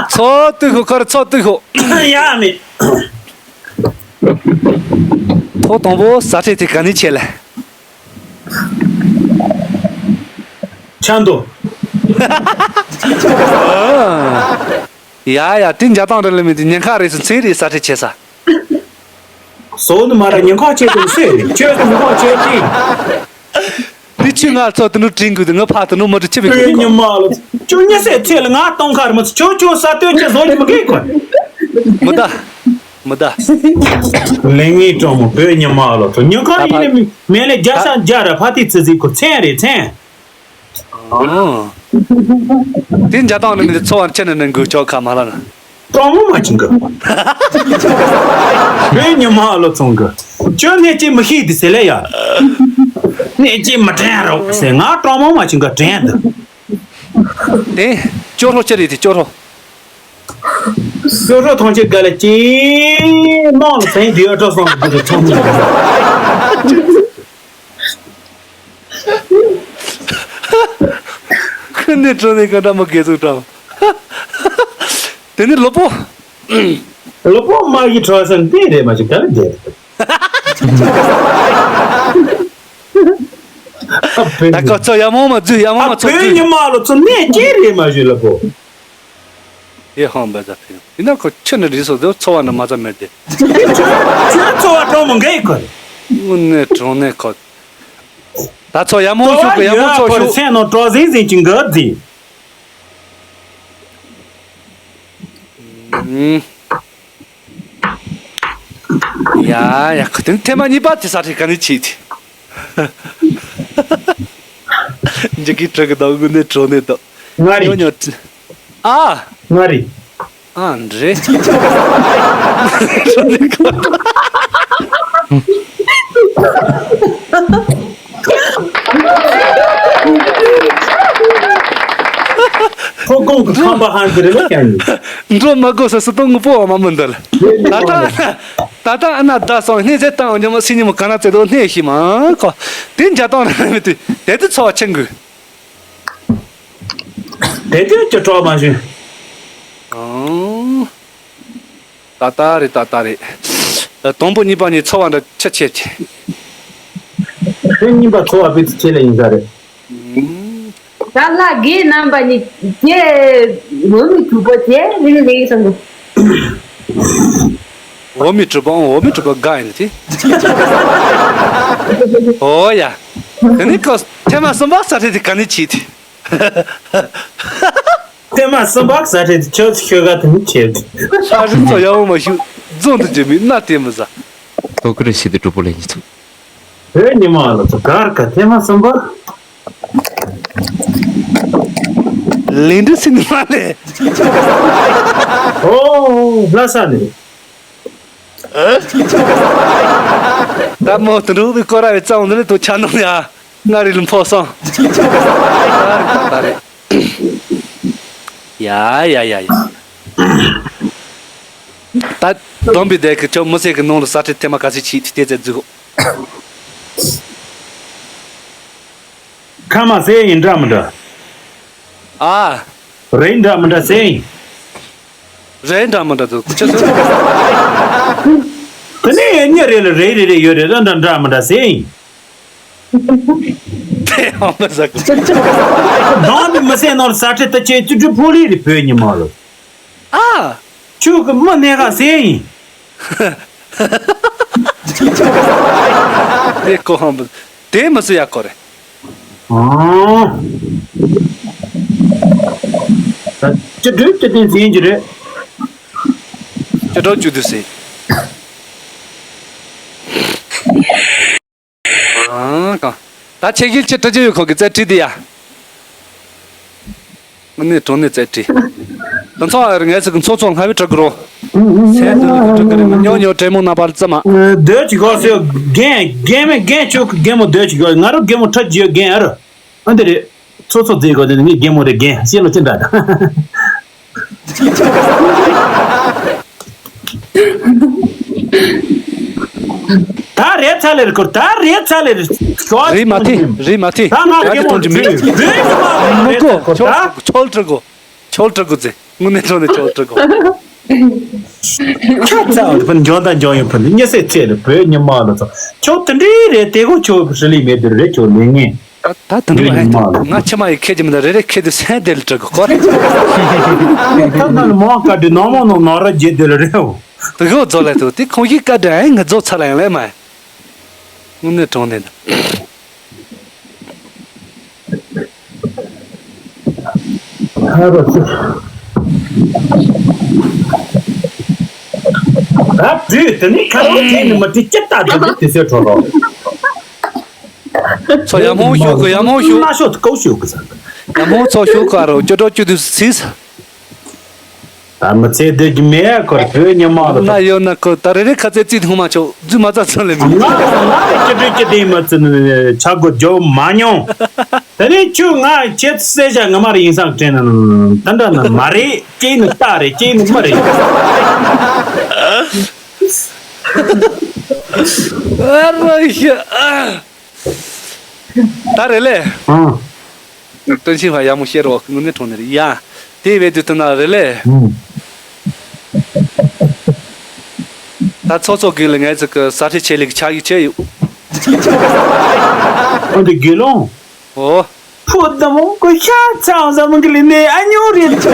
ཚོ་ཏུ་ཤོ་ཁར་ཚོ་ཏུ་ཤོ། ཡ་མི། ཐོག་དང་པོ་ས་ཁྲལ་དེ་ག་ནས་བྱས་ལེ། ཆང་དུ། ཡ་ཡ་དེ་འཇའ་ཐང་རེད་ལ་མི་དེ་ཉེན་ཁ་རེད་སུ་ཚིག་རེད་ས་ཁྲལ་བྱེད་ས། བཟོ་ནི་མ་ར་ཉེན་ཁ་ཆེ་དུ་སེ་ཁྱོད་ཉེན་ཁ་ཆེ་ཅིང་། དེ་ཆུ་ང་ཚོ་དུ་ནུ་དྲིན་དགོས་དུ་ང་ཕ་དུ་ནུ་མ་དྲི་ཆི་བི་ཁྱོད་ཉི་མ་ལོ། ཁྱོད་ཉི་སེ་ཚེ་ལ་ང་གཏོང་ཁར་མ་ཁྱོད་ཁྱོད་ས་སྟོད་ཆེ་བཟོ་ཉི་མ་གི་ཁོ། མི་ད། མི་ད། ལེ་ངའི་གྲོང་མོ་བོད་ཉི་མ་ལོ་ཚོ་ཉེན་ཁ་ཡིན་ནི་མེ་ལེ་རྒྱ་ཤ་རྒྱ་ར་ཕ་ཏི་ཚི་ཚི་ཁོ་མཚན་རེད་མཚན། དེ་འཇའ་ཐང་ནི་མི་ཚོ་བར་ཆད་ནི་ནི་འགུལ་ཆོག་ཁ་མ་ལ་ན། གྲོགས་མོ་མ་བྱིན་གི། བོད་ཉི་མ་ལོ་ཚོང་གི། ཁྱོད་གནས་ཅི་མི་ཤེས་དི་ཟེར་ལེ་ཡ། གནས་ཅི་མི་དྲན་རོགས་ཟེར་ང་གྲོགས་མོ་མ་བྱིན་གི་དྲན་དི། དེ་ཅོ་རོ་ཅི་རེད་དེ་ཅོ་རོ། ཅོ་རོ་ཐང་ཆེ་ག་ལ་ཅི། ནང་ལ་ཟན་དེ་ཡོད་འགྲོ་སོང་གི་ཚོང་གི། ཁོ་ནི་གྲོ་ནི་ག་འདྲ་མོ་དགེ་ཚུགས་དྲང་། དེ་ནི་ལོ་པོ། ལོ་པོ་མ་གི་གྲོ་སན་དེ་རེད་མ་ཅིག་ག་ལ་རྒྱལ། ད་ཀ་ཚོ་ཡ་མོ་མ་རྫུས་ཡ་མོ་མ་ཚོ་བོད་རྫུས། ཉི་མ་ལོ་ཚོ་གནས་སྐྱེ་རེད་མ་ཞུ་ལོ་པོ། ཡེ་ཧང་བས་ད་ཕེ་ཡིན་ན་ཁོ་ཁྱོད་ནི་རིས་སོ་དེ་འཚོ་བ་ནི་མ་ཚ་མེད་དེ། ཁྱོད་འཚོ་བ་གྲོང་མོ་འགའི་ཁོ་རེད། དངོས་གནས་དྲང་གནས་ཁོ། ད་ཚོ་ཡ་མོ་ཤུག་གི་ཡ་མོ་ཚོ་ཤུག་སེམས་ནང་གྲོགས་ཟིང་ཟིང་གི་འགབ་ཟིང་། ཡ་ཡ། ཁ་དན་ཐེངས་མ་གཉིས་པ་དེ་ས་ཁྲའི་ག་ནས་ཆེ་དེ། འཇིག་གི་དྲུག་གི་དང་དངོས་གནས་གྲོགས་གནས་དང་། ང་རེད། ཉོ་ཉོ། ཨ། ང་རེད། ཨ་འདྲེ། ཁོ་གོང་གི་ཁམས་པ་ཧང་གི་རེད་ལ་ཀྱང་ཡིན། འགྲོ་མ་དགོས་ས་སུ་གཏོང་དངོས་པོ་བ་མ་མི་འདུག་ལ། ད་ལྟ་ད་ལྟ་ཨ་ན་ད་སོང་སྣེ་ཚེ་བཏང་བ་ཉི་མ་སི་ཉི་མ་ག་ན་ཚེ་དོ་སྣེ་ཤི་མ་ཁོ་དེ་འཇའ་དང་ར་མི་དུས་དེ་དུ་ཚོ་བ་ཆེན་གུ། དེ་དུས་ཀྱི་གྲོགས་མ་བྱུང་། ཨང་། ད་ལྟ་རེད་ད་ལྟ་རེད། དང་པོ་གཉིས་པ་གཉིས་ཚོ་བ་འདྲ་ཆ་ཆེ་ཆེ། ཁྱོད་གཉིས་པ་ཚོ་བ་དཔེ་ཆེ་ལ་ཡིན་ས་རེད། ད་ལྷ་རྒས་རྣམ་པ་གཉིས་ཀྱི་འོ་མི་གྲུབ་པོ་དེ་རིང་ལས་སམ་གོ། འོ་མི་གྲུབ་པོ་འོ་མི་གྲུབ་པོ་དགའ་ཡིན་དེ། ཨོ་ཡ། དེ་ནི་ཀོ་ཐེངས་མ་གསུམ་པ་ས་ཁྲའི་དེ་ག་ནས་ཆེ་དེ། ཐེངས་མ་གསུམ་པ་ས་ཁྲའི་དེ་ཁྱོད་ཚོ་ཤོད་ག་དེ་ནི་ཆེ་དེ། ས་ཁྲའི་ཚོ་ཡག་པོ་མ་ཞུ་རྫོང་དུ་འཇོན་མི་སྣ་དེ་མི་ཟ། དོ་ཀི་རེ་ཤི་དེ་གྲུབ་པོ་ལས་ཉིས་ཚོ། བོད་ཉི་མ་ལ་ཚོ་གར་ག་ཐེངས་མ་གསུམ་པ། ལིང་ཏི་སི་ནི་མ་ལས། ཨོ་ལྷ་ས་ནས། ད་མོ་དུ་འགྲོ་བའི་སྐོར་ར་བའི་རྩ་བ་འདི་ལས་དུ་ཆ་ནོ་ཡ། ང་རི་ལུམ་ཕོ་སང་། ད་རེད། ཡ་ཡ་ཡ་ཡ། ད་སྡོམ་པའི་སྡེ་གི་ཆོ་མི་སེ་གི་ནང་ལ་ས་ཁྲའི་ཐེངས་མ་ག་ཚོད་ཆེ་དེ་ཚེ་འཛུགས། ཁ་མ་སེ་ཡིན་འདྲ་མི་འདྲ། ཨ། རེད་འདྲ་མི་འདྲ་སེ་ཡིན། རེད་འདྲ་མི་འདྲ་འདུག་ཅི་ཟེར། དེ་ནས་གཉིས་རེ་ལ་རེ་རེ་རེ་ཡོད་རེད་ད་འདྲ་འདྲ་མི་འདྲ་སེ་ཡིན། དེ་ཡང་མི་ཟ་གི། ནང་མི་མི་སེ་ནོར་ས་ཁྲི་ད་ཆེ་བཅུ་དྲུག་ཕོ་ལི་རེད་བོད་ཉི་མ་ལོ། ཨ། ཁྱོད་ཀྱི་མི་གནས་ག་སེ་ཡིན། དེ་ཀོ་ཧམ་པ། དེ་མི་སུ་ཡག་གོ་རེད། ཨང་། ད་ཅི་སྒྲུབ་ཅི་བསྟན་ཟིན་གྱི་རེད། ཅི་སྒྲུབ་ཅི་བསྟན་ཟིན། ཨང་། ད་ཆེ་གིལ་ཆེ་ཏྲ་ཅི་ཡོད་ཁོ་གི་རྩལ་ཁྲིད་དེ་ཡ། ངུ་ནི་གྲོང་ནི་རྩལ་ཁྲིད། དུ་ཚོགས་ཨ་རི་ངས་ཚིག་ཚོགས་ཚོགས་ལྷ་བའི་གྲག་གི་རོ། སེ་དུ་ལི་གི་གྲག་གི་རི་མ་ཉོ་ཉོ་དྲེ་མོ་ན་པར་ཙམ་མ། སྡོད་ཅིག་གོ་སེ་རྒན་རྒན་མེད་རྒན་ཆོག་གི་རྒན་མོ་སྡོད་ཅིག་གོ་ང་རོ་རྒན་མོ་ཁྲ་ཇི་ཡོད་རྒན་ཨ་རོ། ཨ་འདི་རེད། ཚོགས་ཚོགས་རྫས་གོ་དེ་ནི་ངའི་རྒན་མོ་རེད་རྒན་ཤེས་ལོ་ཅི་འདྲ་ད། ད་རེད་ཚ་ལེར་ཁུར་ད་རེད་ཚ་ལེར་ཤོག་རེད་མ་ཐེ་རེད་མ་ཐེ། ད་ང་རྒན་མོ་ཐུག་རེད་ཚ་ཁུར་ད། ཆོལ་ཁྲི་གོ་ཆོལ་ཁྲི་གོ་ཚེ་དངོས་གནས་ཐོག་ནས་ཆོལ་ཁྲི་གོ། ཁྱོད་ཚ་བ་ཕན་འཇོན་དང་འཇོན་ཡོད་ཕན་ཉེ་སེ་ཚེ་ལ་བོད་ཉི་མ་ལ་ཚོ་ཁྱོད་དེ་འདྲའི་རེད་དེ་གོ་ཁྱོད་ཧྲི་ལི་མེད་དེ་རེད་ཁྱོད་ལས་ངན། ད་ད་དུང་ང་ཆེ་མ་ཡི་ཁེ་ཅི་མི་ད་རེ་རེ་ཁེ་དུ་སེན་དེ་ལ་དྲག་གོ་ཁོ་རེ། ད་ད་ལ་མོ་ཀ་དུ་ནོ་མོ་ནོ་ནོ་ར་རྗེ་དེ་ལ་རེའོ། དུ་གོ་ཛོ་ལེ་དུ་དེ་ཁོང་གི་ཀ་དུ་ཨེ་ང་ཛོ་ཚ་ལ་ཡང་ལེ་མ། དངོས་གནས་གྲོང་ནས་ད། ཧ་རོ་ཅི། ད་དུས་དེ་ནི་ཁ་རོ་དེ་ནི་མ་དྲི་ཅི་ལྟ་དེ་ནི་དེ་ཚོའི་གྲོགས་རོགས། ཚོ་ཡ་མོ་ཤོག་གི་ཡ་མོ་ཤོག་མ་ཤོག་ཀའུ་ཤོག་གི་ས། ཡ་མོ་ཚོ་ཤོག་ག་རོ་ཅོ་ཅོ་ཅོ་དུ་སིས། ད་མི་ཚེ་འདི་གི་མེ་ཡ་ཁོར་བོད་ཉི་མ་ལ་ན་ཡོད་ན་ཁོ་ད་རེ་རེ་ཁ་ཚེ་རྩིས་ཐུང་མ་ཆོག་རྫུས་མ་ཚ་ཚ་ལེ་མི། ང་ང་ལ་ཅི་དྲི་ཅི་དྲི་མ་ཚི་ནི་ཆ་གོ་ཇོ་མ་མྱོང་། ད་ནི་ཁྱོད་ང་ཁྱེད་སེ་ཤ་ང་མ་རེ་ཡིན་སང་དྲན་ན་ད་འདྲ་ན་མ་རེད་ཅེ་ནི་ལྟ་རེད་ཅེ་ནི་མ་རེད། ཨ་རོ་ཤ་ཨ། ད་རེད་ལེ། ཨང་། སྟོན་ཆེན་ཕ་ཡག་མོ་བཤད་རོགས་དངོས་གནས་གྲོང་ནས་རེད་ཡ། དེ་བས་དུས་ཐུན་ན་རེད་ལེ། ཨང་། ད་ཚོགས་གཙོ་རྒན་ལ་ངས་ཚིག་གི་ས་ཁྲའི་ཆེད་ལས་ཀྱི་ཕྱག་ཡིག་བྱས་ཡོད། ཨ་འདི་དགེ་སློང་། ཨོ། ཕོ་དམ་མོ་ཀོ་ཤ་ཚང་ཟ་མོ་གི་ལི་ནས་ཨ་ཉོ་རེད་ཆ།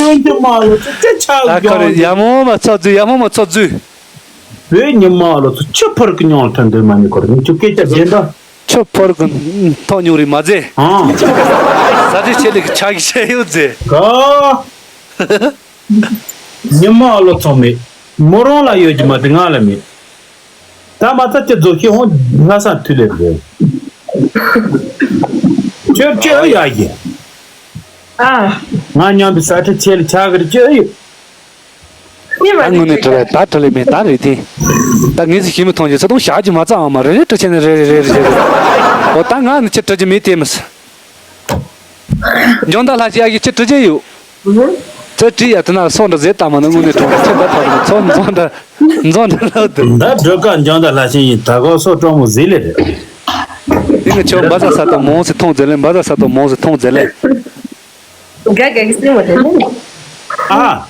ཡོན་ཏེ་མ་ལོ་ཅི་ཅི་ཆག་ད་ཁ་རེ་ཡག་མོ་མ་ཚོགས་རྫུས་ཡག་མོ་མ་ཚོགས་རྫུས། བོད་ཉི་མ་ལོ་ཚོ་ཆུ་ཕོར་གི་མྱོང་ཐོན་འདོད་མ་ཉི་ཁོར་ཉི་ཆུ་སྐད་ཆ་རྒྱན་ད། ཆུ་ཕོར་གི་ཐོག་ཉུང་རིག་མ་ཟེ། ཨང་། ས་ཆའི་ཆེད་ལས་ཀྱི་ཆ་གི་བཤད་ཡོད་ཟེ། ག་ཉི་མ་ལོ་ཚོ་མེད། མོ་རང་ལ་ཡོད་ཀྱི་མ་དེ་ང་ལ་མེད། ད་མ་ཐག་ཅི་རྫོགས་ཤི་ཧོང་ལྷ་ས་མཐུ་ལེབ་རེད། ཁྱོད་ཁྱོད་ཡག་གི། ཨ། ང་མཉམ་དུ་ས་ཁྲ་ཆེ་ལ་ཆག་གི་རེད་ཁྱོད་ཡོད། ཨ་དངོས་གནས་དྲི་བས་ད་དྲི་ལེ་མེད་ད་རེད་དེ། ད་ངས་ཟིག་ཤི་མི་མཐོང་རྒྱུ་ཚོ་དང་ཞག་གི་མ་རྩ་འམ་མ་རེ་རེ་དྲི་ཆེ་ནི་རེ་རེ་རེ་རེ་རེ། འོ་ད་ང་ནི་ཁྱི་དྲི་རྒྱུ་མེད་དེ་མི་སྲིད། འཇོན་ད་ལྷ་ཅི་ཡ་གི་ཁྱི་དྲི་རྒྱུ་ཡོད། ཙི་དྲི་ཡ་དེ་ན་སོ་འདྲ་ཟེ་ལྟ་མ་ནི་དངོས་གནས་དྲང་ཁྱི་འདི་ཐོག་ནི་ཚོ་འཛོན་འདྲ་འཛོན་འདྲ་ལབ་དུ། ད་སྒྲོལ་དཀར་འཇོན་ད་ལྷ་ཆེན་ཡིན་ད་གོ་སོ་གྲོགས་མོ་ཟིག་ལེ་རེད། དེ་ནི་ཁྱོད་འབའ་ས་ས་དང་མོང་སི་ཐོང་ཟེ་ལེ་འབའ་ས་ས་དང་མོང་སི་ཐོང་ཟེ་ལེ། ག་ག་གི་སེམས་མ་དེ། ཨ།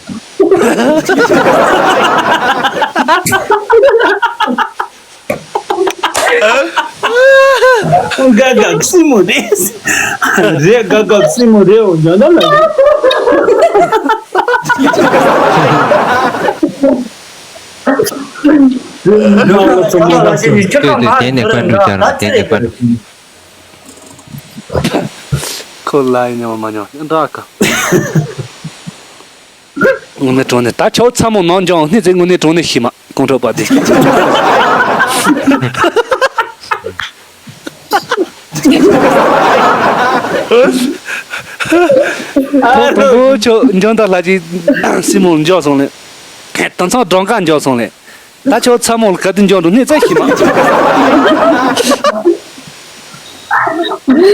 ག་ག་གི་སེམས་མ་རེད། རེད་ག་ག་གི་སེམས་མ་རེད་འོ་ཡང་ན་ལ། ཁོ་ལ་ཡིན་ཉམས་མ་མྱོང་འདྲ་ག་དངོས་གནས་དྲང་གནས་ད་ཆའོ་ཚ་མོ་ནང་འཇོང་སྣེ་ཚེ་དངོས་གནས་དྲང་གནས་ཤི་མ་ཁོང་ཁྲོ་པ་དེ། ཐོག་དང་པོ་ཆོ་འཇོན་ད་ལྷ་ཅིག་སྲིན་མོ་འཇོག་སོང་ལེ། དེང་སང་སྒྲོན་ཀ་འཇོག་སོང་ལེ། ད་ཆོ་ཚ་མོ་ལ་ག་དུས་འཇོག་འགྲོ་སྣེ་ཚེ་ཤི་མ།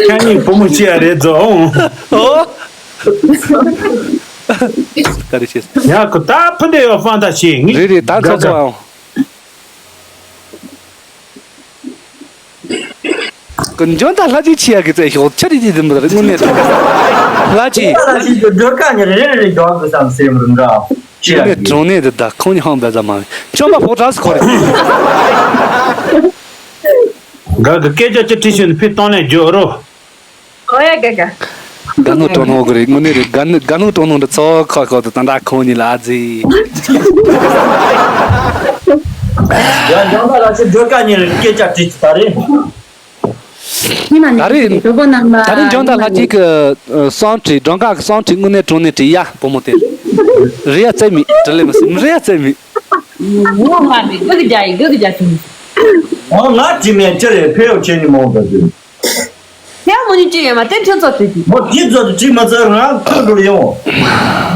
ཁྱེད་གཉིས་བུ་མོ་སྐྱེ་ཡ་རེད་ཛོ། ཨོ། ག་རེ་བྱེད། ཡ་ཁོ་ད་ཕུ་འདྲེ་ཡོ་ཧྥང་ད་ཤེས་ངི། རེད་རེད་ད་ཚོ་ཚོ་ཨང་། ཀུན་འཇོན་ད་ལྷ་ཅིག་ཆེ་ཡ་གི་རྩེ་ཤོག་ཆ་རེ་ཅིག་དེ་མི་རེད་དངོས་གནས་དྲང་། ལྷ་ཅིག་ལྷ་ཅིག་གི་སྒྲོལ་དཀར་ཉིད་རེ་རེ་རེ་འཇོག་དགོས་བསམ་སེམས་རུ་འདྲ་ཆེ་ཡ་དངོས་གནས་གི་དྲང་གནས་དེ་ད་ཁོང་ཉིད་ཧང་བས་ཙམ་མ་རེད་ཆོམ་པ་ཕོག་དྲགས་སུ་ཁོ་རེད། ག་གི་སྐད་ཆ་ཅི་དྲིས་ཞུ་ནི་ཕི་གཏོང་ལེན་རྒྱུ་རོ། ཨོ་ཡ་ག་ག་དགའ་ནོ་སྤྲོ་སྣང་གི་རེད་དངོས་གནས་རེད་དགའ་ནོ་དགའ་ནོ་སྤྲོ་སྣང་འདི་ཚོ་ཁ་ཁ་དུ་ད་འདྲ་ཁོང་གཉིས་ལ་ཨ་ཙི། ཡང་འཇང་ད་ལ་ཆེ་སྒྲོལ་དཀར་གཉིས་ལ་སྐད་ཆ་དྲིས་ཀྱི་ད་རེད། ཉི་མ་ནས་ད་རེད། གྲོགས་པོ་རྣམ་པ་ད་རེད་འཇང་ད་ལྷ་གཅིག་གི་སང་དྲི་སྒྲོན་དཀར་གི་སང་དྲི་དངོས་གནས་དྲང་གནས་དྲི་ཡ་བུ་མོ་དེ། རེད་ཡ་རྩེ་མི་དྲི་ལེ་མི་སྲིད་རེད་ཡ་རྩེ་མི། ངོ་མ་མི་དགུ་གི་རྒྱ་ཡི་དགུ་གི་རྒྱ་ཐུང་། ཨོ་ང་དྲི་མེད་ཅི་རེད་ཕེ་ཡོ་ཆེ་ནི་མོ་ད་དུས། ཡང་མོ་ནི་ཅི་ཡོད་མ་བསྟན་ཁྱོད་ཚོ་དུས་ཀྱི། མོ་དེ་ཚོ་དུ་ཅི་མ་ཚར་ང་ཁོ་འགྲོ་ཡོང་།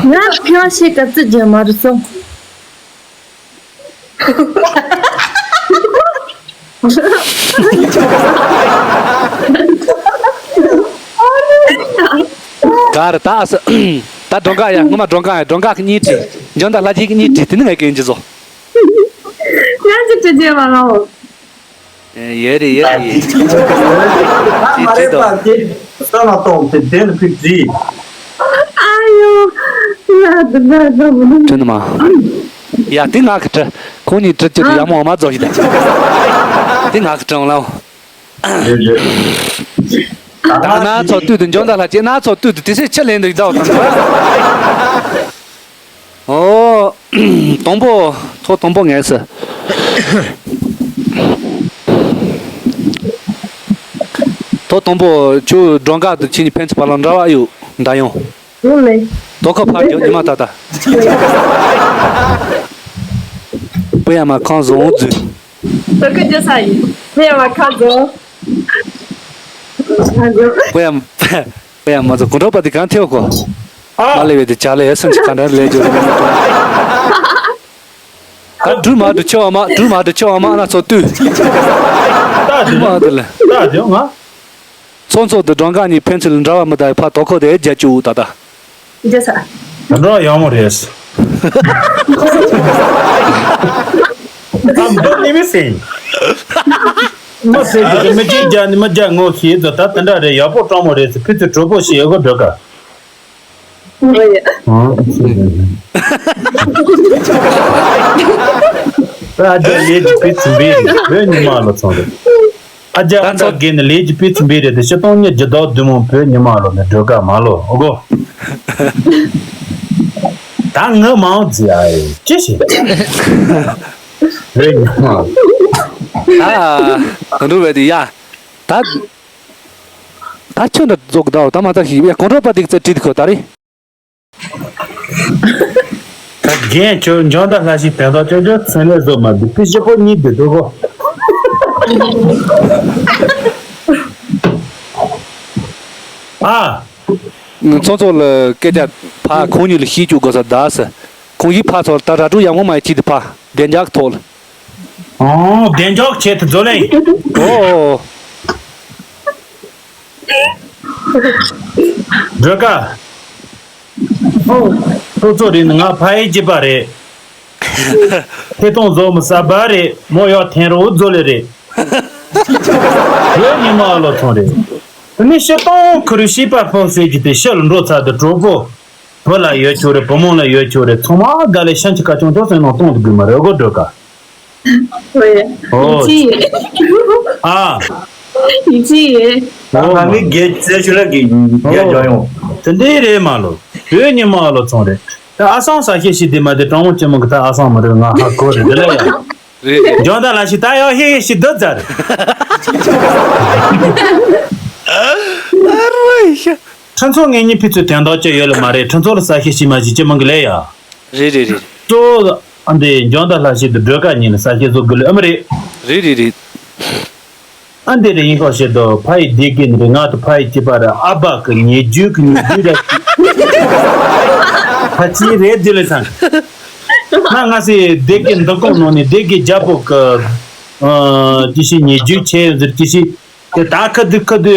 ང་ཕྱོགས་ཤིག་ག་ཚོད་རྒྱུ་མ་རུ་སོང་། ག་རེ་ད་ཨ་ས། ད་སྒྲོན་དཀར་ཡ་སྔོན་མ་སྒྲོན་དཀར་ཡ་སྒྲོན་དཀར་གཉིས་བྲིས། འཇོན་ད་ལྷ་རྗེ་གཉིས་བྲིས་དེ་ནི་ངས་གན་གྱི་བཟོ། ང་ཚོ་དྲི་རྒྱུ་མ་རུང་། ཡོད་རེད་ཡོད་རེད། ད་མ་རེད་པ་དེ་ས་ལ་གཏོང་དེ་དེ་ལ་ཕིག་རེད། ཨ་ཡོ། ང་འདི་འདྲ་འདྲ་མི་འདུག་དྲི་ནི་མ། ཡ་དེ་ང་གི་དྲི། ཁོང་གཉིས་དྲི་རྒྱུ་དེ་ཡ་མོ་མ་རྫོགས་ཤིག་ད། དེ་ང་གི་དྲི་འོང་ལ། ད་ན་ཚོ་དུས་དུ་འཇོན་ད་ལྷ་ཅེ་ན་ཚོ་དུས་དུ་དེ་སེ་ཆི་ལེན་འདུག་ད་འོ་དང་། ཨོ། དང་པོ། ཐོག་དང་པོ་ངས་ཟེར། ཐོག་དང་པོ་ཁྱོད་སྒྲོན་དཀར་དུ་ཁྱེད་གཉིས་ཕན་ཚུན་བར་ལ་འདྲ་བ་ཡོད་འདྲ་ཡོང་། ཡོང་མེད། དོ་ཁ་ཕར་རྒྱོབ་ཉི་མ་ད་ལྟ། པུ་ཡ་མ་ཁང་བཟང་བོ་འཛུལ། དོ་ཁ་རྒྱོབ་ས་ཡིན། པུ་ཡ་མ་ཁང་བཟང་། ཁང་བཟང་། པུ་ཡ་མ། དཔེ་ཡང་མ་ཚོ་དགུན་གྲོགས་པ་དེ་གང་ཐེའོ་གོ། ཨ། མ་ལེ་བའི་དེ་བྱ་ལེ་སེམས་ཀྱི་ག་འདྲ་ལས་འཇོག་རེད། ད་འབྲུ་མ་འབྲུ་ཆེ་བ་མ་འབྲུ་མ་འབྲུ་ཆེ་བ་མ་ན་ཚོ་ལྟོས། ད་འབྲུ་མ་དེ་ལ། ད་དེ་ང་། ཚོ་ཚོ་དུ་སྒྲོན་དཀར་གཉིས་ཕན་ཚུན་ལ་འདྲ་བ་མི་ད་ཕ་དོ་ཁོ་དེ་རྒྱ་བཅུག་ད་ད། རྒྱ་ས། དེ་འདྲ་ཡག་མོ་རེད། ཨ་མདོ་ནི་མི་སེང་། མ་ཟེར་གི་དེ་མི་གཅིག་རྒྱ་ནི་མི་རྒྱ་ངོ་ཤེས་ད་ད་དེ་འདྲ་རེད་ཡག་པོ་སྤྲང་མོ་རེད་ཟེར་ཕི་ཚུ་གྲོགས་པོ་ཞིག་ཡོད་གོ་འགྲོ་ག་ཨ་ཅག་ལས་ཀྱི་ཕི་ཚུ་འབད་རེད་བོད་ཉི་མ་ལོ་ཚང་རེད། ཨ་ཅག་ཨ་འདྲ་རྒན་ནི་ལས་ཀྱི་སྤུས་ཚིག་འབད་རེད་དེ་ཕྱི་སྟོང་ཉིས་བརྒྱ་དང་བདུན་མོ་བོད་ཉི་མ་ལོ་ནས་སྒྲོལ་དཀར་མ་ལོ་ཨོ་གོ། ད་ངི་མང་ཟེར་ཨ་ཡེ་ཅི་ཞིག་བོད་ཉི་མ། ད་ད་འགྲོ་བས་དེ་ཡ། ད་ད་ཁྱོད་འདྲ་རྫོགས་གི་ད་ད་མ་ད་ཞིག་ཡ་གོང་ཁྲོ་པ་དེ་གི་རྩེ་བྲིས་དེ་ཁོ་ད་རེད། ད་རྒན་ཁྱོད་འཇང་ད་ལྷ་ཞིག་དན་ད་ཅོ་ཅོ་ཚན་ལས་བཟོ་མ་འདུག་པི་ཞི་པོ་གཉིས་འདི་འདུག་གོ། ཨ། ཚོང་ཚོགས་ལ་སྐད་ཆ་ཕ་ཁོང་གཉིས་ལ་ཤེས་བཅུག་དགོས་ས་གདའ་ས། ཁོང་གིས་ཕ་ཚོ་ལ་ད་ར་ཀྲུ་ཡག་མོ་མ་ཡི་ཁྱི་དེ་ཕ་བདེ་འཇགས་ཐོག་ལ། ཨོ་བདེ་འཇགས་ཆེད་དུ་བཟོ་ལེ། ཨོ། སྒྲོལ་དཀར། ཨོ། ཁོ་ཚོ་རིང་ང་ཕ་ཡི་གཅིག་པ་རེད། ཐེ་ཐོང་བཟོ་མི་ས་བ་རེད་མོ་ཡག་འཐེན་རོགས་བཟོ་ལེ་རེད། བོད་ཉི་མ་ཨ་ལོ་ཚོང་རེད། དེ་ནས་ཤི་སྟོང་ཁུ་རུ་ཤི་པ་ཕོ་ཟེར་གྱི་དེ་ཤི་ལ་འགྲོ་ཚར་དུ་གྲོགས་པོ། བུ་ལ་ཡོད་ཆོག་རེད་བུ་མོ་ལ་ཡོད་ཆོག་རེད་ཚང་མ་དགའ་ལེ་ཤན་གྱི་ཁ་ཆུང་ཐོག་སེང་ནང་གཏོང་དུ་དགོས་མ་རེད་གོ་སྒྲོལ་དཀར། ཨོ་ཡ། ཨོ། ཡིན་གཅིག་ཡིན། ཨ། ཡིན་གཅིག་ཡིན། ད་ང་ངའི་རྒྱལ་རྩེ་ཆུ་ལག་གི་རྒྱལ་ལྗོངས་ཡོང་། དེ་འདྲའི་རེད་མ་ལོ། བོད་ཉི་མ་ཨ་ལོ་ཚོང་རེད། ད་ཨ་སང་ས་ཤེ་ཤི་དེ་མ་དེ་གྲང་མོ་ཅན་མོ་གི་ད་ཨ་སང་མ་རེད་ང་ཧ་གོ་རེད་དེ་ལ་ཡ། རེད་རེད། འཇང་ད་ལ་ཤི་ད་ཡ་ཧེ་ཧེ་ཤི་འདི་ཛར། ཨ་རོ་ཡ། ཁྲི་ཚོ་ངེད་གཉིས་ཕི་ཚོའི་དོན་དག་ཅི་ཡོད་ལ་མ་རེད་ཁྲི་ཚོ་ལ་ས་ཤེ་ཤི་མ་ཤི་ཅི་མང་གི་ལས་ཡ། རེད་རེད་རེད། གཙོ་བོ་ཨ་འདི་འཇང་ད་ལྷ་ཤི་དུ་སྒྲོལ་དཀར་གཉིས་ལ་ས་ཤེ་བཟོ་དགོས་ལ་ཨ་མ་རེད། རེད་རེད་རེད། ཨ་འདི་རེད་ཡིན་ཁོ་ཤི་དུ་ཕ་ཡི་བདེ་གི་ནི་རེད་ང་དུ་ཕ་ཡི་སྐྱི་པ་ར་ཨ་བ་གི་ཉེ་རྒྱུ་གི་ཉེ་རྒྱུ་ར་ཕ་ཅི་རེད་དེ་ལ་སང་ང་ང་སི་བདེ་གི་འདི་གོང་ནོ་ནི་བདེ་གི་རྒྱ་པོ་གི་ཨ་ཅི་ཤི་ཉེ་རྒྱུ་ཆེ་ཟེར་ཅི་ཤི་དེ་ད་ཁ་དུ་ཁ་དུ།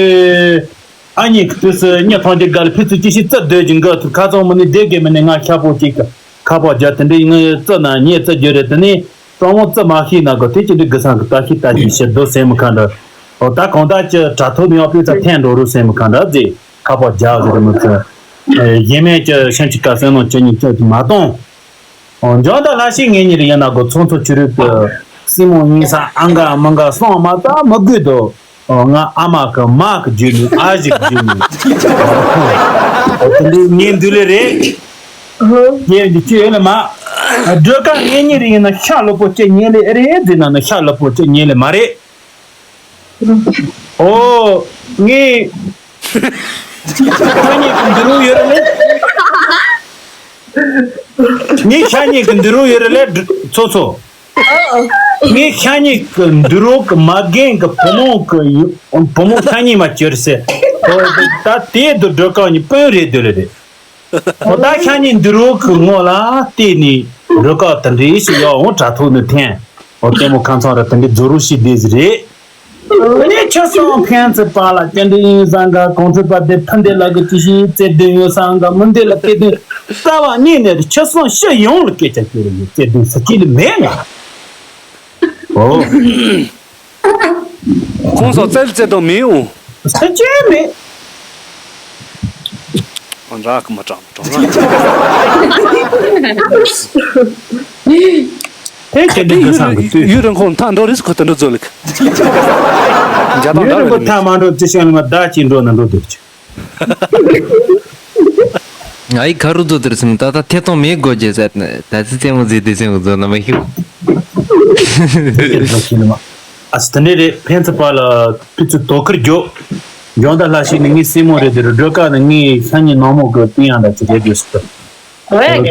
ཨ་ནི་དུས་སུ་ཉི་ཐང་གི་སྒར་ཕི་ཚུ་ཅི་ཞིག་རྩི་སྡོད་ཀྱི་འགའ་ཐུ་ཁ་ཚང་མི་ནི་བསྡད་དགོས་མི་ནི་ང་ཤ་པོ་ཅིག་ཁ་པོ་རྒྱ་དེ་འདྲའི་ངའི་རྩི་ན་ཉེ་རྩི་རྒྱུ་རེད་དེ་ནི་གྲོང་མོ་རྩི་མ་ཤེས་ན་གོ་དེ་ཅི་འདྲའི་གི་སང་གི་ལྟ་ཤི་ལྟ་ཤི་ཞེ་སྡུག་སེམས་མི་ཁ་འདྲ། ཨོ་ད་གང་ལྟར་ཅི་དྲ་ཐོག་ནས་ཡང་དཔེ་ཚ་འཐེན་འགྲོ་རུ་སེམས་མི་ཁ་འདྲ་ཟེ་ཁ་པོ་རྒྱ་ཟེ་རེ་མི་ཚེ་ཡེ་མེད་ཅི་ཤན་ཅི་ཀ་སེ་ནོ་ཅི་ཉིད་ཅི་མ་གཏོང་། འཇོན་དང་ལྷ་ཤིང་ངེད་གཉིས་ཡིན་ན་གོ་ཚོང་ཚོ་ཆུ་རུད་དུ་སྲིན་མོ་གཉིས་ས་ཨ་འགའ་མ་འགའ་སོང་མ་ད་མི་དགོས་དོ། ང་ཨ་མ་གི་མ་གི་རྒྱུད་ནས་ཨ་ཞིག་རྒྱུད་ནས། དེ་འདྲའི་ངའི་འདུལ་ལེ་རེད། ངའི་འདི་ཅི་ཡོད་ལ་མ། སྒྲོལ་དཀར་ངེད་གཉིས་ཡིན་ན་ཤ་ལོ་པོ་ཅི་ཉེ་ལེ་རེད་འདི་ན་ན་ཤ་ལོ་པོ་ཅི་ཉེ་ལེ་མ་རེད། ཨོ། ངས། ཁྱེད་གཉིས་ཀྱི་འདི་རུ་ཡོད་རེད་ལེ། ངས་ཁྱེད་གཉིས་ཀྱི་འདི་རུ་ཡོད་རེད་ལེ་ཚོ་ཚོ། ངས་ཁྱེད་གཉིས་ཀྱི་འདི་རུ་གི་མ་རྒན་གི་བུ་མོ་གི་ཡུ་བུ་མོ་ཁྱེད་གཉིས་མ་གྱུར་ཟེར། ཨོ། ད་དེ་དུ་སྒྲོལ་དཀར་གཉིས་སྤུན་རེད་འདོད་ལེ་རེད། ཨོ་ད་ཁྱེད་གཉིས་འདི་རུ་གི་ངོ་ལ་བལྟས་ནས་རུ་ཀ་དེ་འདྲའི་ཞིག་ཡོད་འོང་དྲ་ཐོག་ནས་འཐེན། ཨོ་ལྟད་མོ་ཁང་ཚང་ར་དེ་འདྲའི་རྫོ་རུ་ཞིག་བསྡད་ཟིག་རེད། ཨོ་ནས་ཁྱེད་སོང་ཕན་ཚུན་བར་ལ་ཅི་འདྲ་ཡིན་བསམ་ག་གོང་ཚོད་པ་དེ་ཕུ་འདེ་ལ་གི་ཅི་ཞིག་རྩེ་འདོན་ཡོད་བསམ་ག་མི་འདེ་ལ་སྐད་འདོན་རྩ་བ་ཉིད་ནས་ཁྱེད་སོང་ཕྱི་ཡོང་ལ་སྐད་ཆ་བཤད་ར་ཡོད་རྩེ་འདོན་ས་སྐྱིད་ལ་མེད་ང་། ཨོ། ཁོང་ཚོ་བཙལ་བཙལ་དང་མི་འོང་། ས་ཆེན་མེད། ཨོ་འདྲ་གི་མ་དྲང་དྲང་། དེ་ཁྱེད་འདི་གི་སང་གི་དུས། ཡུལ་རང་ཁོང་མཐའ་འགྲོ་རིས་ཁོ་དེ་འགྲོ་ཛོལ་ལིག་འཇའ་དང་ཡུལ་རང་ཁོ་འདྲ་མཐའ་མ་འགྲོ་ཅི་ཤང་ལ་མ་བདག་ཅི་འགྲོ་ན་འགྲོ་དུས་ཅི། ང་ཡི་ག་རུ་རྫོ་དེར་སོང་ད་ལྟ་ཐད་གཏོང་མེད་དགོས་རྒྱུ་ཟེར་ནས་ད་ཚི་རྩེད་མོ་རྫི་དེ་སེམས་རྫོ་ན་མ་ཤི། ཨ་སི་དེ་འདྲས་རེད་ཕན་ཚུན་བར་ལ་ཕི་ཚུ་དོ་ཁུར་རྒྱོ། འཇོན་དང་ལྷ་ཤིང་ནི་ངའི་སྲིང་མོ་རེད་དེ་རུ་སྒྲོལ་དཀར་ནི་ངའི་ཤ་ཉེ་ནང་མོ་གི་སྤུན་ཡང་འདྲ་ཅི་རེད་དེ་སི།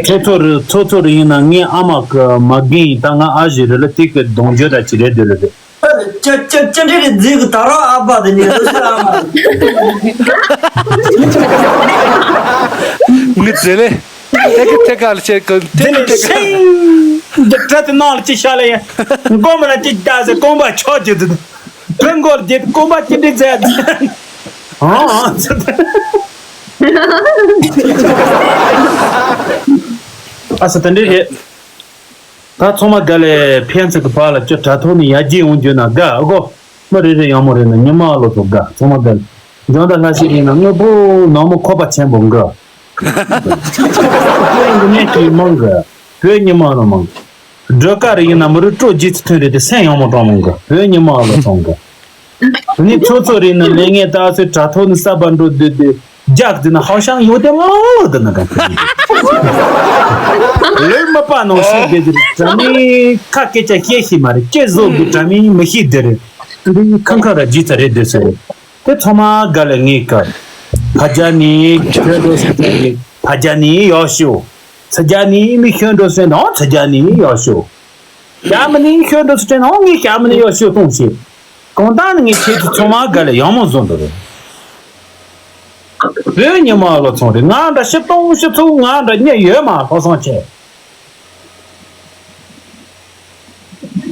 ཚོ་ཚོ་རེད་ཚོ་ཚོ་རེད་ཡིན་ན་ངའི་ཨ་མ་གི་མ་རྒན་ཡིན་ད་ང་ཨ་ཞིག་རེད་ལ་དེ་གི་གདོང་རྒྱུད་འདྲ་ཅི་རེད་དེ་ལ་རེད། ཅི་ཅི་ཅི་འདྲ་རེད་རྫིག་གི་ད་རང་ཨ་ཕ་དེ་ནས་རུ་སུ་ཨ་མ། ངི་ཟེ་ལེ། ཐེ་གི་ཐེ་ག་ལ་ཆེ་གི་ཐེ་གི་ཐེ་ག་འདི་བྲ་དེ་ནང་ལ་ཅི་ཤ་ལ་ཡ། མགོ་མ་ལ་ཅི་བརྒྱ་ཟེར་རྐང་པ་ཆོག་ཅི་དུ། བུ་མགོ་ལ་རྒྱལ་རྐང་པ་ཅི་འདྲ་ཟེར། ཨང་ཨང་ཚུ། ཨ་ས་དེ་འདྲ་རེད། ད་ཚང་མ་དགའ་ལས་ཕན་ཚུན་གྱི་བར་ལ་ཅི་དྲ་ཐོག་ནས་ཡར་རྒྱས་ཡོང་རྒྱུ་ན་དགའ་ཨ་གོ། མི་རེ་རེ་ཡག་མོ་རེད་ན་ཉི་མ་ལོ་ཚོ་དགའ་ཚང་མ་དགའ། འཇོན་དང་ལྷ་ཤིང་ཡིན་ན་དངོས་པོ་ནག་མོ་ཁོག་པ་ཆེན་པོ་དགའ། ཁྱེད་རང་གི་གནས་ཚུལ་མང་གི། བོད་ཉི་མ་ལོ་མང་གི། སྒྲོལ་དཀར་རེ་ཡིན་ན་མི་རུ་སྤྲོ་རྒྱས་ཚུལ་ཐོན་རེད་དེ་སེམས་ཡག་མོ་སྤྲོ་མང་གི་བོད་ཉི་མ་ལོ་ཚང་གི། དེ་ནས་ཚོ་ཚོ་རེད་ན་ལས་ངན་ལྟ་ཚོད་དྲ་ཐོག་ནས་གསར་པ་འགྲོ་སྡོད་དེ་རྒྱག་དེ་ན་ཧའོ་ཤང་ཡོད་དེ་མང་ལོ་དེ་ན་ག་ལོས་མ་པ་ནང་ཤེས་དེ་དེ་དྲ་མིན་ཁ་སྐད་ཆ་བཤད་ཤེས་མ་རེད་ཀྱེ་བཟོ་དགོས་དྲ་མིན་མི་ཤེས་དེ་རེད། འདི་ཁང་ཁ་ར་ཇི་ཚ་རེད་དེ་ཟེར་རེད། དེ་ཚང་མ་དགའ་ལ་ངེས་ཀ་ཕ་རྒྱ་ནི་ཁྱོད་འགྲོ་ཤེས་དེ་ཕ་རྒྱ་ནི་ཡོ་ཤིའོ། ཚ་རྒྱ་ནི་མི་ཤོད་འགྲོ་ཟེར་ན་ཚ་རྒྱ་ནི་ཡག་ཤོས། ཞྭ་མི་ནི་ཤོད་འགྲོ་ཟེར་ན་ངས་ཞྭ་མི་ནི་ཡག་ཤོས་གཏོང་ཤེས། གང་ལྟར་ནི་ངས་ཁྱེད་ཚོ་ཚང་མ་དགའ་ལ་ཡག་མོ་བཟོ་འདུག་རེད། བོད་ཉི་མ་བློ་ཚོང་རེད། ང་འདྲ་ཤི་སྟོང་ཤི་ཚུགས། ང་འདྲ་གཉིད་ཡོད་མ་ལྷག་སོང་ཆེ།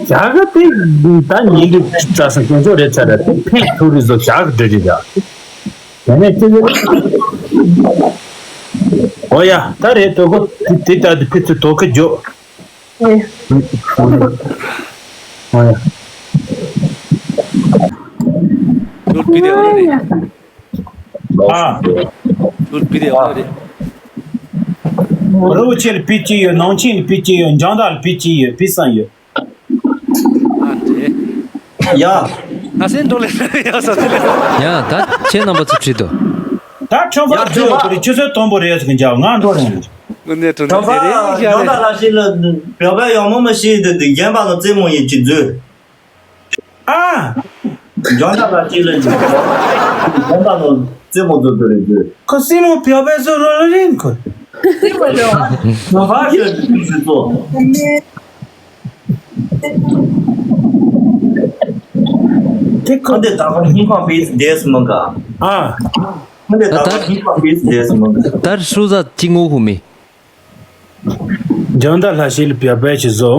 ཞྭ་གི་དེ་ད་ཉིན་དུ་བཙའ་སང་སྐྱོན་ཆོག་རེད་ཚར་ར་དེ་ཕན་ཐུག་རེད་བཟོ་ཞྭ་གི་འབྲུ་རེད་ཡ། དེ་ནས་ཅི་ཟེར། ཨོ་ཡ་ད་རེད་དོ་གོ། དེ་ལྟར་དུ་ཕི་ཚུ་དོ་ཁི་འཇོག་ཨོ་ཡ། ཨོ་ཡ། ཡོད་པི་དེ་ཨོ་རེད། ཨ། ལུད་པི་དེ་ཨ་རེད། རི་བོ་ཆེ་ལ་པི་ཅི་ཡོད། ནང་ཆེན་ལ་པི་ཅི་ཡོད། འཇང་ཐང་ལ་པི་ཅི་ཡོད། པི་སང་ཡོད། ཨ་འདྲེ། ཡ། ཨ་སེན་འགྲོ་ལེ་ཡ་ས་ཚེ་ལེ། ཡ་ད་ཁྱེད་རྣམ་པ་ཚོ་ཁྲིད་དོ། ད་ཁྲོན་པ་ཡ་ཚོ་ཁྲོན་པ་ཁོ་རེ་ཆུ་ཚོད་དང་པོ་རེད་ཟེར་གི་འཇག་ང་འགྲོ་རེད། དངོས་གནས་དྲང་གནས་དེ་རེད་ཡ་རེད། ལ་ཞིག་ལ་བེ་བེ་ཡང་མོ་མ་ཤི་དེ་དེ་རྒན་པ་ལ་རྩེད་མོ་ཡིན་གྱི་མཛོད། ཨ། འཇོན་ཐང་ལ་ཅི་ལ་ཅི། འཇོན་ཐང་ལ་རྩེད་མོ་རྩེ་རྒྱུ་རེད་ཟེར། ཁོ་སྲིང་མོ་བེ་བེ་ཚོ་རོ་ལ་རིན་ཁོ། སྲིང་མོ་རེད་བ། ང་ཕར་ཞོད་དུས་སུ་ཚོ། དེ་ཁོ་འདི་ད་ཁོ་ཧིན་ཁོང་པིས་དེས་མ་ག་ཨ། ཁོ་འདི་ད་ཁོ་ཧིན་ཁོང་པིས་དེས་མ་ག་ད་ཧྲུ་ཟ་ཅི་ངོ་ཧུ་མི། འཇང་ཐང་ལྷ་ཤི་ལ་བེ་བེ་ཅི་བཟོ།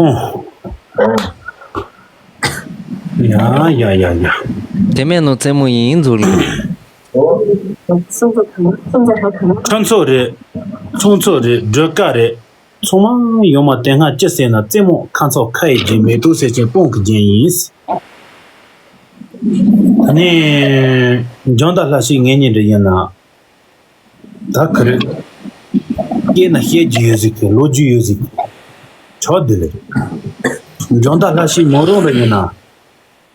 ཡ་ཡ་ཡ་ཡ། དེ་མེད་ནོ་རྩེད་མོ་ཡིན་ཟུར་ལ། ཁྲོན་ཚོ་རེད། ཚོང་ཚོ་རེད། སྒྲོལ་དཀར་རེད། ཚང་མ་ཡོང་མ་དེ་སྔ་ཅི་ཟེར་ན་རྩེད་མོ་ཁ་ཚོགས་ཁ་ཡི་རྒྱན་མེ་ཏོག་ཟེར་ཅན་སྤང་གི་རྒྱན་ཡིན། ད་ནི་འཇང་ཐང་ལྷ་ཤི་ངེད་གཉིས་འདྲ་ཡིན་ན། ད་ག་རེ། སྐྱེས་ན་བཤད་རྒྱུ་ཡོད་ཟིག་གི་ལོ་རྒྱུས་ཡོད་ཟིག་ཆོག་འདི་ལས། འཇང་ཐང་ལྷ་ཤི་མོ་རང་རེ་ཡིན་ན།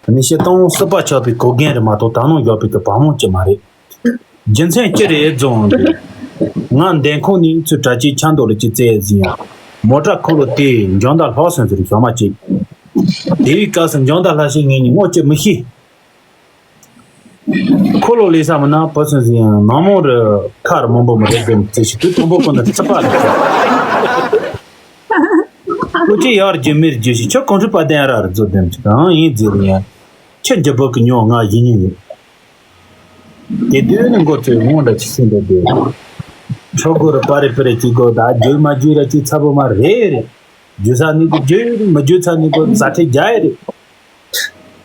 ད་ནི་ཤི་སྟོང་སྲིད་པ་ཆགས་པའི་གོ་རྒན་རེད་མ་གཏོགས་ད་ནང་ཡོད་པའི་གི་བ་མོ་ཅི་མ་རེད། རྒྱུ་མཚན་ཅི་རེད་རྫོང་འདི། ང་འདན་ཁོང་ནས་ཚུར་གྲྭ་ཆས་ཆ་འདོགས་ལ་ཅི་བཙལ་ཟིན་ཡང་། མོ་ཊ་འཁོར་ལོ་དེ་འཇང་ཐང་ལྷག་སོང་ཟེར་ཞོ་མ་ཅིག་དེ་བའི་སྐབས་སུ་འཇང་ཐང་ལྷ་ཤི་ངེད་གཉིས་ངོ་ཅི་མི་ཤེས། འཁོར་ལོ་ལས་ས་མི་ན་བུ་སོན་ཟིན་ཡང་ནང་མོ་རུ་ཁ་རུ་མང་པོ་མི་རེག་དེ་མི་ཚེ་ཞིག་དུས་དང་པོ་ཁོ་ན་ཚི་པ་རེད། ཁོ་ཅི་ཡར་རྒྱུ་མིར་རྒྱུ་ཞིག་ཁྱོད་གོང་ཁྲི་པ་དན་ར་རུ་རྫོ་ལྡན་ཅིག་གང་ཡིན་རྫི་རུ་ཡང་ཁྱོད་འཇི་བོ་གི་ཉོ་ང་ཡིན་ཉིན་ཡོད། དེ་དུས་ནི་མགོ་ཚོས་ངོ་འདྲ་ཅིག་སེམས་འདྲ་དེ་ཁྲོ་གོ་རུ་པ་རེ་པ་རེ་ཅིག་གོ་ད་རྒྱུ་མ་རྒྱུ་ར་ཅིག་ཚ་པོ་མ་རེད་རེད། རྒྱུ་ས་ནི་གི་རྒྱུ་རེད་མི་རྒྱུ་ཚ་ནི་གོ་ཟ་ཁྲེ་རྒྱ་ཡི་རེད།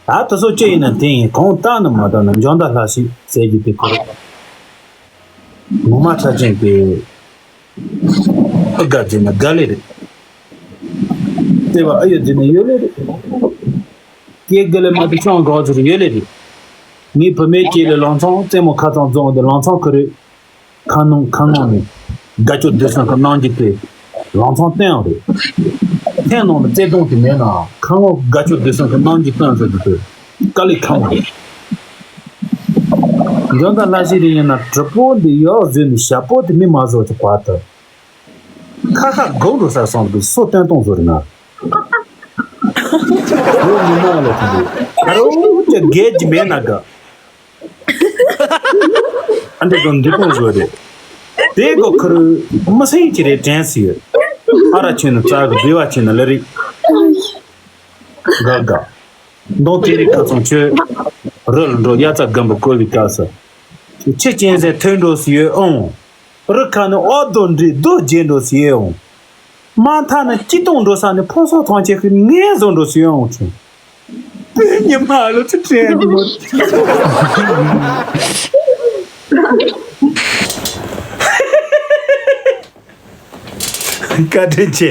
ད་དུ་སོ་ཅི་ཡིན་ན་དེ་ཡིན་གང་ལྟ་ན་མ་ལྟ་ན་འཇོན་ད་ལྷ་ཞིག་ཟེར་རྒྱུ་དེ་ཁོ་རེད། ངོ་མ་ཁྲ་ཅན་དེ་ཨི་དགའ་རྫི་ན་དགའ་ལེ་རེད། ལྟེ་བ་ཨི་ཡོད་རྫི་ན་ཡོད་ལེ་རེད། སྐྱེ་དགའ་ལེ་མ་དུ་ཆང་འགག་ཚུར་ཡོད་ལེ་རེད། ངའི་བུ་མེད་སྐྱེས་ལེ་ལང་ཚང་རྩེད་མོ་ཁ་ཚང་རྫོང་དེ་ལང་ཚང་ཁུ་རེད། ཁ་ནང་ཁ་ངོ་ནས་དགའ་སྐྱོ་བདེ་སང་གི་གནང་རྒྱུ་དེ་ལང་ཚང་བསྟན་ཡང་རེད། ཐེངས་ནང་ལ་བརྩེ་དུང་དེ་མེད་ན་ཁ་ངོ་དགའ་སྐྱོ་བདེ་སང་གི་གནང་རྒྱུ་བསྟན་ཟེར་རྒྱུ་དེ་དཀའ་ལས་ཁག་མོ་རེད། འཇོན་ཐང་ལྷ་ཞིག་རེ་ཡིན་ན་གྲི་པོ་འདི་ཡག་བཟོས་ནས་ཞྭ་པོ་དེ་མི་མ་བཟོ་ཅིག་བར་དུ་ཁ་ཁ་སྒོ་འགྲོ་ས་སོང་གི་སོ་བསྟན་གཏོང་བཟོ་རེད་ན། ལོ་མི་མང་ལ་དེ་འདུག་ཁ་རོ་ཅི་རྒས་ཀྱི་མེད་ན་དགའ། ཨ་འདྲ་དང་འདི་གོང་བཟོ་རེད། དེ་གོ་ཁུར་མི་སེང་གི་རེད་དྲན་སི་ཡོད། ཨ་ར་ཆེ་ན་རྩ་གི་བདེ་བ་ཆེ་ན་ལ་རེད། དགའ་དགའ། མདོང་དེ་རིགས་ཁ་ཚང་ཆོས། རི་ལ་འགྲོ་དབྱར་རྩྭ་དགུན་འབུ་བརྐོ་བའི་སྐབས་སུ། ཁྱི་གཅན་གཟན་ཐོན་འགྲོ་སི་ཡོད་ཨང་། རི་ཁ་ནས་ཨོ་རྡོ་འདྲེ་རྡོ་རྗེ་འགྲོ་སི་ཡོད་ཨང་། མ་མཐའ་ན་སྐྱིད་གཏོང་འགྲོ་ས་ནས་ཕོ་སོ་ཐང་ཆད་ཁུལ་ངན་བཟོ་འགྲོ་སི་ཡོད་ཨང་བྱུང་། དེ་ཉི་མ་ལོ་ཚོ་དྲན་གི་མོ། བཀའ་དྲིན་ཆེ།